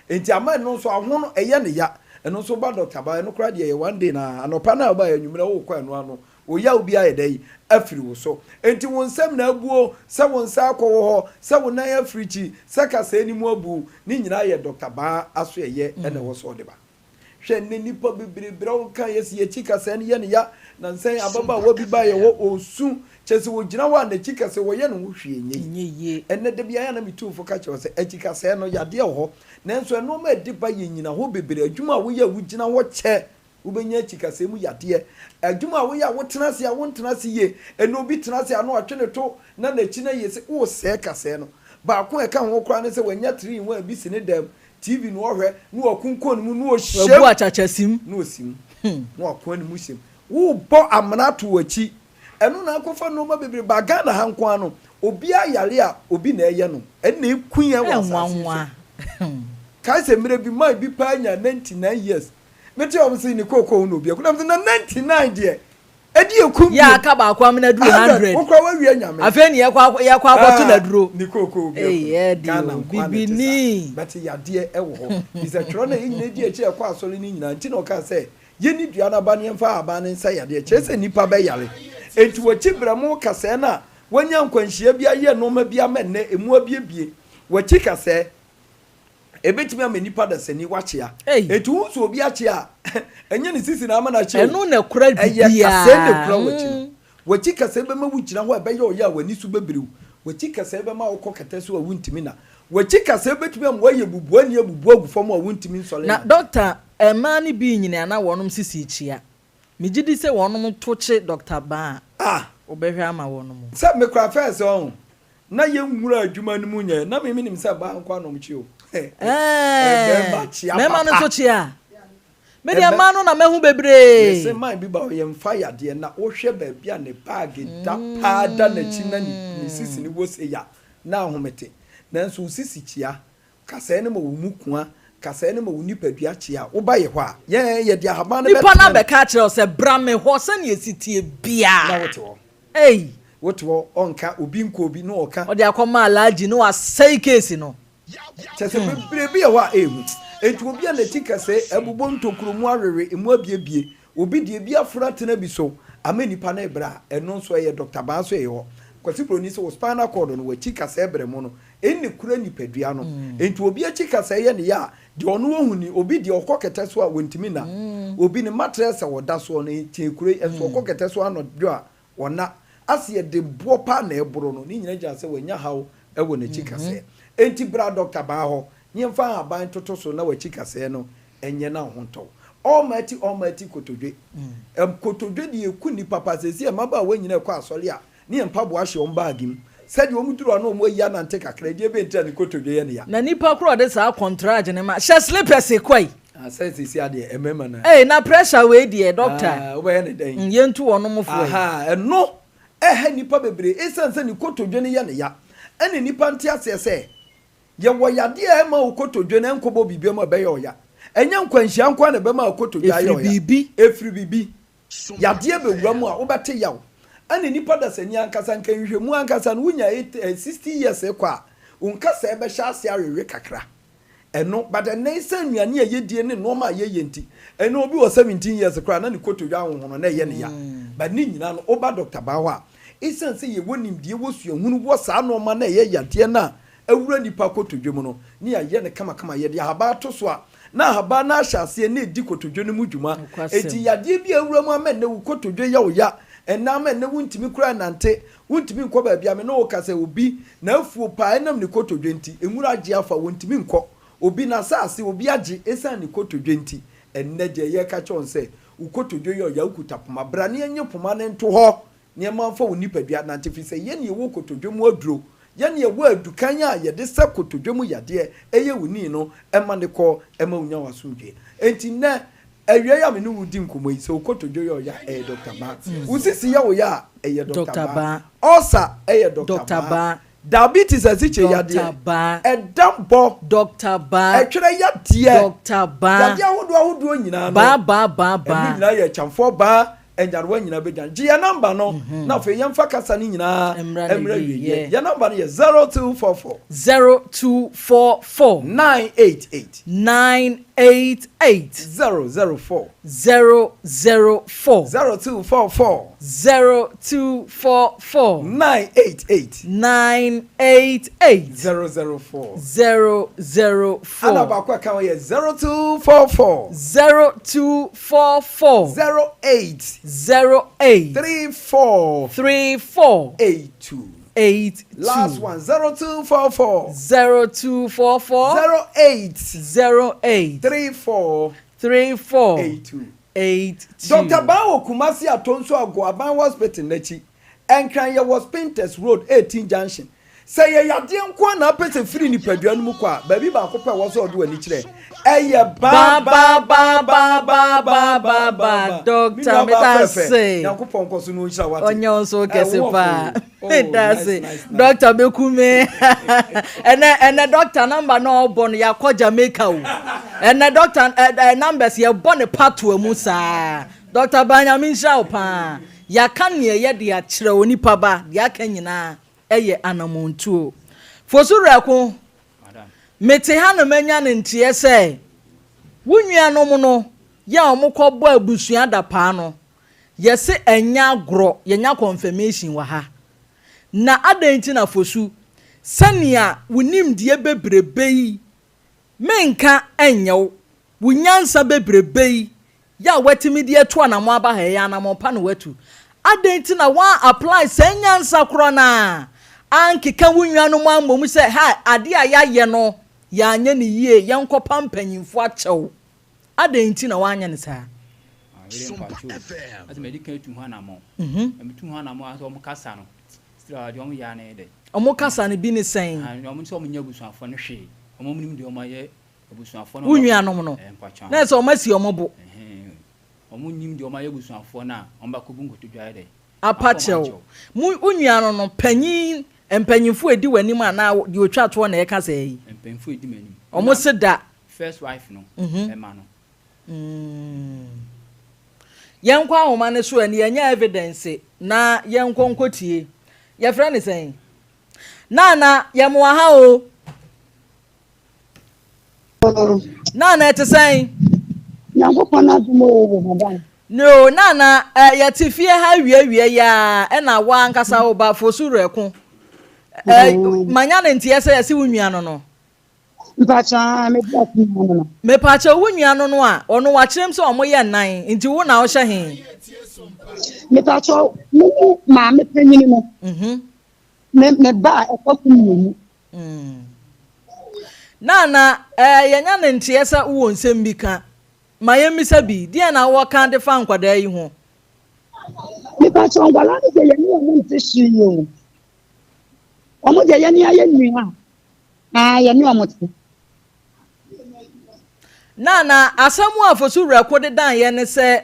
Enti ama ɛno nso aho no ɛyɛ no ya. Ɛno nso woba doctor ba ɛno koraa deɛ ɛyɛ one day na anɔpa no a wobaeɛ anwummerɛ wokɔ ɛno ano. Wo yaw bi ayɛ dɛn? Afiri wo so. Enti wo nsam na abuo, sɛ wo nsa akɔ wo hɔ, sɛ wo nan afirikyi, sɛ kasɛɛ no mu abu, ne nyinaa yɛ Dɔkta Baa asoɛeɛ na ɛwɔ sɛ ɔde ba. Hwɛ nnɛ nnipa bebree brɛ wo ka yɛsi yɛkyi kasɛɛ no yɛ no ya. Nansa yi ababaawa bi baeɛ hɔ ɔresu, kyerɛ sɛ ɔgyina hɔ a n'akyi kasɛɛ wɔyɛ ne ho hwee nyɛ yie. Ɛnnɛ da biara yɛ a na metu fo ka kyerɛ wo sɛ akyi kasɛɛ no yadeɛ wɔ hɔ nanso nnoɔma a ɛde ba yɛ nyina hɔ bebree. Adwuma a woyɛ a wogyina hɔ kyɛ Wobɛnya akyikasɛɛ mu yadeɛ. Adwuma a woyɛ a wotena ase a wontena ase yie. Ɛnna obi tena ase a na watwe ne to na n'akyi no ayie sɛ woresɛe kasɛɛ no. Baako a ɛka ho koraa ne sɛ wanya three in one bi si ne dan mu, TV na ɔhwɛ, na wakunkun ne mu na ɔhyɛ Wabu mu. akyakyasim. Na ɔsi mu na wakoa ne mu hyɛ mu. Worebɔ amena ato w'akyi. Ɛno na akɔfa nnoɔma bebree ba. Ghana ha nko ara no, obiara yare a obi na ɛyɛ no. Ɛno na ɛku yɛn wɔ asase yi Ɛnwanwa. so. Kae sɛ mmerɛ bi man bi paa nyaa 99 years. Mete wɔn se ne kookoo ho na obi aku na mese na 99 deɛ ɛde ekum Yɛ biom. aka baako amena duru 100 100. Wokora wawia nyame. Afei ne yɛkɔ akɔ yɛkɔ akɔto Ah, n'aduro. ne kookoo obi aku Ei no. ɛɛde Ghana o nkoa na ɛte saa. bibini. But yadeɛ ɛwɔ hɔ. Firi sɛ twerɛ no a yɛn nyinaa di akyi a yɛkɔ asɔre no nyinaa nti na ɔkaa sɛ yɛnni dua no aba na yɛmfa ahaban no nsa yadeɛ. Kyerɛ sɛ nnipa bɛyare. Enti wakyi berɛmo kasɛɛ no a wanya nkwanhyia bi ayɛ nnoɔma bi ama ɛnnɛ ɛmu abiebie. Wakyi kasɛɛ. Ebetumi ama nipa dasani wakyea. Enti wohu sɛ obi akyea a, ɛnyɛ ne sisi na ama no akyea o. Ɛno na ɛkora Ɛyɛ biribiara. kasɛɛ na ekura w'akyi no. W'akyi kasɛɛ bɛma wugyina hɔ a ɛbɛyɛ ɔyɛ a w'ani so bɛbiri wo. W'akyi kasɛɛ bɛma wokɔ kɛtɛ so a wuntumi nna. W'akyi kasɛɛ betumi ama woayɛ bubuani abubu agu fam a wuntumi nsɔre Na nnante. dɔkta, mmaa no bi nyini a na wɔnom sisi kyea. Megye di sɛ wɔnom to kye Dɔkta Baa a, wobɛhwɛ ama wɔnom. Sɛ me koraa first ɔho na yɛ nwura adwuma no mu nyɛ na me menim sɛ baa nkoa na ɔmo kye o Ɛɛɛ mmarima kyea mmarima no papa nso kyea? Me deɛ Ɛmɛ mmaa no na mahu me bebree. se man bi ba hɔ yɛ nfa yadeɛ na wo hwɛ baabi a ne bag da paa da n'akyi na ne ne sisi no wɔ sei a na ahomete nanso wo sisi kyea Kasɛɛ no ma wo mu kua, kasɛɛ no ma wo nipadua kyea. Woba yɛ hɔ a, yɛn, yɛde ahaban no Nipa no bɛtena no. abɛka akyerɛ wo sɛ, Bra me hɔ sɛnea ɛsi teɛ biara. Na wote hɔ. Ei! Wote hɔ, ɔnka, obi nkɔ obi, na ɔka. Ɔde akɔma Alhaji na wasɛe case no. Kyerɛ sɛ, bebree bi yɛ hɔ a, ɛyɛ hu. Enti obi a n'akyi kasɛe, abobɔ ntokuro mu awewe, emu abiebie, obi deɛ ebi aforo atena bi so ama nipa no rebrɛ a, ɛno nso ɛyɛ Dɔkta Baa nso ɛyɛ hɔ. Kwasi Broni sɛ wo spinal cord no, w'akyi kasɛe brɛ mu no, Nne kura nipadua no. Enti obi akyi kasɛe yɛ ne ya a, deɛ ɔno ɔhu ni, obi deɛ ɔkɔ kɛtɛ so a ɔntumi nna. Obi ne matress a ɔda soɔ no, kyɛn kuro yi, nso ɔkɔ kɛtɛ so anɔdwo a, ɔnna. Ase yɛde boɔ paa na ɛboro no, ne nyina gyina sɛ wanya haw wɔ n'akyi kasɛe. Enti bra dɔkta baa hɔ na yɛmfa nhaban ntoto so na w'akyi kasɛe no nyɛ na wo ho ntɔ wo. Almighty Almighty kotodwe. Kotodwe deɛ ɛku nnipa paa. Seesei mmabaawa nyina ɛkɔ asɔre a, ne yɛn mpaboa hyɛ wɔn baage mu. Sɛdeɛ wɔn duru hɔ a na wɔn ayi anante kakra, ɛdeɛ bɛn nti na ne kotodwe yɛ ne ya? Na nipa koro a ɔde saa kɔntragye no ma, hyɛ slippers kɔ yi. Ah, sɛ sisi adeɛ, mmarima na. Ei, na pressure wei deɛ, doctor. Ah, wobɛyɛ ne dɛn? Mm, yɛntu wɔn fo ɛ. Aha, ɛno ɛha nnipa bebree, esiane sɛ ne kotodwe no yɛ ne ya. Ɛna nnipa nte aseɛ sɛ, yɛwɔ yadeɛ a ɛma wo kotodwe no ɛnkɔbɔ biribi mu a ɛbɛyɛ ɔya. Ɛnyɛ nkwanhyia nko ara na ɛbɛma wo kotodwe ayɛ Ɛfiri ɔya. biribi. Ɛfiri biribi. Yadeɛ bɛwura mu a, wobɛte yaw. Ɛna nipa dasani ankasa, nka nhwehwɛmu ankasa no, wonya 60 years rekɔ a, wo nkasɛɛ bɛhyɛ aseɛ awewe kakra. Ɛno, but ɛnnɛ ɛsiane nnuane a yɛdie ne nnoɔma a yɛyɛ nti, ɛnnɛ obi wɔ 17 years koraa na ne kotodwe ahohono na ɛyɛ ne ya. But ne nyinaa no, woba Doctor Baa hɔ a, ɛsiane sɛ yɛwɔ nimdeɛ, wɔ suahunu wɔ saa nnoɔma no a ɛyɛ yadeɛ no a awura nnipa kotodwe mu no, ne yɛayɛ no kamakama. Yɛde ahaban ato so a, na ahaban no ahyɛ aseɛ na ɛdi kotodwe no mu dwuma. Enti yadeɛ bi a awura mu ama ɛnnɛ wo kotodwe yɛ wo ya, ɛnnɛ ama ɛnnɛ wontumi koraa nnante, wontumi nkɔ baabi a me ne wo ka sɛ obi n'afuo paa ɛnam ne kotodwe nti, nwura agye afa, wɔntumi nkɔ. Obi n'asase, obi agye ɛsiane ne kotodwe nti. Ɛnnɛ deɛ yɛreka kyerɛ wo sɛ, wo kotodwe yɛ ɔya, wokuta poma, bra na yɛnnye poma no nto hɔ Nneɛma mfa wo nipadua nante, ɛfiri sɛ yɛn na yɛwɔ kotodwe mu aduro, yɛn na yɛwɔ adukan a yɛde sa kotodwe mu yadeɛ, ɛyɛ wo nii no ma no kɔ, ɛma wonya w'asomdwoeɛ. Enti nnɛ awia yi a me ne wo redi nkɔmmɔ yi, sɛ wo kotodwe yɛ ɔya a, ɛyɛ Dɔkta Baa. Wo sisi yɛ wo ya a, ɛyɛ Dɔkta Baa. Ulcer, ɛyɛ Dɔkta Baa. Diabetes, asikyire yadeɛ, ɛdam bɔ, ɛtwerɛ yadeɛ, yadeɛ ahodoɔ ahodoɔ nyinaa no, ɛno nyinaa yɛ akyamfoɔ baa, nyarewa nyinaa bɛdwane. Gye yɛn namba no na afei yɛmfa kasa no nyinaa mmra awieɛ. Yɛn namba no yɛ 0244. 0244. 988. 9. 8 8. 0 0 4. 0 0 4. 0244. 0244. 988. 988. 004. 004. Ana baako a ka ho yɛ 0244. 0244. 08. 08. 34. 34. 82. 82. Last one, 0244. 0244. 08. 08. 34. 34. 82. 82. Dr. Ban wɔ Kumasi Atonso Ago Aban Hospital n'akyi. Nkran yɛ wɔ Spintex Road 18 Junction. Sɛ yɛ yadeɛ nko a na apɛ sɛ firi nipadua no mu kɔ a, baabi baako pɛ wɔ sɛ ɔde w'ani kyerɛ ɛyɛ Ba ba ba ba ba ba ba ba. Doctor, meda ase. Nyankopɔn nkɔ so no nhyira wate. Ɔnyɛ wo nso kɛse paa. Oh, Meda nice, ase. nice, nice. Doctor bɛku me. Ɛnɛ doctor number na ɔbɔ no, yɛakɔ Jamaica o. Ɛnɛ doctor ɛ ɛ numbers yɛbɔ ne patoa mu saa. Doctor Banyame nhyira wo paa. Yɛaka neɛ yɛde akyerɛ onipa ba deɛ aka nyinaa ɛyɛ anamontuo. Fosu Rɛko, Madam. mete ha na manya ne nteɛ sɛ wo nuanom no yɛ a wɔkɔbɔ abusua dapaa no, yɛse ɛnya agorɔ, yɛnya confirmation wɔ ha. Na adɛn nti na Fosu, sɛnea wo nimdeɛ bebrebe yi, menka ɛnyɛ wo wo nyansa bebrebe yi yɛ a watumi de atu anammɔ aba ha, ɛyɛ anammɔ pa na watu, adɛn nti na wɔn apply saa nyansa korɔ naa ankeka wo nuanom ammom sɛ ha adeɛ a yɛayɛ no yɛanyɛ ne yie, yɛnkɔpa mpanyimfoɔ akyɛw? Adɛn nti na woanyɛ ne saa? Wede mpatwo ase mɛdi kan tu ho anammɔ. Metu ho anammɔ asɛ ɔmo kasa no still a deɛ ɔmo yɛ ana yɛ dɛ. Ɔmo kasa no bi ne sɛn? Ah, ɔmo sɛ ɔmo nyɛ abusuafoɔ no hwee, ɔmo nim deɛ ɔmo ayɛ abusuafoɔ no. Wo nuanom no? Mpatwo. Na ɛsɛ ɔmo asi ɔmo bo. Ɛhɛn. Ɔmo nim deɛ ɔmo ayɛ abusuafoɔ no a ɔmo bɛkɔ bu nkotodwe ayɛ dɛ apa kyɛw. Mu wo nuanom no, panyin, mpanyimfoɔ edi w'anim anaa deɛ otwa toɔ na ɛka sɛ yi? Mpanyinfoɔ edi m'anim. Ɔmo se da. First wife no ɛma no. Yɛnkɔ ahoma no so ani, yɛnyɛ evidence na yɛnkɔ nkɔtie. Yɛfrɛ ne sɛn? Nana, yɛmoa ha o. Nana, ɛte sɛn? Nyankopɔn adom o, madam. No, Nana, yɛte fie ha wiewie yaa ɛna wa ankasa wo ba Fosu Rɛko manya ne nteɛ sɛ yɛse wo nua no. Mpakyɛ, mede ase no. Mepakyɛ, wo nua no a ɔno wakyerɛm sɛ ɔmo yɛ nnan, nti wo na wohyɛ he? Mepakyɛ, me ne maame panyin no. Me ba a ɛkɔ so mmienu. Nana, yɛnya ne nteɛ sɛ wowɔ nsɛm bi ka ma yɛmmisa bi. Deɛ na wɔka de fa nkwadaa yi ho? Mepakyɛ, nkwadaa no deɛ, yɛne ɔmo nte hwee o. Ɔmo deɛ, yɛne ayɛ nua a yɛne ɔmo te. Nana, asɛm a Fosu Werɛko de dan yɛ ne sɛ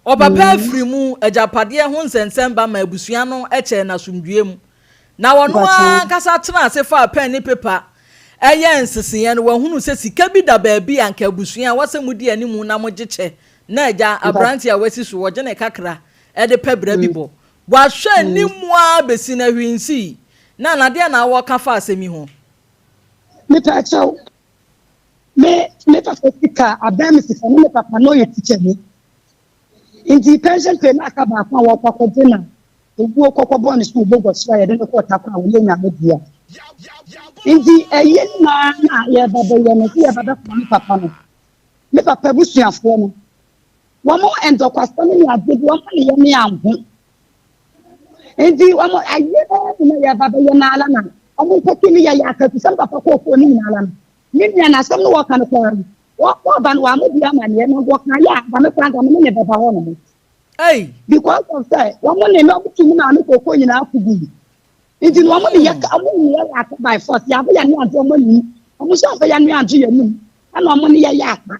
ɔpapa afiri mu, agyapadeɛ ho nsɛnsɛm ba ma abusua no kyɛɛ n'asomdue mu, na wɔno ankasa tena ase fa pen ne paper ɛyɛ nseseɛ no, wahunu sɛ sika bi da baabi a nka abusua a wɔsɛ mo di animu na mogye kyɛ na agya aberante a wasi so wɔgye ne kakra ɛde pɛ brɛ bi bɔ wahwɛ anim a bɛsi no ahwii nsii. Na nadeɛ na wɔka fa asɛm yi ho? Mepakyɛw, me papa sika abɛn me sika ne me papa na ɔyɛ teacher ni, nti pension pay na aka baako a wɔkɔ akɔgye na owuo kɔkɔ bɔ ne so wɔ Bogoso a yɛde no kɔɔ Takɔ a wɔyɛ Nyame dea. Nti ɛyɛ nyinaa na yɛba bɛyɛ no sɛ yɛba bɛkɔ me papa no, me papa abusuafoɔ no, wɔn ntɔkwasɛm ne ade bi wɔn ne yɛ ne anho. Nti wɔn ayɛ na yɛba bɛyɛ n'ala na wɔn nkɔkye ne yɛyɛ akatu sɛ papa kɔɔkɔɔ ne nyinaa no, ne nua na asɛm no wɔka no koraa no, wɔba no wɔn di amaneɛ na wɔka yɛ a dame koraa dame ne ne bɛba hɔ nom. Hey. Because of sɛ wɔn ne na wɔn tu mu maame kɔɔkɔɔ nyinaa ko gu, nti na wɔn ne yɛ wɔn ne yɛ aka by force. Yɛ abɛ yɛ ne ade wɔn anim, wɔn nso abɛ yɛ ne ade yɛ anim, ɛna wɔn ne yɛ yɛ aka.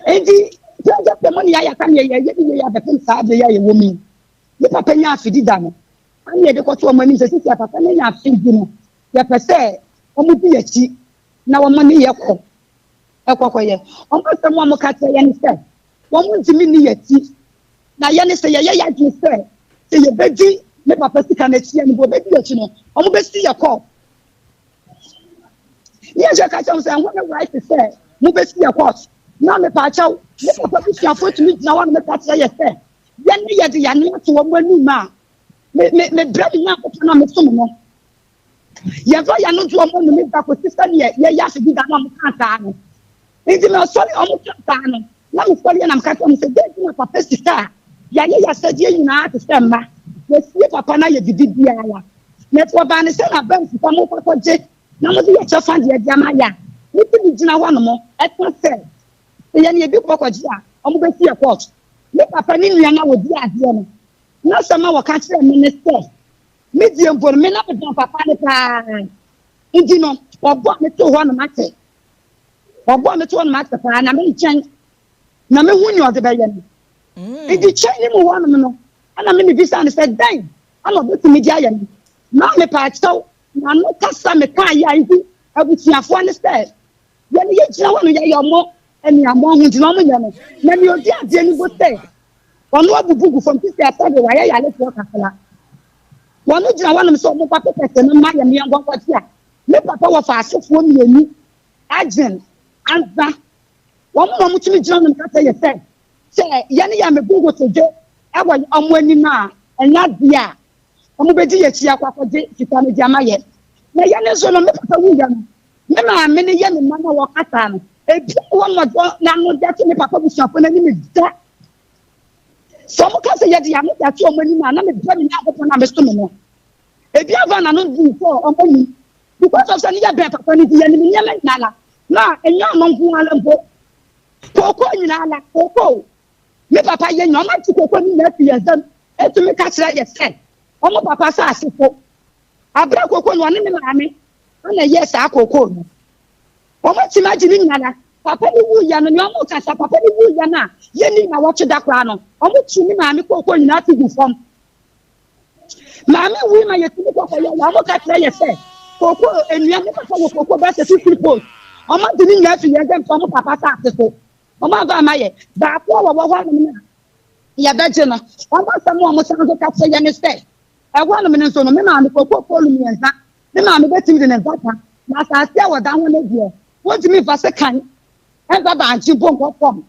Nti sɛ sɛ mo ne yɛ ayɛ aka ne yɛ yɛ yɛ yɛ abɛpem saa adeɛ yɛ a yɛwɔ mu yi. Ne papa nya afidi da no ana yɛde kɔto wɔn anim sɛ sisi a papa no nya afidi no, yɛpɛ sɛ wɔn di akyi na wɔn ne yɛ kɔ ɛkɔkɔyɛ wɔn asɛm a wɔn ka kyerɛ yɛn sɛ wɔn ntumi ni yɛ akyi na yɛn sɛ yɛyɛ yɛ adwene sɛ yɛbɛdi ne papa sika n'akyi yɛn bo bɛdi akyi no, wɔn bɛsi yɛ kɔ. Ne yɛn nso ka kyerɛ wɔn sɛ ɛho ne right sɛ mobɛsi yɛ court. Na mepaakyɛw, me papa busuafoɔ tumi gyina hɔ na meka kyerɛ yɛ sɛ yɛne yɛde yɛn ano ato wɔn anim a, me me mebrɛ me Nyankopɔn a mesom no. Yɛmfa yɛn ano nto wɔn anim da kɔsi sɛdeɛ yɛyɛ asedi da no a wɔkaa saa no. Nti mesɔre a wɔkaa saa no, na mesɔre na meka kyerɛ wɔn sɛ, dɛn nti na papa sika a yɛayɛ yɛn asɛdeɛ nyinaa te sɛ mma, yɛsie papa no ayɛ biribi biara. Na sɛ ɔbaa ne sɛ n'abam sika mokɔ akɔgye na mode yɛ kyɛfa deɛ de ama yɛ a, motumi gyina hɔnom ɛka sɛ sɛ yɛne ebi kɔ kɔgye a, wɔbɛsi yɛ court. Me papa ne nua no a wɔdi adeɛ no, n'asɛm a wɔka kyerɛɛ me ne sɛ, me deɛ mpo no, me na mebɛn papa no paa. Nti no, ɔbɔɔ me too hɔnom akyɛ. Ɔbɔɔ me too hɔnom akyɛ paa na me nkyɛn na mehu nea ɔde bɛyɛ no. Nti kyɛn ne mu hɔnom no, ɛna me mebisa no sɛ dɛn ɛna ɔbɛtumi de ayɛ me. Maa mepaakyɛw n'ano kasa mekaa yɛ a nti abusuafoɔ ne sɛ yɛne yɛgyina hɔ no yɛyɛ ɔmo aniammɔ ho nti na ɔmo nyɛ no. Na nea ɔdi adeɛ no bo sɛ ɔno abubu gu fam sisi asɛ de wayɛ yarefoɔ kakra. Wɔn gyina hɔnom sɛ ɔmo ba pɛpɛsɛ no ma yɛ mmea nkɔnkɔgye a me papa wɔ fa asefoɔ mmienu agyen ansa wɔn na wɔn tumi gyina hɔnom kasa yɛ sɛ sɛ yɛne yɛ amebu nkotodwe ɛwɔ ɔmo anim a ɛnyɛ adeɛ a wɔn bɛgye yɛ akyi akɔ akɔgye sika no de ama yɛ. Na yɛn nso no, me papa wuyɛ no, me maame ne yɛ ne mma na wɔkasa no, ebi wɔ no ɔdɔ n'ano de ato me papa busuafo n'anim da. Sɛ wɔn kasa yɛ de ano de ato wɔn anim a, na me brɛ me Nyankopɔn a mesom no. Ebi ava n'ano di sɛ wɔn anim because of sɛ ne yɛ bɛn papa no ti yɛ ne nneɛma nyinaa la na ɛnyɛ ɔno nko ara mpo, kooko nyinaa la, kooko me papa yɛ nyina ɔmo ate kooko no nyinaa fi yɛn nsam. Etumi ka kyerɛ yɛ sɛ ɔmo papa sɛ asefo abere kooko no, ɔne me maame ɛna ɛyɛ saa kooko no, wɔn atumi agye ne nyinaa. Papa ne wu yɛ no, nea ɔmo kasa papa ne wu yɛ no a yɛni na wɔtwe da koraa no, ɔmo tu ne maame kooko nyinaa ti gu fam. Maame wu ma yɛtumi kɔkɔ yɛ, ɔmo ka kyerɛ yɛ sɛ kooko nnua ne papa wɔ kooko bɛsɛ 50 post, ɔmo agye ne nyinaa fi yɛn nsam sɛ ɔmo papa sɛ ase so ɔmo aba ama yɛ baako a wɔwɔ hɔ nom no a yɛbɛgye no. Ɔmo asɛm a ɔmo san so ka kyerɛ yɛ ne sɛ ɛhɔ nom no nso no, me maame kooko poolu mmiɛnsa, me maame bɛtumi de ne nsa ka, na asase a wɔda ho no deɛ, wɔntumi mfa sekan ɛmfa bankye mpo nkɔ fam.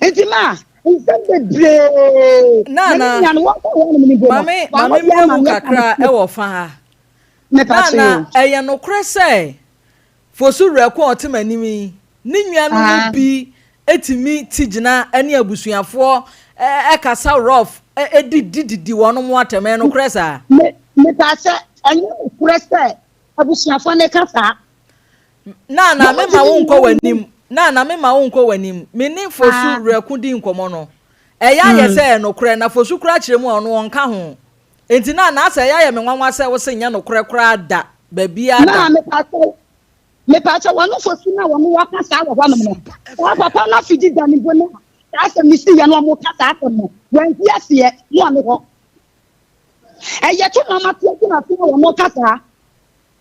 Nti ma nsɛm bebree na ne nua no wɔkɔ hɔ nom no mpo no Maame, maame mmea mu kakra ɛwɔ fa ha. Nana, ɛyɛ nokorɛ sɛ Fosu Werɛko a ɔte m'anim yi, ne nua no mu bi etumi ti gyina ne abusuafoɔ ɛkasa rough, ɛdidi didi wɔn mo atɛm, ɛyɛ nokorɛ saa? Mepa sɛ ɛnyɛ nokorɛ sɛ abusuafoɔ ne ka saa. Nana, me ma wo nkɔ w'anim. Nana, me ma wo nkɔ w'anim. Me ne Fosu Werɛko di nkɔmɔ no, ɛyɛ ayɛ sɛ ɛyɛ nokorɛ, na Fosu koraa kyerɛ mu a ɔno ɔnka ho. Enti na asɛ ɛyɛ ayɛ me nwanwa sɛ wose nyɛ nokorɛ koraa da, baabiara da. Na mepa kyɛ, mepa kyɛ, wɔn Fosu na wɔn wɔka saa wɔ hɔnom no, saa papa no afidi da ne bo no a saa asɛm no si yɛ no, wɔn ka saa asɛm no wɔn nti aseɛ mo a me hɔ ɛyɛ to na ɔma teɛ gyina so na wɔn ka saa.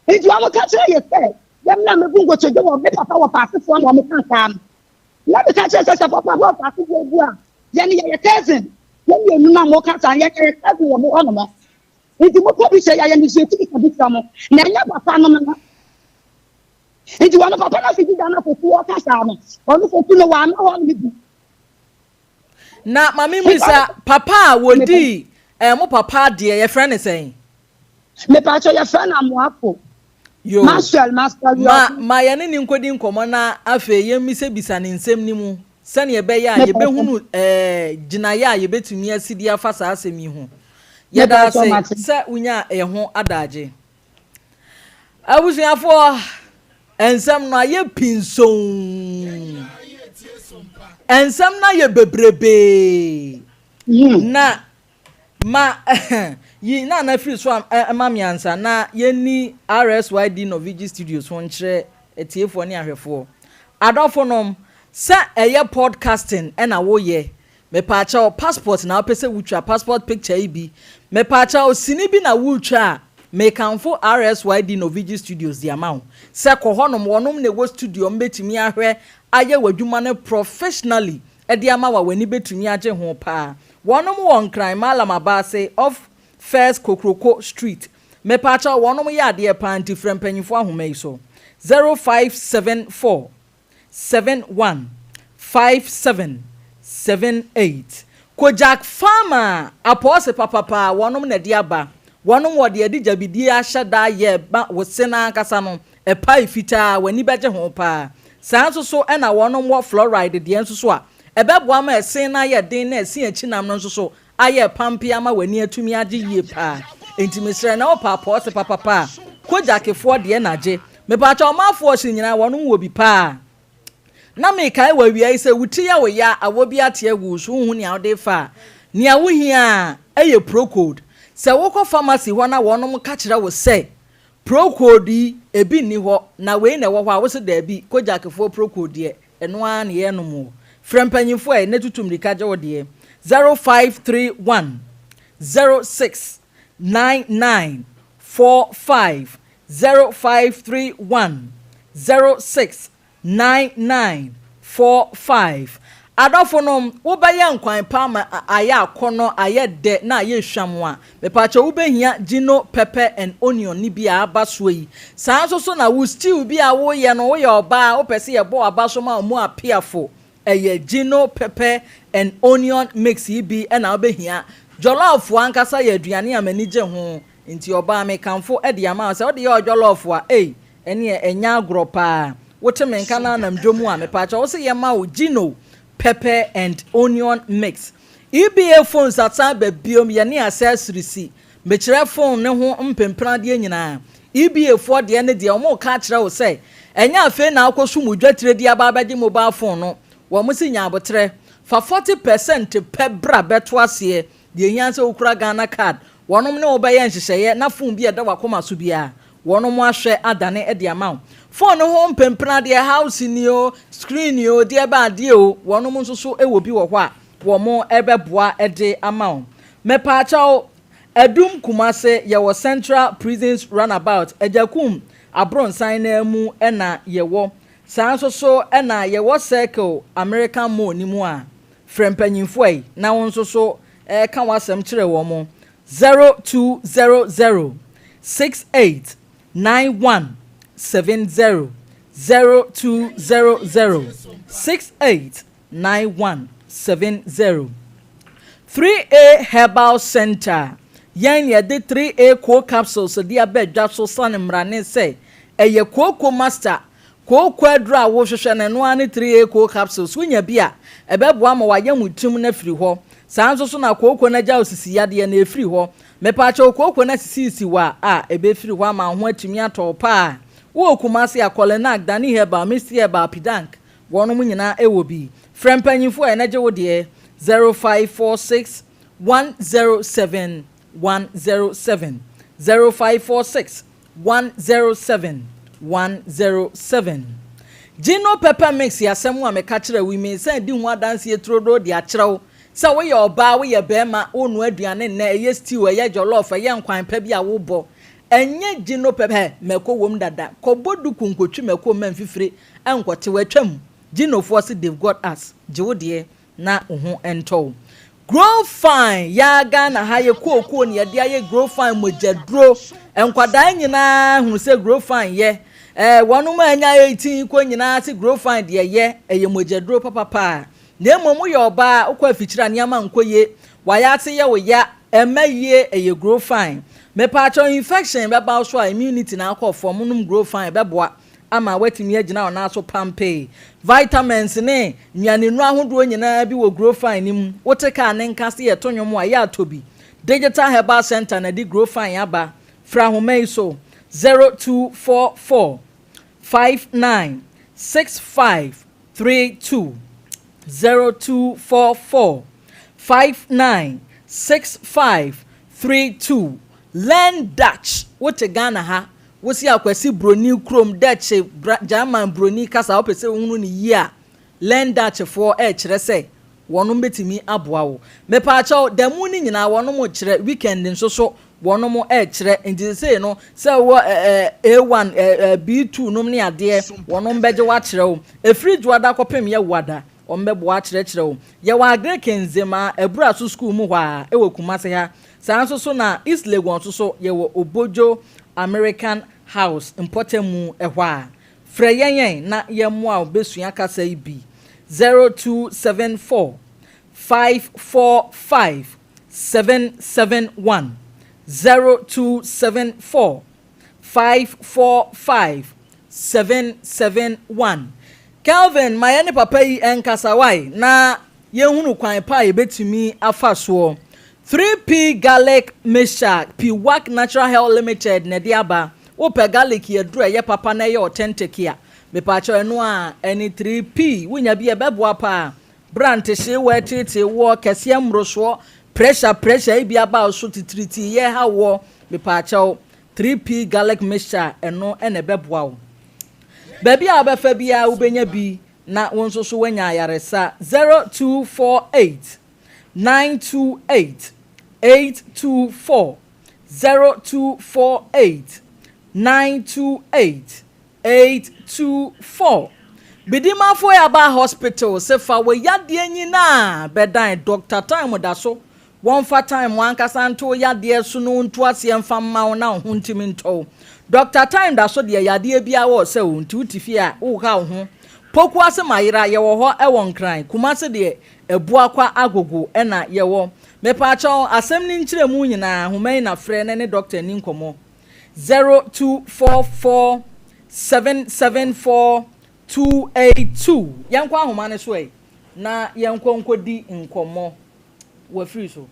Nti wɔn ka kyerɛ yɛ sɛ yɛn na mebu nkotodwe wɔ me papa wɔ faasefoɔ na wɔn ka saa no, na meka kyerɛ sɛ sɛ papa wɔ faasefoɔ bu a, yɛn yɛyɛ cousin, yɛn mmienu na mo ka saa, yɛn yɛyɛ cousin wɔ mo hɔnom. Nti mo kɔ bi sɛ yɛyɛ ne suo tumi ka bi kyerɛ mo na ɛnyɛ papa no no. Nti wɔn papa no afidi da no akɔsi wɔka saa no, ɔno kɔsi no wɔama hɔ no bi. Na maame mmisa, papa a wɔdii mo papa adeɛ, yɛfrɛ ne sɛn? Mepatwa, yɛfrɛ no Amoafo. Yo. Maxwell, Maxwell. Ma ma yɛne ne nkɔdi nkɔmmɔ na afei yɛmmisabisa ne nsɛm no mu sɛnea ɛbɛyɛ a yɛbɛhunu gyinaeɛ a yɛbɛtumi asi de afa saa asɛm yi ho. Yɛda ase sɛ wonya yɛn ho adagye. Abusuafoɔ, nsɛm no ayɛ pinsonn. Nsɛm no ayɛ bebrebee. Na ma yi na na firi so a ma me ansa na yɛnni RSYD Norvigi Studios ho nkyerɛ atiefoɔ ne ahwɛfoɔ. Adɔfonom, sɛ ɛyɛ podcasting ɛna woyɛ, mepaakyɛw, passport na wopɛ sɛ wotwa, passport picture yi bi, mepaakyɛw, sini bi na wotwa a, mekamfo RSYD Norvigi Studios de ama wo sɛ kɔ hɔnom, wɔnom na ɛwɔ studio, wɔbɛtumi ahwɛ ayɛ w'adwuma no professionally de ama wo a w'ani bɛtumi agye ho paa. Wɔnom wɔ Nkran, Mallam Abaase, off First Kokroko Street. Mepaakyɛw, wɔnom yɛ adeɛ paa nti frɛ mpanyinfoɔ ahoma yi so. 0574 71 57 78. Kojak Pharma apɔɔse papapa a wɔnom na ɛde aba. Wɔnom wɔ deɛ ɛde gyabidie ahyɛ da yɛ ma wo se no ankasa no ɛpae fitaa, w'ani bɛgye ho paa. Saa nso so na wɔnom wɔ fluoride deɛ nso so a ɛbɛboa ma ɛse no ayɛ den na ɛse akyinam no nso so ayɛ pampe ama w'ani atumi agye yie paa. Enti mesrɛ na wopɛ apɔɔse papapa a, Kojak foɔ deɛ na gye. Mepaakyɛw mouthwash nyinaa wɔnom wɔ bi paa. Na mekae wɔ awia yi sɛ wo ti yɛ wo ya, awɔ bi ate agu wo so, wonhu nea wode refa a, nea wohia ara yɛ Procold. Sɛ wokɔ pharmacy hɔ na wɔnom ka kyerɛ wo sɛ Procold yi ebi nni hɔ na wei na ɛwɔ hɔ a, wose daabi, Kojak foɔ Procold deɛ ɛno ara na yɛnom o. Frɛ mpanyinfoɔ ɛ na tutu mmirika gye wo deɛ. 0531 06 99 45 0531 06 99 45 Adɔfonom, wobɛyɛ nkwan pa ama ayɛ akɔnnɔ, ayɛ dɛ na ayɛ hwam a, mepaakyɛw wobɛhia Gino pepper and onion no bi a aba soɔ yi. Saa nso so na wo stew bi a woyɛ no, woyɛ ɔbaa a wopɛ sɛ yɛbɔ w'aba so ma wo mu apeafo, ɛyɛ Gino pepper and onion mix yi bi na wobɛhia. Jollof ankasa yɛ aduane a m'ani gye ho, nti ɔbaa mekamfo de ama wo sɛ wode yɛ ɔjollof a, ei, Ɛneɛ ɛnyɛ agorɔ paa. Wote me nka na anam dwom a, mepaakyɛw wose yɛma wo Gino pepper and onion mix. EBA phones asan aba biom, yɛne accessories, mekyerɛ phone no ho mpempenadeɛ nyinaa. EBA foɔ deɛ ne deɛ wɔn reka akyerɛ wo sɛ ɛnyɛ afei na wokɔsum wo dwatire de aba abɛgye mobile phone no. Wɔn se nya aboterɛ, fa 40% pɛ bra bɛto aseɛ. Deɛ ɛhia ne sɛ wokura Ghana card, wɔnom ne wo bɛyɛ nhyehyɛeɛ na phone bi a ɛda w'akoma so biara Wɔnom ahwɛ adane de ama wo. Phone no ho mpempena deɛ house ni o, screen o, deɛ bɛ adeɛ o, wɔnom nso so wɔ bi wɔ hɔ a wɔn bɛboa de ama wo. Mepaakyɛw, Adum Kumase yɛwɔ Central Prisons Runabout, Agyakum abronsan no ara mu na yɛwɔ. Saa nso so na yɛwɔ Circle American Mall no mu a, frɛ mpanyinfoɔ yi na wo nso so ka w'asɛm kyerɛ wɔn. 0200 68 91 70 0200 68 91 70 3A Herbal Centre Yɛn na yɛde 3A Cold Capsules de aba dwa so sane mmrane sɛ ɛyɛ kooko master Kooko aduru a wohwehwɛ no, ɛno ara ne 3A Cold Capsules. Wonya bi a, ɛbɛboa ma w'ayam tim no afiri hɔ. Saa nso so na kooko no agya wo sisi yadeɛ no, ɛfiri hɔ. Mepaakyɛw, kooko no asisiisi wo a, a, ɛbɛfiri hɔ ama wo ho atumi atɔ wo paa. Wowɔ Kumasi a, Kɔlenak, Dani Herbal, Misty Herbal, Pidank, wɔnom nyinaa wɔ bi. Frɛ mpanyinfoɔ ɛ, na gye wo deɛ, 0546 107 107, 0546 107 107 Gino pepper mix yɛ asɛm a meka kyerɛ wo yi, meresan adi ho adanseɛ turodoo de akyerɛ wo sɛ woyɛ ɔbaa, woyɛ barima, worenoa aduane nnɛ, ɛyɛ stew, ɛyɛ jollof, ɛyɛ nkwan pa bi a wobɔ, ɛnyɛ Gino pepper, hɛ, mako wom dada, kɔbɔ duku nkɔtwi mako mma mfifire nkɔtew, atwam, Ginofoɔ se they've got us, gye wo deɛ. na wo ho ntɔ wo. Grow fine yaa Ghana ha yɛ kookoo na yɛde ayɛ grow fine mogya duro. Nkwadaa nyinaa hunu sɛ grow fine yɛ. Ɛɛ wɔnom a anya 18 kɔ nyinaa se grow fine deɛ yɛ ɛyɛ mogya duro papapaa. Na mmom woyɛ ɔbaa wokɔ afikyiri a nneɛma nkɔ yie, wayɛ yɛ wo ya, ɛmma yie ɛyɛ grow fine. Mepaakyɛw infection bɛba wo so a immunity na akɔ fam nom grow fine ɛbɛboa. ama woatumi agyina wo nan so pampee. Vitamins ne nnuanennuru ahodoɔ nyinaa bi wɔ Growfine no mu. Wote kaa ne nka se yɛto nnwom a, yɛ atɔ bi. Digital Herbal Centre na ɛde Growfine aba. Frɛ ahoma yi so, 0244 59 65 32 0244 59 65 32 Learn Dutch Wote Ghana ha, Wose Akwasi broni kurom Dutch German broni kasa wopɛ sɛ wohunu no yie a Learn Dutch foɔ ɛrekyerɛ sɛ wɔnom bɛtumi aboa wo. Mepaakyɛw da mu no nyinaa wɔnom kyerɛ weekend nso so wɔnom ɛrekyerɛ nti sesei no sɛ wowɔ ɛɛ A1 ɛɛ B2 nom ne adeɛ wɔnom bɛgye wo akyerɛ wo. Ɛfiri Dwoada kɔpem Yɛwoada wɔn bɛboa akyerɛkyerɛ wo. Yɛwɔ Agric Nzema Abura so school mu hɔ ara ɛwɔ Kumasi ha. Saa nso so na East Legon nso so yɛwɔ Obodwo American House mpɔtamu hɔ a. Frɛ yɛn ɛ na yɛmmoa wo bɛsua kasa yi bi. 0274 545 771. 0274 545 771. Kelvin, ma yɛne papa yi nkasa wae na yɛnhunu kwan pa a yɛbɛtumi afa soɔ. 3P Garlic Mixture, Piwak Natural Health Limited na ɛde aba. Wopɛ garlic aduru a ɛyɛ papa na ɛyɛ authentic a, mepaakyɛw ɛno a ɛne 3P. Wonya bi a ɛbɛboa paa. Berɛ a ntehyeewa reteetee woɔ, kɛseɛ mmorosoɔ, pressure pressure yi bi aba wo so, titiritii yɛ ha woɔ, mepaakyɛw 3P Garlic Mixture ɛno na ɛbɛboa wo. Baabi a wobɛfa biara wobɛnya bi na wo nso so woanya ayaresa. 0248 928 824 0248 928 824 Bidimafo Yaba Hospital se fa wo yadeɛ nyinaa bɛdan Doctor Time da so Wɔmfa time ankasa nto wo yadeɛ so no nto aseɛ mfa mma wo na wo ho ntumi ntɔ wo. Doctor Time da so deɛ yadeɛ biara wɔ sɛ o nti wote fie a woha wo ho. Poku ase Mayera yɛwɔ hɔ wɔ Nkran, Kumase deɛ Abuakwa Agogo na yɛwɔ. Mepaakyɛw asɛm no nkyerɛmu nyinaa nhoma yi na frɛ na ne doctor nni nkɔmmɔ. 0244 774 282. Yɛnkɔ ahoma no so ɛ na yɛnkɔ nkɔdi nkɔmmɔ. Wafiri so.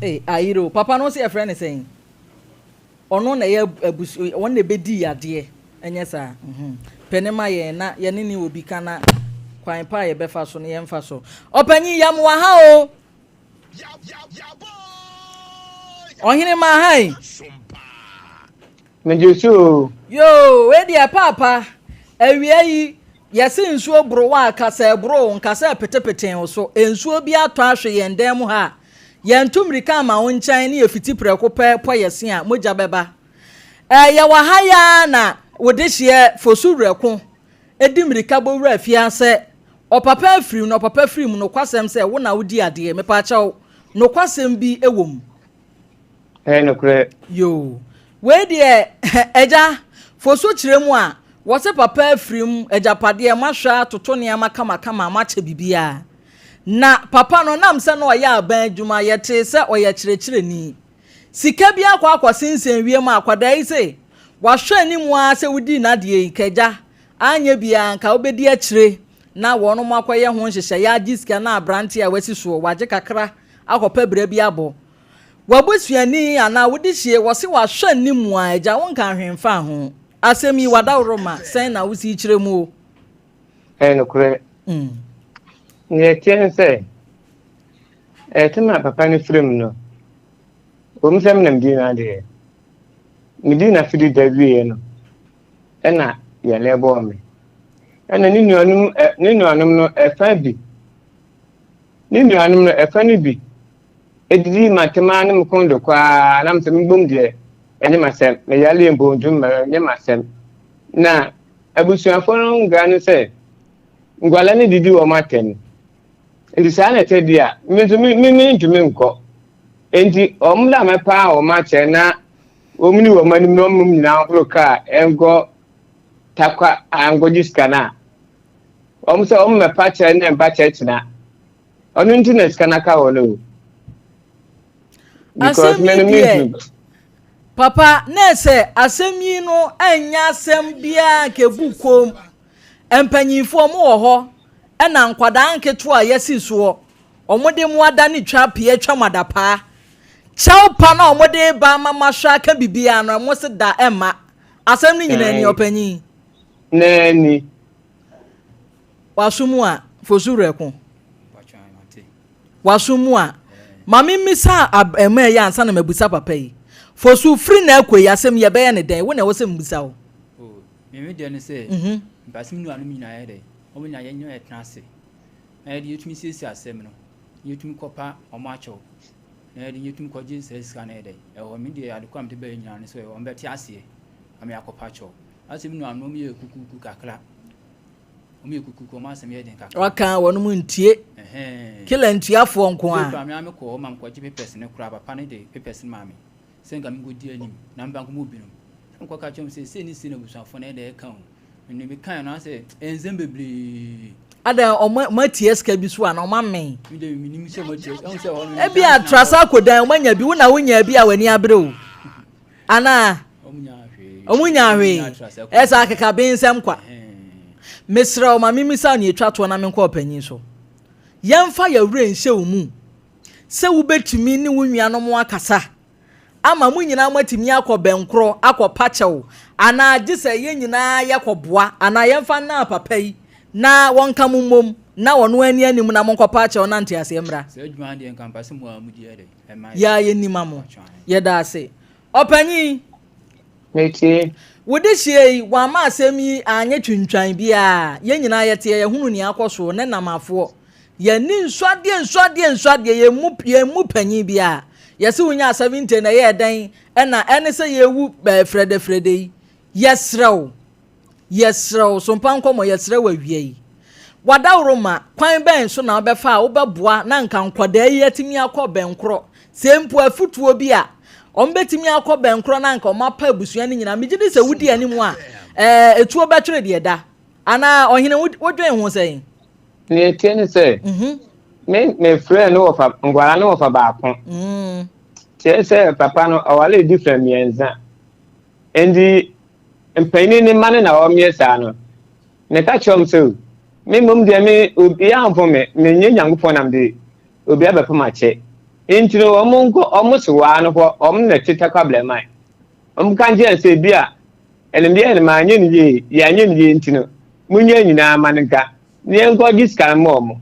Ee, ayere o. Papa no nso yɛfrɛ no sɛn? Ɔno na ɛyɛ abusu, wɔn na ɛbɛdi yadeɛ. Ɛnyɛ saa? Mhm. Pɛ ne ma yɛn na yɛne ne obi ka na kwan pa a yɛbɛfa so no yɛmfa so. Ɔpanyin, yam wɔ ha o. Ɔhene ma ha yi. Megye so o. Yoo, wei deɛ paapa, awia yi, yɛse nsuo boro wo a, ka sɛ ɛboro wo, nka sɛ ɛpetepetee wo so. Nsuo bi atɔ ahwe yɛn dan mu ha a, yɛnto mmirika mma wo nkyɛn ne yɛfiti prɛko pɛ pɔ yɛse a, mogya bɛba. Ɛɛ, yɛwɔ ha yi ara na wo dehyeɛ Fosu Werɛko di mmirika bɔ wura fie ha sɛ ɔpapa afiri mu na ɔpapa firi mu, nokwasɛm sɛ wo na wodi adeɛ, mepaakyɛw, nokwasɛm bi wɔ mu. Ɛyɛ nokorɛ. Yoo. Wei deɛ agya, fosu kyerɛ mu a, wɔse papa afirim, agyapadeɛ, moahwɛ atoto nneɛma kamakama, moakyɛ biribiara. Na papa no, nam sɛ na ɔyɛ aban adwuma, yɛtee sɛ ɔyɛ kyerɛkyerɛni. Sika bi akɔ akɔsensɛn wiem a akwadaa yi se wahwɛ anim ara sɛ wodii n'adeɛ yi, nka agya, anyɛ biara nka wobɛdi akyire na wɔnom akɔyɛ ho nhyehyɛeɛ agye sika na aberanteɛ a wasi soɔ, wagye kakra akɔpɛ berɛ bi abɔ. W'abusuani anaa wo dehyeɛ wɔse w'ahwɛ nni mu a agya wo nkaa hwee mfaa ho. Asɛm yi w'adaworoma sɛn na wosi kyerɛ mu o? Ɛyɛ nokorɛ. Nea ɛteɛ ne sɛ, ɛte ma papa no firi mu no, ɛwom sɛ me na medii n'adeɛ, medii n'afidi da wieɛ no, ɛna yɛlɛ bɔɔ me. Ɛna ne nuanom, ne nuanom no ɛfa bi, ne nuanom no ɛfa no bi Edidi m'atɛm ara ne me kɔn dɔ koraa na mesɛ mebom deɛ ɛnyɛ m'asɛm meyare mpo ntumi mma ɛnyɛ m'asɛm na abusuafoɔ no ngra ne sɛ nkwadaa no didi wɔn atɛm nti saa na ɛtɛ di a me nso me me ntumi nkɔ nti wɔn da mɛpa wɔn akyɛ na wɔn ni wɔn anim na wɔn nyinaa horo kaa ɛnkɔ takwa ankɔgye sika no a wɔn sɛ wɔn mɛpa kyerɛ ne mpa kyerɛ kyena. Ɔno nti na sika no aka hɔ no o. Because me no deɛ papa na sɛ asɛm yi no ɛnyɛ asɛm biara nka egu kom mpanyinfoɔ mo wɔ hɔ ɛna nkwadaa nketewa a yɛsi soɔ wɔn de mo ada ne twa pii atwa mo adapaa kyɛw pa na wɔn de ba ama mo ahwɛ aka bibiara no ɛmo se da ɛma asɛm no nyinaa ni ɔpanyin. Nani. W'aso mu a, Fosu werɛ ko. W'aso mu a, ma me mmisa abarimaa yi ansa na mabisa papa yi. Fosu, firi na ɛkɔ yi, asɛm yi ɛbɛyɛ ne dɛn? Wo na ɛwɔ sɛ mbisa wo. Oh, me me deɛ ne sɛ, mhm. mpɛ me nuanom nyinaa yɛ dɛ, wɔn nyinaa yɛn nyinaa yɛtena ase na yɛde yɛtumi siesie asɛm no, na yɛtumi kɔpa wɔn akyɛw, na yɛde yɛtumi kɔgye saa sika no yɛ dɛ. Ɛwɔ me deɛ ade kɔ a mede bɛyɛ nyinaa ne sɛ wɔn bɛte aseɛ ama yɛakɔpa akyɛw. Asɛ me nuanom yɛ kukuku kakra. Wɔn yɛ kukuku, wɔn asɛm yɛ den kakra. Waka wɔn mu ntie. Kila ntuafoɔ nko a. Kura mi ame kɔ ɔma nkɔgye papers ne kura papa ne de papers ne maame sɛ nka mi nkɔdi anim na mba nkɔmɔ binom. Nkɔ ka kyerɛ wɔn sɛ sei ne sei na abusuafoɔ no ɛdɛ ɛka o. Ɛnna mi kan no asɛ nsɛm bebree. Adan ɔmo ɔmo atia sika bi so a na ɔmo amɛn. Mi de mi nim sɛ ɔmo atia ɛho sɛ ɔmo. Ebi a trasa akodan ɔmo anya bi wo na wonya bi a w'ani abere o. Anaa ɔmo nya hwee ɛsɛ akeka bensɛm kwa. Mesrɛ wo ma memisa nea etwa toɔ na menkɔ ɔpanyin so. Yɛmfa yɛn werɛ nhyɛ wo mu sɛ wobɛtumi ne wo nuanom akasa ama mo nyinaa moatumi akɔ bɛnkorɔ akɔpa kyɛw anaa gye sɛ yɛn nyinaa yɛkɔboa anaa yɛmfa nnaa papa yi na wɔnka mo mmom na ɔno ani anim na monkɔpa kyɛw na nteaseɛ mmra. Saa adwuma no deɛ nka mpa sɛ mo a modi yɛ dɛ ɛma yɛ. Yɛa yɛnim ma mo. Yɛda ase. Ɔpanyin. Metie. Wo dehyeɛ yi, wamma asɛm yi anyɛ twintwan biara. Yɛn nyinaa yɛteɛ, yɛhunu nea akɔ soɔ, ne namafoɔ. Yɛnni nsuadeɛ nsuadeɛ nsuadeɛ, yɛn mu, yɛn mu panyin biara. Yɛse wonyaa 70 na ɛyɛɛ dɛn ɛna ɛne sɛ yɛrewu ɛɛ frɛdɛfrɛdɛ yi. Yɛsrɛ wo, yɛsrɛ wo, Sompa Nkɔmmɔ, yɛsrɛ wo awia yi. W'adaworoma, kwan bɛn so na wobɛfa a wobɛboa na anka nkwadaa yi atumi akɔ bɛnkorɔ? Sɛ mpo afutuo bi a, wɔbɛtumi akɔ bɛnkorɔ na anka wɔapa abusua no nyinaa. Megye di sɛ wodi anim a, ɛɛ, etuo bɛtwere deɛ da. Anaa, ɔhene, wodwen ho sɛn? Nea ɛteɛ ne sɛ, me mefrɛɛ no wɔfa nkwadaa no wɔfa baako. Kyerɛ sɛ papa no ɔware different mmiɛnsa. Enti mpanyin ne mma no na wɔyɛ saa no. Meka kyerɛ wɔn sɛ, me mmom deɛ me obiara mfom me, menyɛ Nyankopɔn na mede obiara bɛpam akyɛ. Enti no wɔn nkɔ wɔn sewaa no hɔ, wɔn na ɛte Takwabrɛman. Wɔn ka nkyerɛ no sɛ ebi a ɛno deɛ no manyɛ no yie, yɛanyɛ no yie nti no, monyɛ nyinaa ma no nka na yɛnkɔ gye sika no ma wɔn.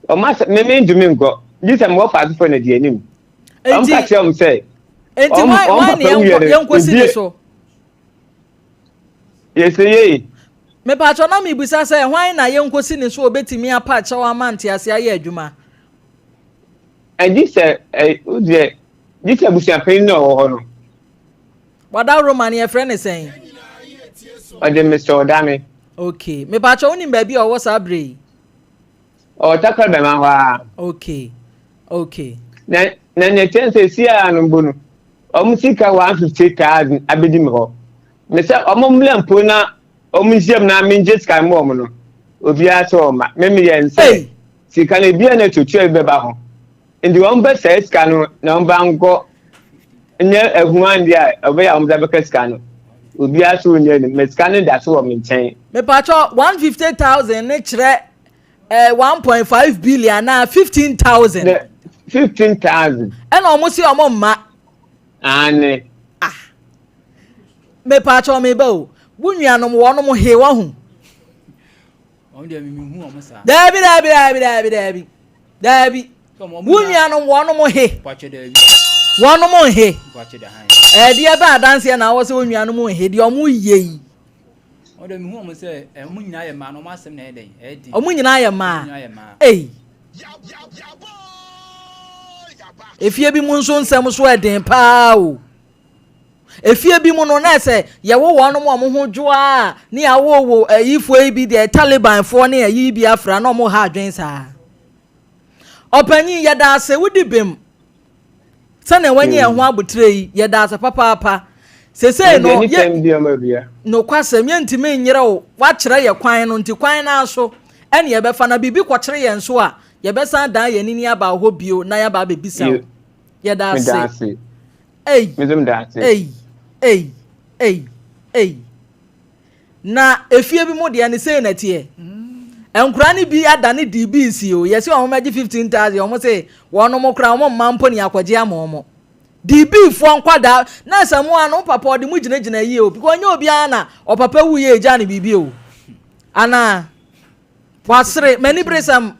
Wɔn asɛ me mentumi nkɔ, gye sɛ mewɔ faasefo na di anim. Wɔn ka kyerɛ wɔn sɛ wɔn wɔn papa wuyɛ no ebie. Yɛsɛ yei. Mepatwɔ na mebisa sɛ hwan na yɛnkɔsi ne so obetumi apa kyɛw ama ntease ayɛ adwuma? Gye sɛ ɛ deɛ gye sɛ abusuapanyin na ɔwɔ hɔ no. Wada Roma no yɛfrɛ no sɛn? Ɔde Mr. Ɔdame. Okay. Mepatwɔ wonim baabi a ɔwɔ saa berɛ yi? Ɔwɔ Takoradi bɛma hɔ ara. Okay. Okay. Na na nea ɛkyɛn sɛ si a no mbo no, wɔn sika 150,000 abɛdi me hɔ. Me sɛ wɔn mmla mpo na wɔn nhyiam na mengye sika mma wɔn no, obiara sɛ ɔma. Me meyɛ nsɛ sika no ebia na tuatua bi bɛba ho. Nti wɔn bɛ sɛe sika no na wɔn ba nkɔ nyɛ ahuan deɛ a ɔbɛyɛ a wɔn nsa bɛka sika no. Obiara so nyɛ no, mɛ sika no da so wɔ me nkyɛn. Mepatwɔ 150,000 ne kyerɛ eh, 1.5 billion na 15,000. 15,000. Ɛna wɔn si wɔn mma. Aane. Ah. Mepatwɔ meba o. Wo nuanom wɔn he wɔn ho. Wɔn deɛ mi hu wɔn saa. Daabi daabi daabi daabi daabi daabi. Wo nuanom wɔn he. Wɔn he. Ɛdeɛ bɛ adanseɛ na awɔ sɛ wo nuanom he deɛ wɔn yɛ yi. Wɔn deɛ mi hu wɔn sɛ wɔn nyinaa yɛ mmaa na wɔn asɛm na ɛyɛ dɛn ɛyɛ den. Wɔn nyinaa yɛ mmaa. Ei. Efie bi mu nso nsɛm so ɛden paa o. Efie bi mu no, na ɛsɛ yɛwo wɔnom a wɔn ho dwo a ne yɛawowo ayifoɔ yi bi deɛ Talibanfoɔ ne ayi bi afra na wɔn ha adwene saa. Ɔpanyin yɛda ase wodi bem sɛnea wanyi yɛn ho abotire yi yɛda ase papaapa. Sesei no yɛ nokwasɛm yɛntumi nyerɛ wo wakyerɛ yɛ kwan no nti kwan no aso ɛne yɛbɛfa na biribi kɔkyere yɛn so a yɛbɛsan dan yɛn nini aba hɔ bio na yɛaba abɛbisa wo. Yɛda ase. Ei, ei, ei, ei, ei. Na efie bi mu deɛ ne sei na ɛteɛ. Nkora no bi adane DBC o. Yɛsi wɔn mɛgye 15,000 wɔn se wɔn mo kora wɔn mma mpo ne akɔgye ama wɔn. DB foɔ nkwadaa na sɛ mo ano papa ɔde mo gyinagyina yie o because ɔnyɛ obiara na ɔpapa wu yɛ egya ne biribi o. Anaa wasere m'ani bere sɛm.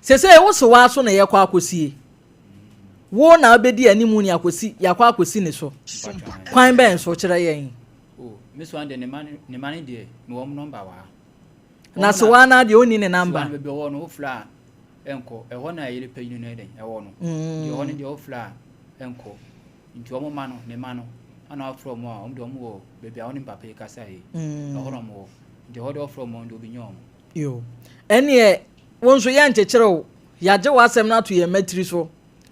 Sese wosowa so na yɛkɔ akɔsie. Wo na wobɛdi anim ne akɔsi, yɛakɔ akɔsi ne so. Kwan bɛn so? Kyerɛ yɛn. Oh, me so deɛ ne ma ne ma ne deɛ me wɔn nɔmba wɔ ha. Na sewaa no deɛ ɔnni ne namba. Sewaa no baabi ɔwɔ no wofrɛ a ɛnkɔ ɛhɔ na ɛyere panyin no ɛdɛn ɛwɔ no. Deɛ ɔwɔ no deɛ wofrɛ a ɛnkɔ nti wɔn ma no ne ma no ana wofrɛ wɔn a wɔn deɛ wɔn wɔ baabi a wɔne mpapa yi kasa yi ɛhɔ na wɔn wɔ nti ɛhɔ deɛ wofrɛ wɔn deɛ obi nyɛ wɔn. Yo ɛneɛ wo nso yɛnkyekyere wo Yɛagye w'asɛm no ato yɛn mmatiri so.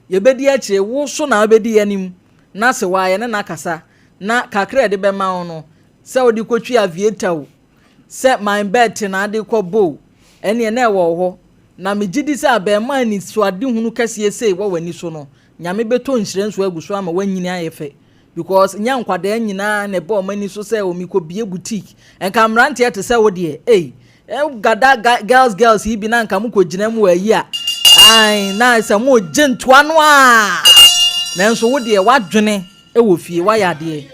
Yɛbɛdi akyire, wo so na wobɛdi yɛn anim, na se woa yɛne no akasa, na kakra a yɛde bɛma wo no, Sɛ wode kɔtwi aviator o, sɛ my bet na ade kɔ bɔ o, ɛneɛ na ɛwɔ wo hɔ. Na megye di sɛ abarimaa anisoadehunu kɛseɛ sei wɔ w'ani so no, Nyame bɛtɔ nhyira nsuo agu so ama woanyini ayɛ fɛ. Because nyɛ nkwadaa nyinaa na ɛba wɔn ani so sɛ o mekɔbie boutique. Nka mmeranteɛ te sɛ wo deɛ, ei, gada girls girls yi bi na nka mokɔgyina mu wɔ ayi a, ae, na sɛ mogye ntoa no a, nanso wo deɛ w'adwene wɔ fie, woayɛ adeɛ,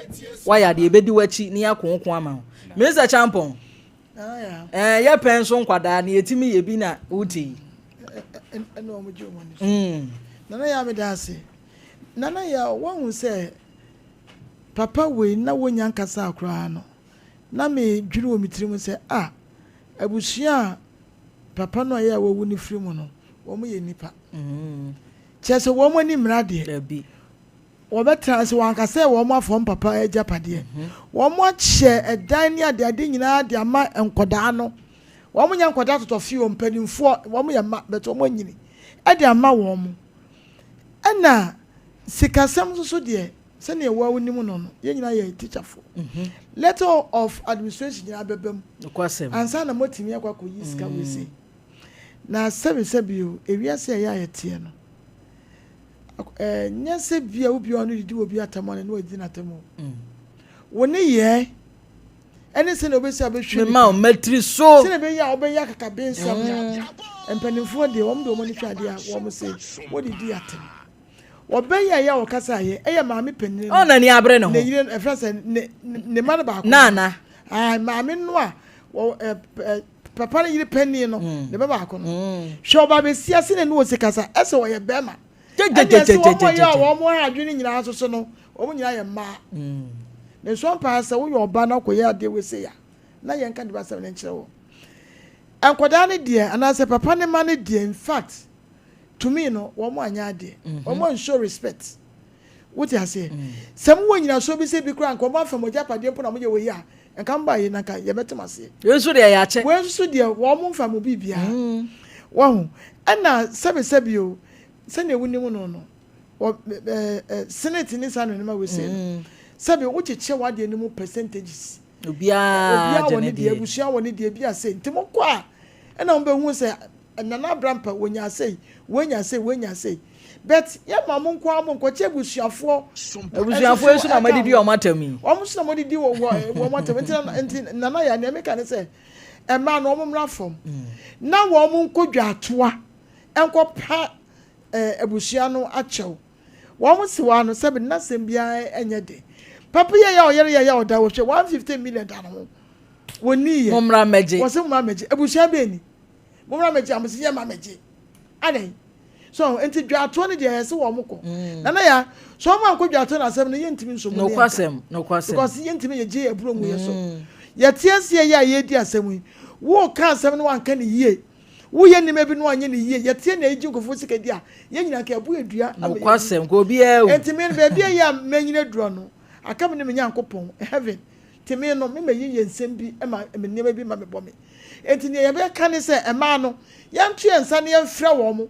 woayɛ adeɛ, ɛbɛdi w'akyi na yɛako wo ko ama wo. Mr. Champon, ɛɛ yɛ pɛn so nkwadaa na yɛtumi yɛ bi na wote yi. Ɛna wɔn gye wɔn ani so. Nana yɛ ameda ase. Nana yɛ wɔn sɛ papa wei na wonya nkasa koraa no na me dwiri wɔ me tirim sɛ ah abusua a papa no a yɛ a wawu ne firi mu no wɔn yɛ nipa. Kyerɛ sɛ wɔn ani mmra deɛ. Wɔbɛtena ase, wɔanka sɛ wɔafa wɔn papa agyapadeɛ. Wɔakyɛ ɛdan ne adeade nyinaa de ama nkwadaa no. Wɔnyɛ nkwadaa totɔfeɛ o, mpanimfoɔ, wɔyɛ mma but wɔanyini de ama wɔn. Ɛna sikasɛm nso so deɛ, sɛdeɛ wo ara wonim no no, yɛn nyinaa yɛ tikyafoɔ. Letter of administration nyinaa bɛba mu ansa na moatumi akɔ akɔyi sika wei sei. Na sɛbesɛbe o, ewiase a ɛyɛ a yɛteɛ no, Ɛnyɛ sɛ bia wo bia ɔno didi wɔ bi atam ɔne na wadi n'atam o. Mm. Wo ne yɛ ɛne sɛ na wobɛsi abɛhwɛ nipa. Mma so. Sɛ na ɛbɛyɛ a wobɛyɛ akakabensɛm. Mm. Mpanimfoɔ deɛ wɔn de wɔn ani hwɛ adeɛ a wɔn se wɔdidi atam. Wɔbɛyɛ ɛyɛ a wɔkasa yɛ ɛyɛ maame panin no. Ɔna ni abere ne ho. Ne yere ɛfrɛ sɛ ne ne mma no baako. Nana. Ah maame no a wɔ ɛ ɛ papa no yere panin no mm. ne ba baako no mm. hwɛ ɔba bɛsi ase na ne wɔ sikasa ɛsɛ ɔyɛ bɛrima ɛne ɛsɛ wɔn a yɛ a wɔn ha adwene nyinaa nso so no wɔn nyinaa yɛ mmaa mm. ne nso mpaa sɛ woyɛ ɔba na ɔkɔyɛ adeɛ wɔ ese ya na yɛn ka de ba asɛm ne nkyerɛ wɔ nkwadaa ne deɛ anaasɛ papa ne ma ne deɛ in fact to me no wɔn anyɛ adeɛ mhm. wɔn anshow respect Wote aseɛ? Sɛ mowɔ nyinasoɔ bi sɛ bi koraa anka wɔn afa mo agyapadeɛ mpo na moyɛ wei a, nka mo baeɛ na nka yɛbɛte mo aseɛ. Wei nso deɛ yɛakyɛ. Wei nso so deɛ wɔn mfa mo biribiara. Wahu? Ɛna sɛbesɛbe o, sɛdeɛ wonim no no, wɔ ɛɛ ɛ senate ne saa nneɛma wei sei no, sɛbe wokyekyɛ w'adeɛ no mu percentages. Obiara Obiara wɔ ne deɛ, abusua wɔ ne deɛ, bi a sei. Nti mokɔ a, ɛna mobɛhu sɛ Nana Abrampa wɔnyaa sei, wɔanya sei, wɔanya sei. But yɛ ma mo nko ara mo nkɔkyɛ abusuafoɔ. Abusuafoɔ yi nso na wɔadidi wɔn atam yi. Wɔn nso na wɔadidi wɔn atam. Nti nti Nana yɛ nea meka ne sɛ mmaa no wɔn mmra fam na wɔn nkɔ dwaatoa nkɔpa abusua no akyɛw. Wɔn si wɔn ano sɛbi n'asɛm biara nyɛ den. Papa yi a yɛ ɔyere yɛ yɛ ɔda wɔhwɛ 150 million da ne ho. Wɔnni yɛ. Mo mmra mmɛgye. Wɔsɛ mo mmra mmɛgye. Abusua bɛn ni? Mo mmra mmɛgye a mo sɛ yɛ mma mmɛgye. Adɛn? So nti dwatoɔ no deɛ ɛyɛ sɛ wɔn kɔ. Mm. Nana ya so wɔn ankɔ dwatoɔ no asɛm no yɛntumi nso mu ne yɛnka. Nokwasɛm. Because yɛntumi yɛ gye aburo ngu yɛ so. Mm. Yɛte aseɛ yɛ a yɛredi asɛm yi. Woka asɛm no wanka ne yie. Woyɛ nneɛma bi no anyɛ ne yie. Yɛteɛ na yɛgye nkurɔfoɔ sika di a yɛn nyinaa nka ɛbo yɛ dua ama yɛn. Nokwasɛm kò obiara wu. Nti me no baabi a yɛ a manyina aduro no aka me ne me Nyankopɔn heaven. Nti me no me ma yi yɛ nsɛm bi ma me nneɛma bi ma mebɔ me. Enti nea yɛbɛka ne sɛ, mmaa no, yɛnto yɛn nsa na yɛmfrɛ wɔn.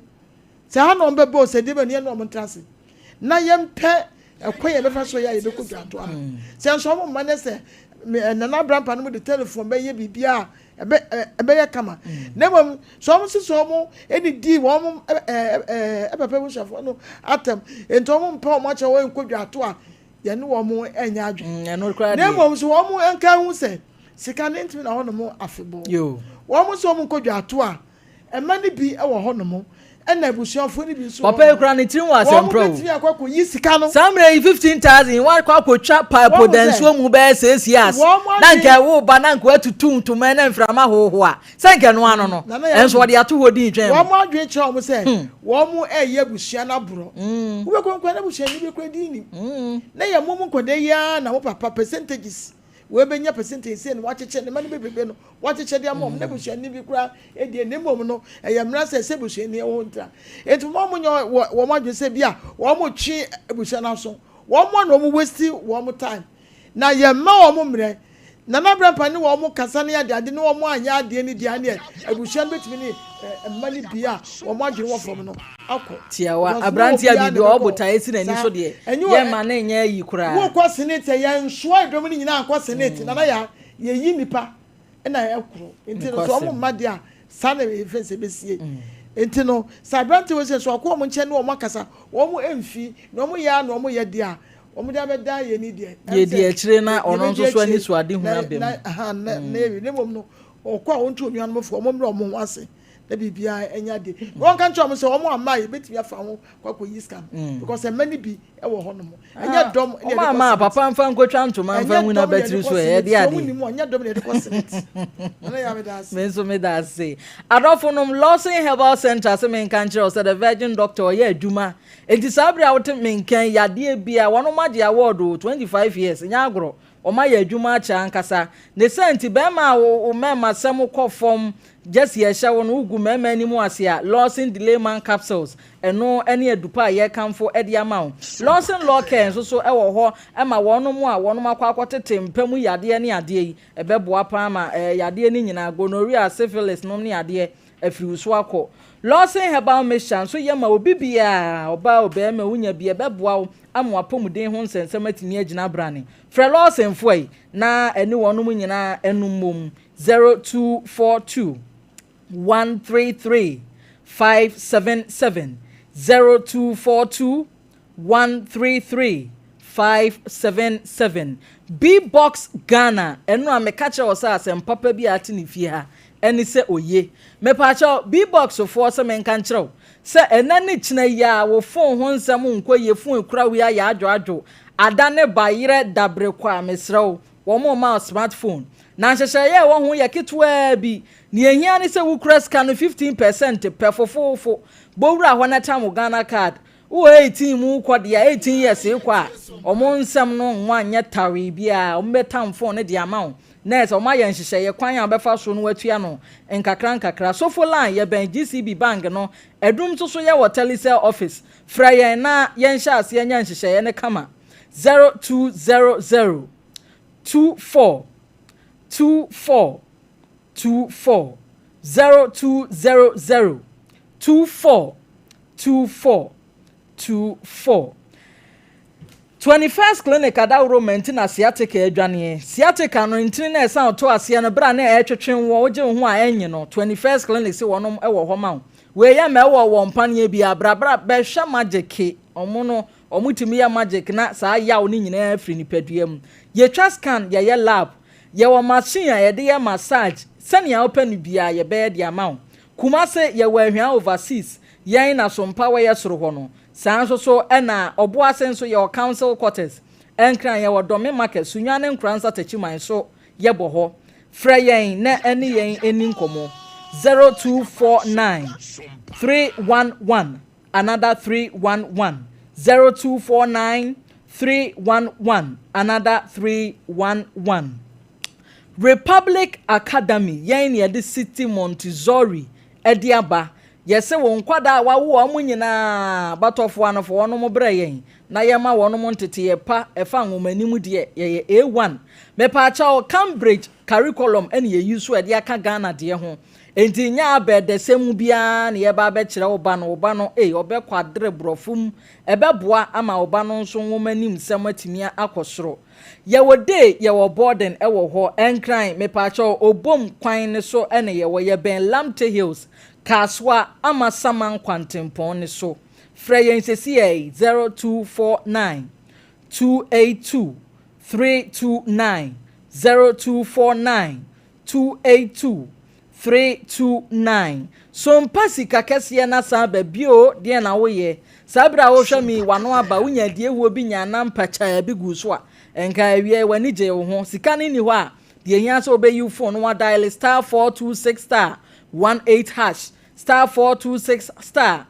Sɛ ha na wɔbɛba o, sɛ deɛ bɛn no, yɛne wɔn ntra ase na yɛmpɛ ɛkwan a yɛbɛfa so yɛ a yɛbɛkɔ dwantoa no. Sɛ nso wɔn mma ne sɛ Nana Abrampa no mu de telefon bɛyɛ biribiara a, ɛbɛ ɛbɛyɛ kama. Na mmom sɛ wɔn nso sɛ wɔn didi wɔn papa abusuafoɔ no atɛm, enti wɔn mpɛ wɔn akyɛ wɔn nkɔ dwantoa a, yɛne wɔn nyɛ adwene. Na mmom sɛ wɔn nka ho sɛ Sika no ntumi na hɔnom afebɔɔ. Wɔn nso wɔn nkɔ dwato a, mma no bi wɔ hɔnom, ɛna abusuafoɔ no bi nso wɔ Papa yi kura ne tirim wɔ asɛmprɛ o. Wɔn bɛtumi akɔ akɔyi sika no. Saa mmerɛ yi 15,000 yi wɔakɔ akɔtwa pipe da nsuo mu bɛyɛ 6 years na nka ɛwo ba na nka watutu ntoma na mframa hohoa sɛ nka ɛno ano no ɛnso wɔde ato hɔ din twɛn mu. Wɔn adwene kyerɛ wɔn sɛ wɔn ɛyɛ abusua no aborɔ. Wobɛkɔ nkɔ na abusuani bi kura din nim. Na yɛ mo mu nkɔda yi ara na mo papa percentages Wei bɛnya percentage sei na wakyekyɛ ne ma no bebrebe no wakyekyɛ de ama wɔn na busuani bi koraa die na mmom no ɛyɛ mmara sɛ sɛ busuani ɛwɔ hɔ ntira nti wɔn mo nyɛ wɔn adwene sɛ bi a wɔn twe abusua no aso wɔn mo na wɔn waste wɔn time na yɛn mma wɔn mmerɛ. Nana Abrampah ne wɔn kasa ne adeade ne wɔn anyɛ adeɛ no deɛ ɛneɛ abusua no bɛtumi ne mma no bi a wɔn adwene wɔ fam no akɔ. Tiawa, Because nyɛ aberanteɛ a obiara biribi na ɔwɔ ɛbɛkɔ. botaeɛ si n'ani Saa. so deɛ, Ɛnyɛ o, yɛmma no nyɛ ayi koraa. Wokɔ senate a, yɛnsoa dɔm no nyinaa nkɔ senate. Nana Yaa, yɛyi nnipa na ɛkoro. Nti no, sɛ wɔn Nokwasɛm. mma deɛ a, saa na yɛfɛ sɛ ɛbɛsie. Nti no, sɛ aberanteɛ wei sɛ, sɛ ɔkɔ wɔn nkyɛn ne wɔn akasa, wɔn mfi, na wɔn yɛ ara na wɔn yɛ deɛ a, wɔn de abɛda yɛn ni deɛ. Ɛm Yɛdi sɛ akyire na ɔno yɛbɛdi nso so akyire anisoadehunu na aba na mu. aha na na yɛwie. Na mmom no, ɔkɔ a ɔntu onuanom fo, wɔn mmrɛ wɔn ho ase na biribiara nyɛ adeɛ. Na wɔnka nkyerɛ wɔn sɛ wɔn amma a yɛbɛtumi afa ho kɔ akɔyi sika no because mma no bi wɔ hɔnom. Ɛnyɛ dɔm na Wɔn yɛde kɔ amma a senate. papa mfa nkɔtwa ntoma mfa Ɛnyɛ ngu dɔm na yɛde n'abatiri kɔ so ɛ, senate. ɛde Sɛ wɔn adeɛ. nim a, ɛnyɛ dɔm na yɛde kɔ senate. Nana Yaa meda ase. Me nso meda ase. Adɔfo nom, Lawson Herbal Centre se menka nkyerɛ wo sɛ The Virgin Doctor ɔyɛ adwuma. Enti saa bere a wote me nka yi, yadeɛ biara, wɔnom agye award o, 25 years, nyɛ agorɔ. Wɔayɛ adwuma akyɛ ankasa. Ne saa nti, barima a wo mmarimasɛm kɔ fam, gyasi a ɛhyɛ wo no, wogu mmarima anim ase a, Lawson Delayman Capsules, ɛno ne adupa a yɛrekamfo de ama wo. Lawson Law Care nso so wɔ hɔ ma wɔnom a wɔnom akɔ akɔtete mpa mu yadeɛ ne adeɛ yi. Ɛbɛboa pa ara ma yadeɛ no nyinaa, gonorrhea, syphilis nom ne adeɛ, afiri wo so akɔ. Lawson Herbal Mixture nso yɛ ma obi biara, ɔbaa, ɔbarima, wonya bi a, ɛbɛboa wo ama w'apɔmuden ho nsɛnsɛm atumi agyina brane. Frɛ Lawsonfoɔ yi na ɛne wɔnom nyinaa ɛnom mmom, 0242 133 577, 0242 133 577. B-Box Ghana, ɛno a meka kyerɛ wo sɛ asɛm papa bi a ate ne fie ha ɛne sɛ oye. Mepaakyɛw, B-Box foɔ sɛ menka nkyerɛ wo sɛ ɛnɛ ne kyena yi ara wo phone ho nsɛm nkɔ yie, phone ekura wo yi ayɛ adwoadwo, ada ne ba yerɛ dabere kwa a, mesrɛ wo, wɔn mma wo smart phone. Na nhyehyɛeɛ a ɛwɔ ho yɛ ketewaa bi. Nea ehia ne sɛ wokura sika no 15 percent pɛ fofoofo. Bɔ wura hɔ na tam wo Ghana card. Wowɔ 18 mu rekɔ deɛ a, 18 years rekɔ a, wɔn nsɛm no nwa nyɛ tawee biara. Wɔbɛtam phone no de ama wo. Nurse, wɔayɛ nhyehyɛeɛ kwan a wobɛfa so no woatua no nkakra nkakra. Sofo line, yɛbɛn GCB bank no. Adum nso so yɛwɔ Telecel office. Frɛ yɛn na yɛnhyɛ aseɛ nyɛ nhyehyɛeɛ no kama. 0200 24 24 24 0200 24 24 24 21st Clinic adaworo ma nti na sciatica adwaneɛ. Sciatica no, ntini no a ɛsan to aseɛ no, berɛ a na ɛretwetwe woɔ, wogye wo ho a ɛnnye no, 21st Clinic se wɔnom wɔ hɔ ma wo. Wei yɛ ma ɛwɔ wɔn mpaneɛ biara, bra bra bɛhwɛ magic, wɔn no, wɔtumi yɛ magic na saa yaw no nyinaa firi nipadua mu. Yɛtwa scan, yɛyɛ lab, yɛwɔ machine a yɛde yɛ massage, sɛnea wopɛ no biara yɛbɛyɛ de ama wo. Kumase yɛwɔ Ahwea Overseas, yɛn na Sompa wɔ yɛ soro hɔ no. Saa nso so na Ɔboase nso yɛwɔ Council Quarters, Nkran yɛwɔ Dɔme Market, Sunyani ne Nkoranza Takyiman nso yɛbɔ hɔ. Frɛ yɛn na ɛne yɛn nni nkɔmmɔ, 0249 311 another 311, 0249 311 another 311. Republic Academy, yɛn na yɛde City Montessori de aba. Yɛse wo nkwadaa a wawo wɔn nyinaa batɔfoɔ ano fa wɔnom brɛ yɛn na yɛma wɔnom nteteeɛ pa ɛfa nwomanim deɛ yɛyɛ A1. Mepaakyɛw Cambridge curriculum ɛna yɛyi so ɛde aka Ghana deɛ ho. Enti nyɛ abɛɛdɛsɛm biara na yɛba abɛkyerɛ wo ba no, wo ba no ei ɔbɛkɔ adere borɔfo mu, ɛbɛboa ama wo ba no nso nwomanim sɛm atumi akɔ soro. Yɛwɔ day yɛwɔ boarding ɛwɔ hɔ Nkran mepaakyɛw Obom kwan no so ɛna yɛwɔ yɛbɛn Lamptey Hills Kasoa Amasaman kwantempɔn no so frɛ yɛn sesiɛi 0249 282 329 0249 282 329 So mpa sika kɛseɛ na san ba bio deɛn na woyɛ saa berɛ a wohwɛ me yi w'ano aba wonya adiehuo bi nyaa nam pakyaa bi guu so a nka awiei w'ani gyee wo ho sika no nni hɔ a deɛ ɛhia sɛ wobɛyi wo phone no wadaele star 426 star 18 hash star 426 star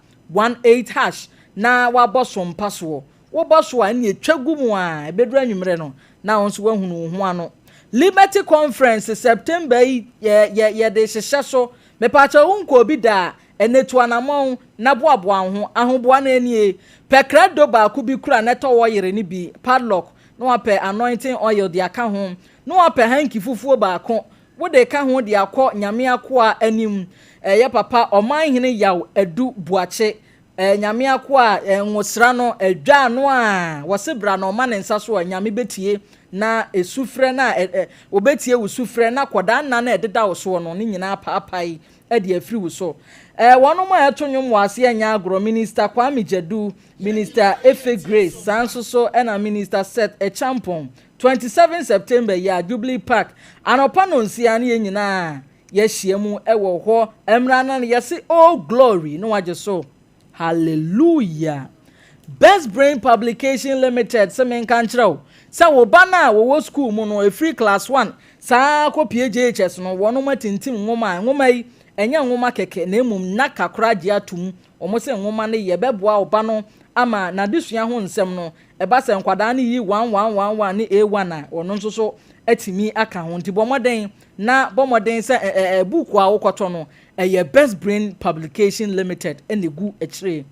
18 hash na wabɔ so mpa soɔ wobɔ so a ɛnneɛ twa gu mu a ɛbɛduru anwummerɛ no na wo nso woahunu wo ho ano. Liberty Conference September yi yɛ yɛ yɛde hyehyɛ so. Mepaakyɛw wo nkɔɔ bi da a, ɛnɛ tu anamɔn na boaboa wo ho. Ahoboa no nie. Pɛ krado baako bi kura na tɔ wɔyere no bi, padlock, na wapɛ anointing oil de aka ho. Na wapɛ hanky fufuo baako wode ka ho de akɔ Nyame akoa anim Ɛyɛ papa Ɔmanhene Yaw Adu Boakye Ɛɛ Nyame akoa a nwosra no dwa ano a wɔse bra na ɔma ne nsa so a Nyame bɛtie na sufrɛ no a ɛ ɔbɛtie wo sufrɛ na kɔdaa nna no a ɛdeda wo soɔ no ne nyinaa apaapae de afiri wo so. Ɛɛ wɔnom a ɛto nnwom wɔ aseɛ nyɛ agorɔ Minister Kwame Gyadu, Minister Efe Grace saa nso so ɛna Minister Seth Acheampong 27 September yi a Jubilee Park anɔpa nonsia ne yɛn nyinaa Yɛahyia mu wɔ hɔ mmra na yɛse oh glory na wagye so hallelujah. Best Brain Publication Limited se menka nkyerɛ wo sɛ wo ba no a wɔwɔ school mu no ɛfiri class one saa kɔpie JHS no wɔnom atintim nwoma a nwoma yi ɛnyɛ nwoma kɛkɛ na mmom nnaka koraa gye atom wɔn se nwoma no yɛ bɛboa wo ba no ama n'adesua ho nsɛm no Ɛba sɛ nkwadaa no yi one one one one ne A one a, ɔno nso so atumi aka ho. Nti bɔ mmɔden na bɔ mmɔden sɛ ɛ ɛ ɛ buuku a wokɔtɔ no, ɛyɛ Best Brain Publication Limited na egu akyire.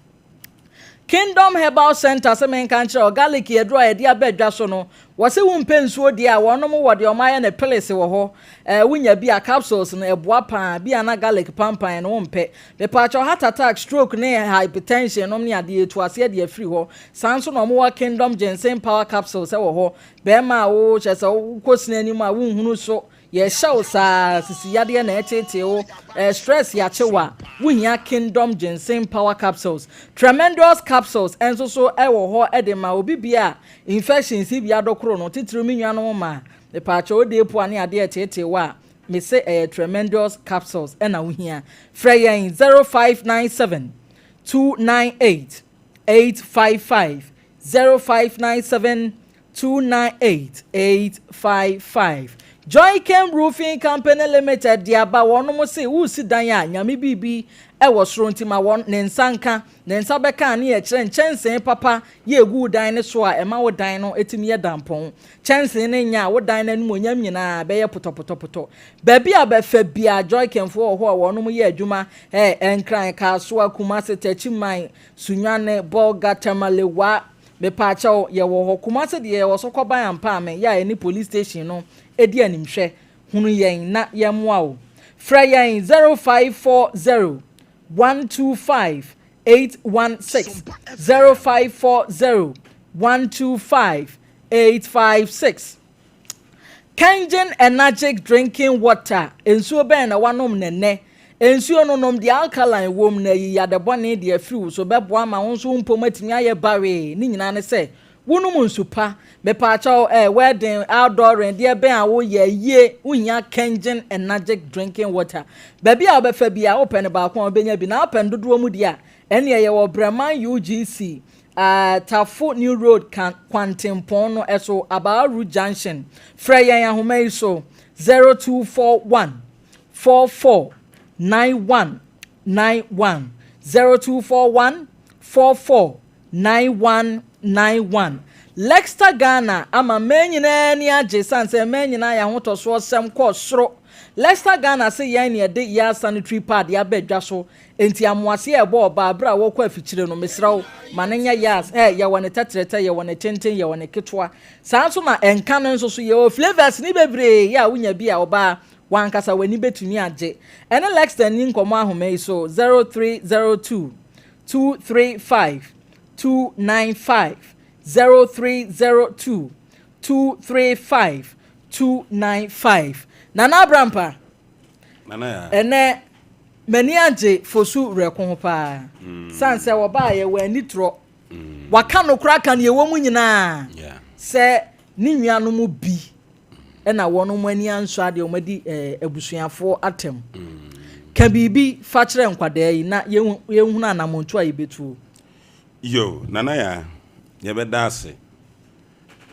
Kingdom Herbal Center sɛ menka nkyerɛ wo, garlic yɛ aduro a yɛde aba dwa so no, wɔse wompɛ nsuo deɛ a, wɔnom wɔ deɛ wɔayɛ no pills wɔ hɔ. Ɛɛ wonya bi a, capsules no ɛboa paa, bi a na garlic pampan no wompɛ. Mepaakyɛw heart attack, stroke ne hypertension nom ne adeɛ yɛtu aseɛ de afiri hɔ. Saa nso na wɔwɔ Kingdom Ginseng Power Capsules wɔ hɔ. Bɛɛma a wo kyerɛ sɛ wokɔ sini anim a wonhunu so, yɛhyɛ wo saa, sisi yadeɛ na ɛteetee wo, ɛɛ stress yakye wo a, wohia Kingdom Ginseng Power Capsules. Tremendous Capsules nso so wɔ hɔ de ma obi bia a infections bi adokoro no, titiriw me nuanom mmaa. Mepaakyɛw wode epoa ne adeɛ ɛteetee wo a, mese ɛyɛ Tremendous Capsules na wohia. Frɛ yɛn 0597 298 855, 0597 298 855. Joycam Roofing Company Limited de aba wɔnom se woresi dan a Nyame biribi wɔ soro nti ma wɔn ne nsa nka, ne nsa bɛka a ne yɛkyerɛ nkyɛnsee papa yɛ egu wo dan no so a ɛma wo dan no tumi yɛ dampɔn. Kyɛnsee no nyɛ a, wo dan no animuonyam nyinaa bɛyɛ potɔpotɔpotɔ. Baabi a wobɛfa biara, Joykenfoɔ wɔ hɔ a wɔnom yɛ adwuma, eh, Nkran, Kasoa, Kumasi, Techiman, Sunyani, Bolga, Tamale, Wa, mepaakyɛw, yɛwɔ hɔ. Kumasi deɛ yɛwɔ Sɔkɔban Ampaame, yɛ a ɛne Police Station no di animhwɛ. Hunu yɛn na yɛmmoa wo. Frɛ yɛn 0540 125 816, 0540 125 856. Kangen Enagic Drinking Water, Nsuo bɛn na woanom no ɛnnɛ? Nsuo no, nom deɛ alkaline wom na ayi yade bɔne de afiri wo so, bɛboa ama wo nso wo mpom atumi ayɛ bawee. Ne nyinaa ne sɛ, wonom nsu pa. Mepaakyɛw, eh, wedding, outdooring, deɛ bɛn a woyɛ, yie, wohia Kangen Enagic Drinking Water. Baabi a wobɛfa biara, wopɛ no baako a, wobɛnya bi, na wopɛ no dodoɔ mu deɛ a, ɛnneɛ yɛwɔ Breman UGC, Tafo New Road kwantempɔn no so, Abaaru Junction. Frɛ yɛn ahoma yi so, 0241 44 91 91, 0241 44 9191. Lexta Ghana ama mmaa nyinaa ani agye sane sɛ mmaa nyinaa yɛn ahotɔsoɔ sɛm kɔɔ soro. Lexta Ghana se yɛn na yɛde Yea Sanitary Pad aba dwa so Enti amoaseɛ a ɛbɔ ɔbaa berɛ a wɔrekɔ afikyire no, mesrɛ wo, ma no nyɛ yas. Ɛ, yɛwɔ ne tɛtrɛtɛ, yɛwɔ ne tenten, yɛwɔ ne ketewa. Saa nso na ɛnka no nso so, yɛwɔ flavours no bebree yɛ a wonya bi a, ɔbaa, w'ankasa w'ani bɛtumi agye. Ɛne Lexton nni nkɔmmɔ ahoma yi so, 0302 235 295, 0302 235 295. Nana Abrampa, Nana ya. Ɛnɛ m'ani agye Fosu Werɛko ho paa. Sane sɛ wɔbaeɛ wɔanni torɔ. Waka nokorɛ aka deɛ ɛwɔ mu nyinaa sɛ ne nuanom bi na wɔn ani ansɔ adeɛ wɔn adi eh, abusuafoɔ atɛm. Ka biribi fa kyerɛ nkwadaa yi na yɛnhunu anammɔntu a yɛbɛtuo. Yo, Nana ya, yɛbɛda ase.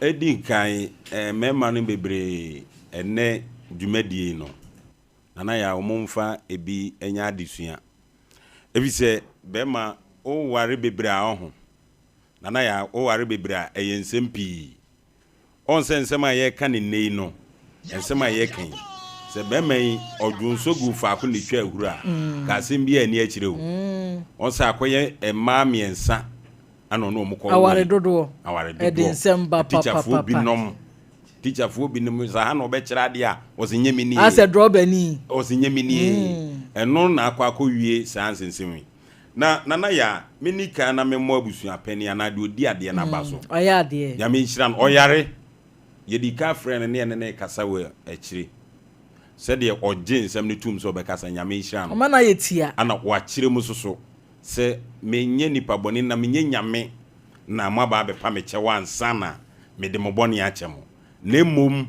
Edi nkan, eh, mmarima no bebree ɛnnɛ dwumadie yi no, Nana Yaa, wɔn mfa ebi nyɛ adesua. Efisɛ barima woware bebree a ɔho, Nana Yaa, woware bebree a ɛyɛ nsɛm pii. Ɔn sɛ nsɛm a yɛreka no nnɛ yi no, nsɛm a yɛreka yi, sɛ barima yi ɔdwonsɔ guu faako na etwa ahuru a, ka asɛm biara nni akyire o. Ɔn sɛ akɔyɛ mmaa mmiɛnsa ana ɔne wɔn kɔ Aware dodoɔ. Aware Ɛde dodoɔ. nsɛm ba Atikyafoɔ papapapa. binom. Tikyafoɔ binom sɛ ha na ɔbɛkyerɛ adeɛ a, ɔse nyɛ me nie. Asɛ drɔbani. Ɔse nyɛ me nie. Ɛno na akɔ akɔwie saa nsensɛm yi. Na Nana Yaa, menni kan na memmɔ abusua panin anaa deɛ ɔdi adeɛ no aba so. Ɔyɛ adeɛ. Nyame nhyira no. Ɔyare. Yɛdii kan frɛɛ no ne yɛne no rekasa wɔ akyire. Sɛdeɛ ɔgye nsɛm no tom sɛ ɔbɛkasa, Nyame nhyira no. Ɔma no ayɛ tia. Ana wakyerɛ mu nso so sɛ menyɛ nipa bɔne na menyɛ Nyame na moaba abɛpa me kyɛw ansa na mede mo bɔne akyɛ mo. Na mmom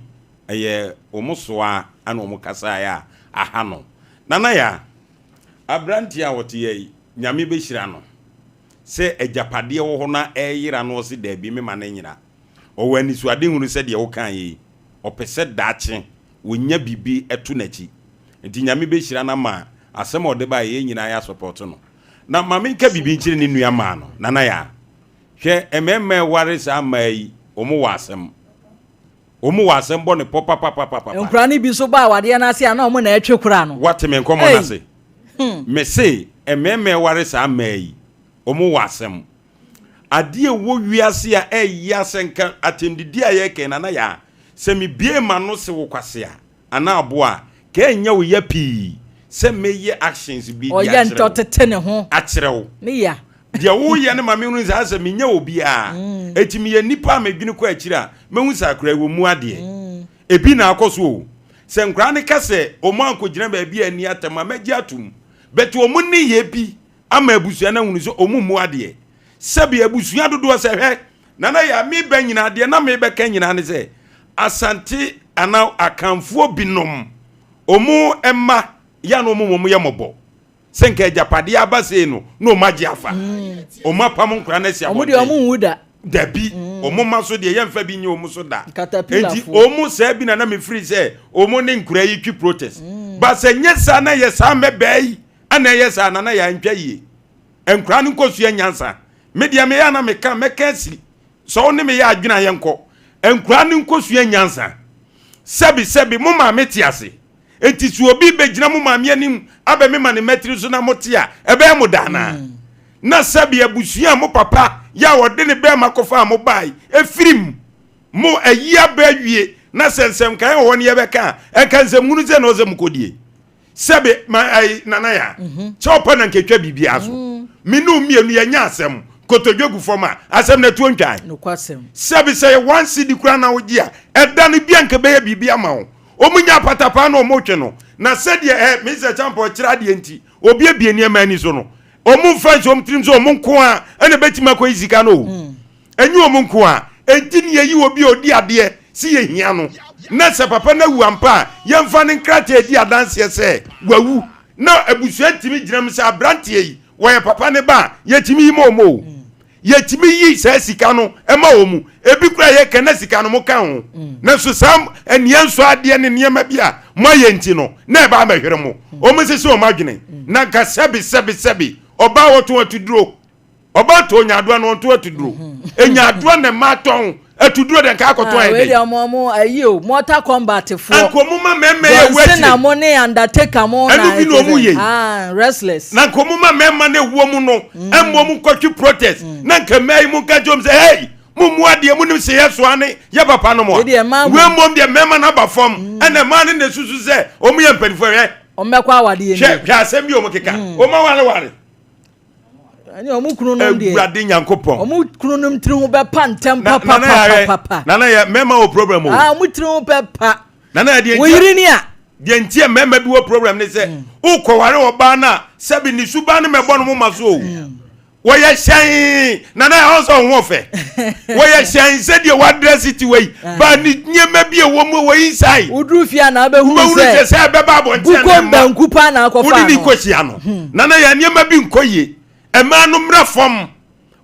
ɛyɛ wɔn soa na wɔn kasaeɛ a aha no. Nana Yaa, aberanteɛ a ɔte ha yi, Nyame bɛhyira no. Sɛ agyapadeɛ wɔ hɔ na ɛreyera no ɔse daabi mema no nyera. Ɔwɔ anisoadehunu sɛ deɛ wokaeɛ yi, ɔpɛ sɛ daakye ɔnya biribi to n'akyi. Nti Nyame bɛhyira no ama asɛm a ɔde baeɛ yɛn nyinaa yɛasɔpɔto no. Na ma menka biribi nkyerɛ ne nua maa no, Nana Yaa. Hwɛ, mmarima a ɛware saa mmaa yi, wɔn wɔ asɛm. Wɔn wɔ asɛm bɔ ne pɔ papapapapa. Nkwadaa no bi nso ba awadeɛ no ase a na wɔn na ɛtwe kora no. Woate me nkɔmmɔ no ase? Mese, mmarima a ɛware saa mmaa yi, wɔn wɔ asɛm. Adeɛ a ɛwɔ wiase a ɛyɛ sɛ nka atɛmdidi a yɛreka yi, Nana Yaa, sɛ mebue m'ano se wo kwasea anaa aboa a, ka ɛnyɛ wo ya pii sɛ meyɛ actions bi de Ɔyɛ akyerɛ ntɔ wo. tete ne ho. Akyerɛ wo. Ne ya. Deɛ woyɛ no ma mehunu sɛ asɛ menyɛ obiara. Enti meyɛ nipa a medwene kɔ akyiri a, mɛhu sɛ akora yi wɔmmu adeɛ. Ebi na akɔ so o. Sɛ nkoraa no ka sɛ wɔn ankɔgyina baabi a anni atɛm a, mɛgye atom. But wɔn nneyɛɛ bi ama abusua no ahunu sɛ wɔn mmu adeɛ. Sɛbi abusua dodoɔ sɛ hwɛ, Nana Yaa, meba nyinaa deɛ na mebɛka nyinaa ne sɛ Asante anaa Akanfoɔ binom wɔn mma yɛ a na wɔn wɔn yɛ mmɔbɔ. Sɛ nka agyapadeɛ aba sei no na wɔn agye afa. Wɔn apam nkwadaa no asi Wɔn deɛ abɔnten. wɔn nwu da. Dabi, wɔn mma so deɛ yɛmfa bi nyɛ wɔn so da. Enti Katapilafo. wɔn saa bi na na mefiri sɛ wɔn ne nkwadaa yi twi protest. Ba sɛ nyɛ saa na yɛ saa mmɛbɛɛ yi ana ɛyɛ saa na na yɛantwa yie. Nkwadaa no nkɔsua nyansa. Me deɛ meyɛ a na meka mɛka asi sɛ wo ne me yɛ adwene a yɛnkɔ. Nkwadaa no nkɔsua nyansa. Sɛbi sɛbi mo maame te ase. Enti sɛ obi bɛgyina mo maame anim abɛmema ne mmatiri so na mote a, ɛbɛyɛ mo dɛ anaa? Na sɛbi abusua a mo papa yɛ a ɔde ne bɛrima kɔfaa mo bae ɛfirim mo ayi aba awie na sɛ nsɛmkaeɛ wɔ hɔ no yɛbɛka a, ɛnka nsɛmhunu sɛ na ɔsɛ mokɔdie. Sɛbe ma ayi nana ya. Mhm. Sɛ ɔpɛ na nketwa biribiara so. Mm. Me ne mmienu yɛnyɛ asɛm. Kotodwe gu fam a asɛm na ɛtoɔ ntwan. Nokwasɛm. Sɛbe sɛ yɛ one cedi koraa na wogye a ɛda no bi a nka bɛyɛ biribi ama wo. Wɔn nya apatapaa na wɔn retwe no. Na sɛdeɛ ɛ Mr. Champɔ kyerɛ adeɛ nti obiebie nneɛma ani so no. Wɔn mfa nhyɛ wɔn tirim sɛ wɔn nko a ɛna bɛtumi akɔyi sika no o. Mm. Ɛnyɛ wɔn nko a. Enti ne yɛyi obi a ɔdi adeɛ se yɛhia no, na sɛ papa no awu ampa a, yɛmfa ne nkrataa di adanseɛ sɛ wawu, na abusua ntumi gyina mu sɛ aberanteɛ yi, wɔyɛ papa no ba a, yɛtumi yi ma wɔn o. Yɛtumi yi saa sika no ma wɔn. Ebi koraa yɛka na sika no moka ho. Nanso saa aniɛ nsɔ adeɛ ne nneɛma bi a moayɛ nti no, na ɛba abɛhwere mo. Wɔn nsese wɔn adwene. Na nka sɛbe sɛbe sɛbe ɔbaa wɔtɔn atuduro. Ɔbaa tɔ nyaadoa na ɔnto atuduro. Nyaadoa na mmaa tɔn atuduro deɛ nka akɔtɔn ayɛ dɛ. Wei deɛ ɔmo ɔmo ayi o Mortal Kombat foɔ. Anka ɔmo ma mmarima yɛ ɛwɔ akyire. John Cena mo ne Undertaker mo na. Ɛno bi na ɔmo yɛ yi. Ah wrestlers. Na nka ɔmo ma mmarima na ɛwɔ mu no ɛmma ɔmo nkɔtwe protest. Na nka mmaa yi mo nka kyerɛ ɔmo sɛ hey mo mu adeɛ mo nim sɛ yɛ soa ne yɛ papa no mo a. Wei deɛ mmaa Wei mmom deɛ mmarima no aba fam ɛna mmaa no na esusu sɛ ɔmo yɛ mpanimfoɔ hwɛ. Ɔmo bɛkɔ awadeɛ nie. Hwɛ hwɛ asɛm bi a ɔmo keka. Ɔmo awareware. ɛne ɔmo kununom deɛ awurade nyankopɔn ɔmo kununom tiri ho bɛpa ntɛm papapapapa nana yɛ mmarima wɔ problem o ah ɔmo tiri ho bɛpa nana yɛ deɛ wo yiri ni a deɛ nti yɛ mmarima bi wɔ problem ne sɛ mm. wokɔware ɔbaa no a sɛbi ne suban no mɛbɔ no mo ma so o mm. wɔyɛ hyɛn nana yɛ ɔsɛ ɔho ɔfɛ wɔyɛ hyɛn sɛdeɛ wadrɛse ti wɔ yi ah. ba ne nneɛma bi a ɛwɔ mu wɔ inside woduru fie a na abɛhunu sɛ sɛ ɛbɛba abɔnten bukom banku paa na akɔfa wode ne kɔhyia no hmm. nana yɛ nneɛma bi nkɔ yie mmaa no mmra fam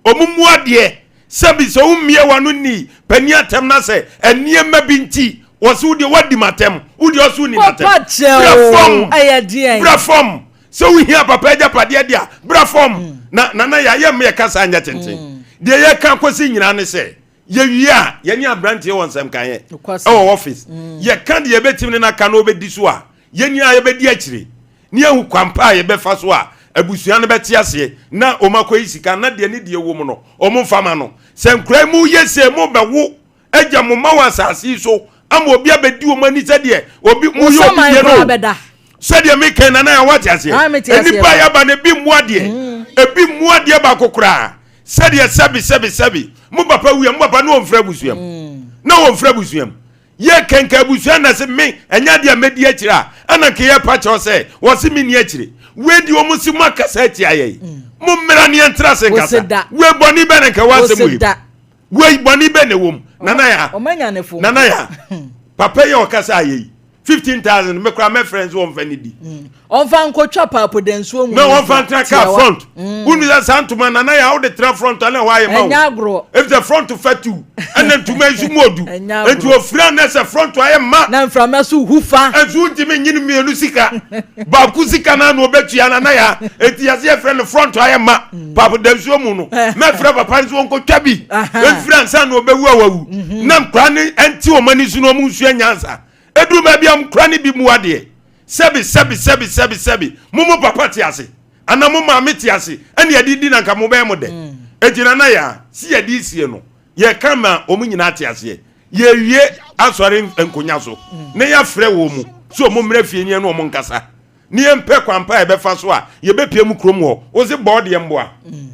ɔmo mu adeɛ sɛbi sɛ wommie w'ano ni pani atɛm na sɛ nneɛma bi nti wɔse wodeɛ woadi m'atɛm wodeɛ ɔso woni m'atɛm bra fam bra fam sɛ wohia papa agyapadeɛ deɛ a bra fam hmm. na nana yɛ ayɛ mmɛ yɛka saa nyɛ tenten hmm. deɛ yɛka kɔsi nyinaa ne sɛ Yɛwie a, yɛne aberanteɛ wɔ nsɛmkaeɛ wɔ office. Mm. Yɛka deɛ yɛbɛtumi ne no aka na ɔbɛdi so a, yɛn nyinaa yɛbɛdi akyire ne yɛahu kwan pa a yɛbɛfa so a abusua no bɛte aseɛ na wɔn akɔyi sika na deɛ ne deɛ wɔ mu no wɔn mfa ma no. Sɛ nkura mu yɛ sɛ mo bɛwo agya mo ma wɔ asase yi so Ama obi abɛdi wɔn ani sɛdeɛ obi mo yɛ obi deɛ no. Sɛdeɛ meka nana yɛ wate aseɛ. Nnipa yɛaba no ebi mmoa deɛ. Mm. Ebi mmoa deɛ baako koraa. Sɛdeɛ sɛbi sɛbi sɛbi mo papa wia mo papa ne wɔn fira abusua mu. Mm. Na wɔn fira abusua mu. Yɛ kɛnkɛn abusua na se me ɛnyɛ adeɛ a mɛdi akyire a ɛna nka yɛ pa kyɛw sɛ wɔse me ni akyire. Wei deɛ wɔn si mo akasa atia yɛ yi. Mm. Mo mmira ne yɛn tra se nkasa. Wei bɔne bɛ na nka wɔ asɛm wei. Wei bɔne bɛ na ɛwɔ mu. Nana ya. Nana ya. Papa yi a ɔkasa ayɛ yi. 15,000 me kora mɛfrɛ nso wɔmfa ne di. Mm. Ɔmfa nkɔtwa paapo da nsuo mu. Na wɔmfa ntra kaa front. Mm. Wonu sɛ saa ntoma nana yɛ a wode tra front ana ɛhɔ ayɛ ma wo. Ɛnyɛ agorɔ. Efisɛ front fa tu ɛna ntoma yi so mu odu. Ɛnyɛ agorɔ. Nti ofira na sɛ front ayɛ ma. Na mframa so hu fa. Nso wontumi nyi no mmienu sika. Baako sika no ano obetua nana yɛ a. Eti yɛsɛ yɛfrɛ no front ayɛ ma. Mm. Paapo da nsuo mu no. Mɛfrɛ papa nso wɔnkɔtwa bi. Mfira nsa na ɔbɛwu a wawu. Mhm. Na nkora ne ɛnte wɔn ani so na wɔn nsua nyansa. Eduru baabi a nkora ne bi mu adeɛ. Sɛbi sɛbi sɛbi sɛbi sɛbi mo mo papa te ase anaa mo maame te ase ɛna yɛde di na nka mo bɛyɛ mo dɛ mm. eti na na yɛ a si yɛde sie no yɛka ma wɔn nyinaa te aseɛ yɛwie asɔre nkonya so mm. na yɛafrɛ wɔn mu so wɔn mmerɛ fie ne wɔn nkasa ne yɛmpɛ kwampa a yɛbɛfa so a yɛbɛpie mu kurom hɔ wɔsi bɔɔ deɛ mboa. Mm.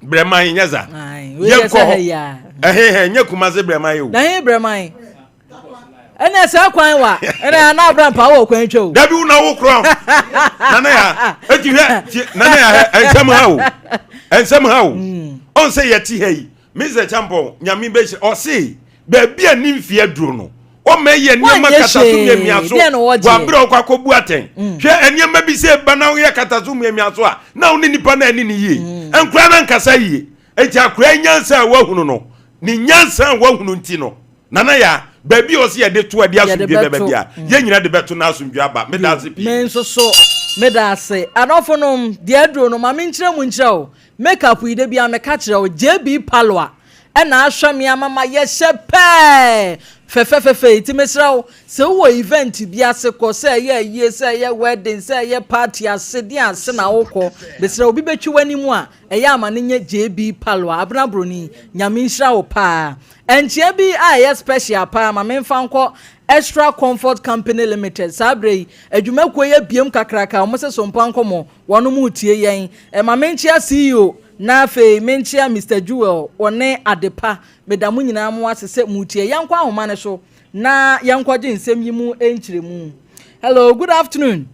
Brɛman nyɛ za. Yɛnkɔ hɔ. Ɛhe hɛ nyɛ Kumase Brɛman o. Na he Brɛman. Ɛnna sɛ kwan wa ɛnna ana abira mpa wɔ kwan twa o. Dabi wo na wo korɔ. Nana ya eti hwɛ nana ya hɛ ɛnsɛm ha o ɛnsɛm ha o. Hmm. Ɔn sɛ yɛte ha yi Mr. Champon nyame bɛ hyɛ ɔse baabi a ne mfie aduro no ɔma yɛ nneɛma kata so miamia so wɔ abere a ɔkɔ akɔbu atɛn mm. hwɛ nneɛma bi sɛ ba na woyɛ kata so miamia so a na wo ne nipa no ani ne yie mm. nkora no ankasa yie nti akora nyansa a wahunu no ne nyansa a wahunu nti no nana ya baabi a ɔsɛ yɛde to ɛde asomdwe bɛba bi a mm. yɛn nyina de bɛto na asomdwe aba meda ase pii me nso so meda ase adɔfo nom deɛ aduro no ma menkyerɛ mu nkyerɛ o Makeup yi da biara meka kyerɛ wo JB Paloa na ahwɛ me ama mayɛ hyɛ pɛɛ fɛfɛfɛfɛ yi nti mesrɛ wo sɛ wowɔ event bi ase kɔ sɛ ɛyɛ ayie sɛ ɛyɛ wedding sɛ ɛyɛ party ase deɛ ase na wokɔ mesrɛ wo obi bɛtwi w'anim a ɛyɛ ama no nyɛ JB Paloa Abena Broni Nyame nhyira wo paa Nkyea bi a ɛyɛ special paa ma memfa nkɔ Extra Comfort Company Limited saa berɛ yi adwumakuo yi abiem kakraka wɔn se sompa nkɔmmɔ Wɔnom retie yɛn. Ma menkyea CEO na afei menkyea Mister Jewel ɔne Adepa. Meda mo nyinaa mo ase sɛ moretie. Yɛnkɔ ahoma no so na yɛnkɔgye nsɛm yi mu nkyerɛmu. Hello, good afternoon.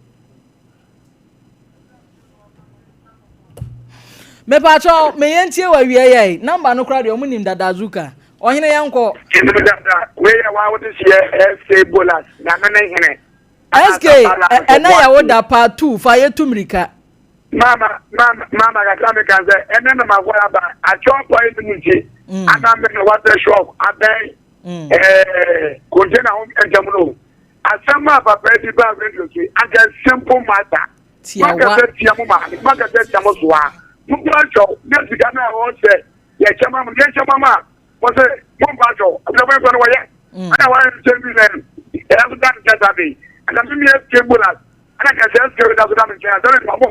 Mepatwɔ, me yɛntie wɔ awia yɛ. Namba no koraa deɛ ɔmo nim dada Zuka. Ɔhene yɛnkɔ. Ɛno dada, wei yɛ wa wode seɛ SK Bolas, na no ne hene. SK, ɛnɛ yɛ wo da part 2 fa yɛ tu mirika. Mama, mama, mama kakra mi kan sɛ ɛnɛ na ma kɔ aba atwɔ pɔ yi mu nti mm. ana mi na wata shop abɛn mm. ɛɛ container ho ntɛm no asɛm a papa bi ba radio so anka simple matter makasa tia mo maame makasa tia mo soa mo bɔ atwɔ ne sika na ɛwɔ sɛ yɛkyɛ ma mo yɛkyɛ ma mo a. wɔsɛ mo mpa kyɛw abusuafo nkɔ no wɔyɛ mm. ɛna wɔayɛ nkyɛn bi nɛ ɛyɛ so da ne nkyɛn saa bɛyi ɛna mi mi ɛsike bolas ɛna kɛse ɛsike da so da me nkyɛn asɛm ɛna ɔmo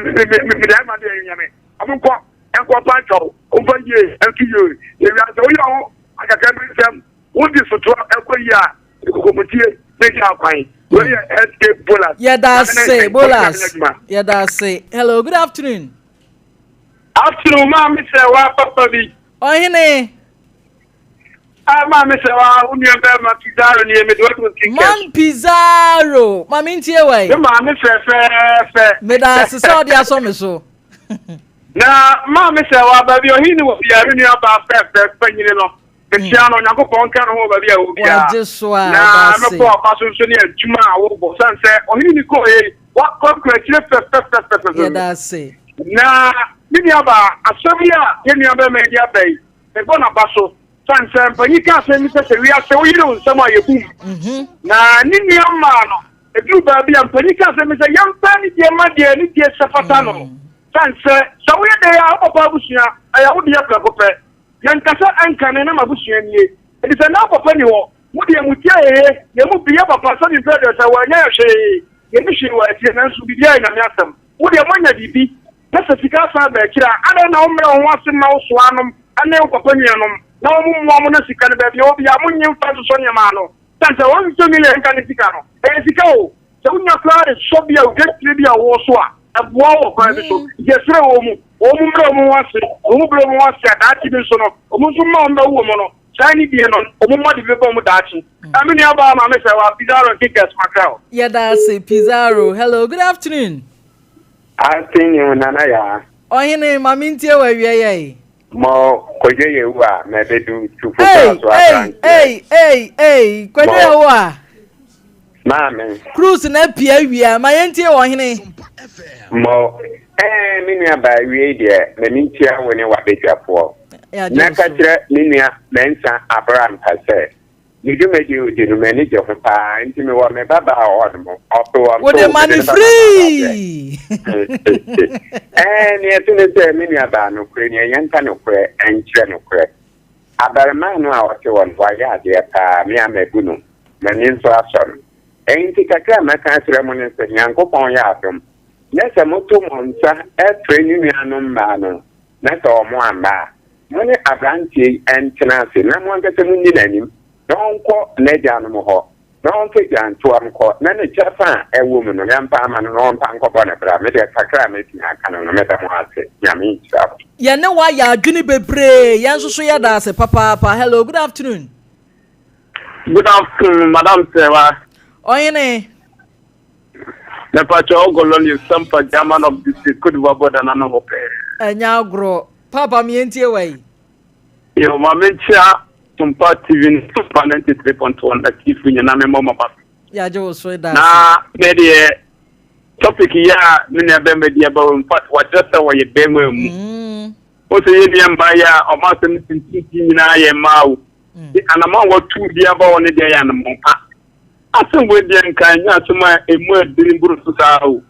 mi mi da ɛma de ɛyɛ nyame ɔmo nkɔ nkɔ mpa kyɛw ɔmfa yie ɛnso yie ewia sɛ woyɛ ɔho akaka mi nsɛm wodi sotoɔ ɛkɔ yie a kokomotie ne gya akwan wei yɛ ɛsike bolas yɛda ase bolas yɛda ase hello good afternoon. Afternoon maame sɛ wa papa bi. Ɔhene. Ah maame sɛ wa wo nua bɛrima Pizarro nie mede wadu nti kɛ. Man Pizarro ma me ntie wa yi. Me maame fɛfɛɛfɛ. Meda ase sɛ ɔde asɔ me so. Na maame sɛ wa baabi ɔhene wɔ biara me nua baa fɛfɛ panyini no. Mekyia no Onyankopɔn nka ne ho wɔ baabi a ɛwɔ biara. Wagye so a Na mɛbɔ aba so nso ne adwuma a wobɔ sane sɛ ɔhene ni kɔɔ yei wakɔkɔ akyire fɛfɛfɛfɛfɛ. Yɛda ase. Na me nua baa asɛm yi a yɛn nua bɛrima yi de aba yi mebɔ n'aba so sane sɛ mpanyin ka asɛm bi sɛ sɛ wiase woyere wo nsɛm a yɛbu mu mhm. na ne nua mmaa no ɛduru baabi a mpanyin ka asɛm bi sɛ yɛmpa ne deɛ ma deɛ ne deɛ sɛ fata no mm. sane sɛ sɛ woyɛ dɛ a wo papa abusua ɛyɛ wo deɛ prɛko pɛ Yɛnkasa ɛnkane na m'abusua nie. Efisɛ na papa nni hɔ. Mo deɛ mo ti ayɛ ye, yɛn mu bi yɛ papa sɛbi mprɛ deɛ sɛ wɔannya yɛ hwee, yɛnni hwee wɔ akyire nanso biribiara yɛ Nyame asɛm. Mo deɛ moanya biribi na sɛ sika asan aba akyire a adɛn na wommrɛ wo ho ase mma wo soa nom ne wo papa nuanom na wɔn mmoa mo na sika no baabi a ɛwɔ biara monnye mfa nsosɔ nneɛma ano. Sɛ sɛ 150 million nka ne sika no, ɛyɛ sika o. Sɛ wonya koraa de sɔ bi a wodwatire bi a wɔwɔ so a, ɛboa wɔ kwan bi so. Nti yɛsrɛ wɔn mu, wɔn mu mmerɛ wɔn ho ase, wɔn mu brɛ wɔn ho ase a daakye bi nso no, wɔn nso mma wɔn bɛwo wɔn no, saa anidie no, wɔn mma de bi bɛba wɔn daakye. Mm. Me nua baa maame sɛ wa Pizarro Kickers makra o. Yɛda ase Pizarro. Hello, good afternoon. Afternoon, Nana Yaa. Ɔhene, ma mentie wɔ awia yɛ. Mo Kwadwo Yewu a mɛbɛdu Tufo kwan so aberanteɛ. Ei, ei, ei, Kwadwo Yewu a. Maame. Cruise na apue awia, ma yɛntie wɔ hene. Mo, ɛɛ me nua baa awie deɛ, m'ani ntua wo ne w'abadwafoɔ. Na ka kyerɛ me nua Mensah Abrampa sɛ. Ne dwumadi a odi no, m'ani gye ho paa. Enti mewɔ me babaa wɔ hɔnom. Ɔpe ɔmpe Wode o, ma mede no no bɛma no awareɛ. free! Ɛɛ, nea ɛte ne sɛ, me nuabaa, nokorɛ ni, yɛnka nokorɛ nkyerɛ nokorɛ. Abarimaa no a ɔte hɔ no, wayɛ adeɛ paa. Me ara mabu no. M'ani nso asɔ no. Enti kakra a mɛka akyerɛ mo ne sɛ, Nyankopɔn yɛ adom, na sɛ moto mo nsa frɛ ne nuanom mmaa no, na sɛ wɔamma a, Mo ne aberanteɛ yi ntena ase na mo ankasa monni n'anim, na ɔnkɔ n'agyanom hɔ, na ɔmfa agyantoa nkɔ, na ne kyɛfa a ɛwɔ mu no, yɛmfa mma no, na ɔmfa nkɔbɔ ne bra. Me deɛ, kakra a mɛtumi aka no no, meda mo ase. Nyame nhyira mo. Yɛne wo ayɛ adwene bebree, yɛn nso so yɛda ase papaapa. Hello, good afternoon. Good afternoon, Madam Sewa. Ɔhene. Mepakyɛ Ogololi Sampa German of the state Cote d'Ivoire border n'ano hɔ pɛɛ. Ɛnyɛ agorɔ. Paapa me yɛntie wa yi. Yo, ma menkyia Tumpa TV ne Tumpa 93.1 atiefo nyinaa me mmɔ maba so. Yɛagye wo so da ase. Na me deɛ topic yi a me nua bɛrima di aba wɔ in fact wakyerɛ sɛ wɔyɛ bɛrima mu. Mm. Wo sɛ yɛ nua mmaa yi a ɔmo asɛm tintintin nyinaa yɛ mmaa o. Mm. Anamɔ a wɔtu bi aba wɔ ne deɛ yɛ anamɔ pa. Asɛm wei deɛ nka ɛnyɛ asɛm a ɛmu ɛdene boro so saa o.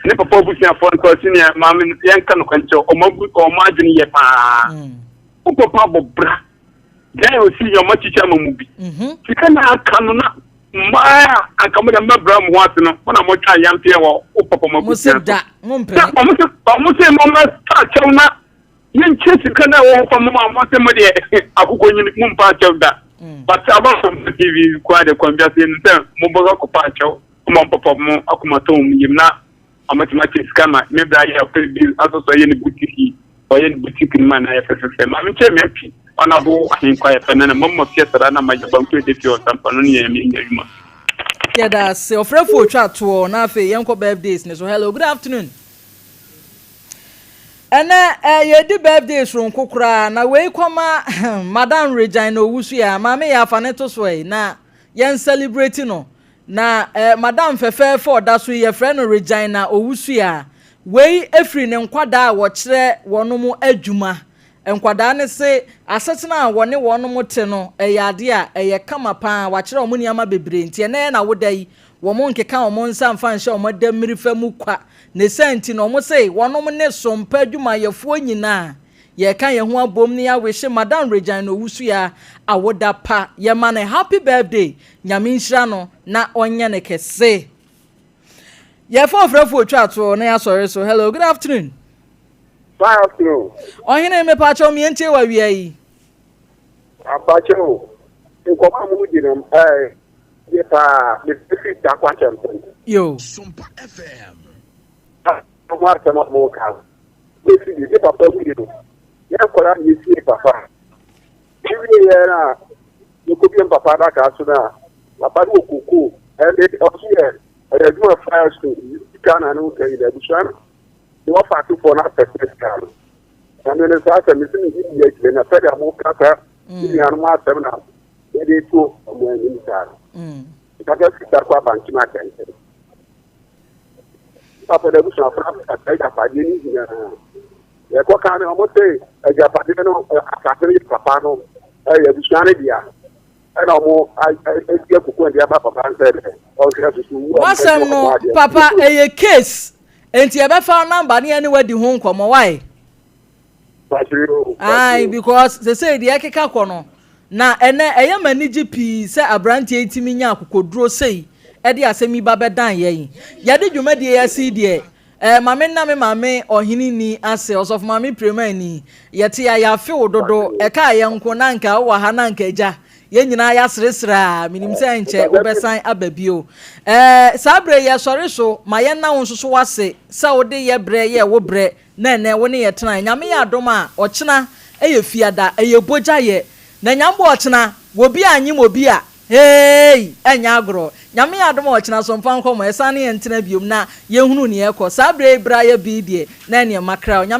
Ne papa abusuafoɔ no kora senior maame no yɛnka no kwankyɛ ɔmo abu ɔmo adwene yɛ paa. Wo papa bɔ bra. Dan a osi yɛ ɔmo akyikyɛ ama mu bi. Sika na aka no na mmaa a anka mo deɛ mbɛbra mo ho ase no mo na mo twa yampeɛ wɔ wo papa mo Mo se abusua so. da, mo mpene. Sɛ ɔmo se ɔmo se mo mɛtɔ akyɛw na Yɛnkyɛ sika no a ɛwɔ hɔ fa moma mo sɛ mo deɛ akokɔ nyini mo mpa akyɛw da mm. but aba fam TV koraa de kwan biase no sɛ mobɛkɔ akɔpa akyɛw ma mpapa mo akoma tɔn mu yam na ɔmatumi akyɛ sika ma me bra yɛ ɔpɛ bi asɔsɔ yɛ ne boutique yi ɔyɛ ne boutique no ma na yɛ fɛfɛfɛ ma menkyɛ me api ɔnabo ahenkwa yɛ fɛ na na mama fie sara na ma yɛ banku ɛde fie ɔsampa no ne yɛ me nya adwuma. Yɛda ase ɔfrɛfo otwa toɔ na afei yɛnkɔ birthdays ne so. Hello, good afternoon. Ɛnɛ eh, yɛredi birthday soronko koraa na wei kɔma Madam Regina Owusu a maame yɛ afa ne to so ɛ na yɛn celebrate no na eh, Madam fɛfɛɛfɛ ɔda so yi yɛfrɛ no Regina Owusu a wei efiri ne nkwadaa a wɔkyerɛ wɔn adwuma nkwadaa ne se asetena a wɔne wɔn te no ɛyɛ adeɛ a ɛyɛ kama paa wakyerɛ wɔn nneɛma bebree nti ɛnɛ na woda yi Wɔnkeka wɔn nsa mfa nhyɛ wɔn adammirifa mu kwa. Ne saa nti no, wɔse wɔnom ne sompa adwumayɛfoɔ nyinaa, yɛreka yɛn ho abom ne yɛawehye Madam Regina Owusuya awoda pa. Yɛma no happy birthday, Nyame nhyira no na ɔnyɛ no kɛse. Yɛfa ɔfrɛfoɔ otwa toɔ na yɛasɔre so. Hello, good afternoon. Good afternoon. Ɔhene, mepaakyɛw meɛntie wɔ awia yi. Apakyɛw, nkɔmɔ a mo di no ɛɛ. Ye paa, me firi Tarkwa Kyɛmpem. Yo. Sompa FM. Ɔmo asɛm a ɔmo ka. Besi bi, ne papa wui no, yɛn nkwadaa na yɛsie papa. Ewie yɛn a, yɛkɔbie papa adaka so no a, papa no wɔ kokoo. Ɛnde ɔso yɛ ɔyɛ adwuma fire so, sika na ne ho ka nyinaa. Abusua no, ne wɔfa asefoɔ no apɛ sɛ sika no. Na me no saa asɛm, mese me di akyire na sɛdeɛ mo ka saa, me nuanom asɛm na yɛde to wɔn anim saa no. Nkasa sika kɔ abankyem atɛntɛm. Papa da abusuafo agyapadeɛ no nyinaa. Yɛkɔ kan no wɔn se agyapadeɛ no asase no yɛ papa no ɛyɛ abusua no dea. Ɛna wɔn adi akoko de aba papa nsɛ dɛ ɔhwɛ soso wu. Wasɛm no papa ɛyɛ case nti yɛbɛfa namba ne yɛne wadi ho nkɔmmɔ wae. Ae because sesei deɛ ɛkeka kɔ no na ɛnɛ ɛyɛ ma anigye pii sɛ aberanteɛ yi tumi nya akokoduro sei ɛde asɛm yi ba bɛdan yɛn. Yɛde dwumadie yi asi deɛ ɛɛ ma me nna me maame ɔhene ni ase ɔsɔfo maame Premani yɛte a yɛafe wo dodo ɛkaa yɛn nko na anka wowɔ ha na anka agya. Yɛn nyinaa yɛaseresere a, menim sɛ ɛnkyɛ wobɛsan aba bio. Ɛɛ, saa berɛ yi yɛsɔre so ma yɛnna wo nso so ase sɛ wode yɛ berɛ yɛɛ wo berɛ na ɛnnɛ wo ne yɛ tenae. Nyame yɛ adom a, ɔkyena yɛ Fiada, ɛyɛ bogya yɛ. Na Nyame bɔ ɔkyena, wɔ bi anyem obi a, heei, ɛnyɛ agorɔ. Nyame yɛ adom a ɔkyena so mfa nkɔmmɔ, yɛsan ne yɛn ntena biom na yɛnhunu neɛ ɛkɔ. Saa berɛ yi bra yɛ bii deɛ, na ɛneɛ makra o. Nyame.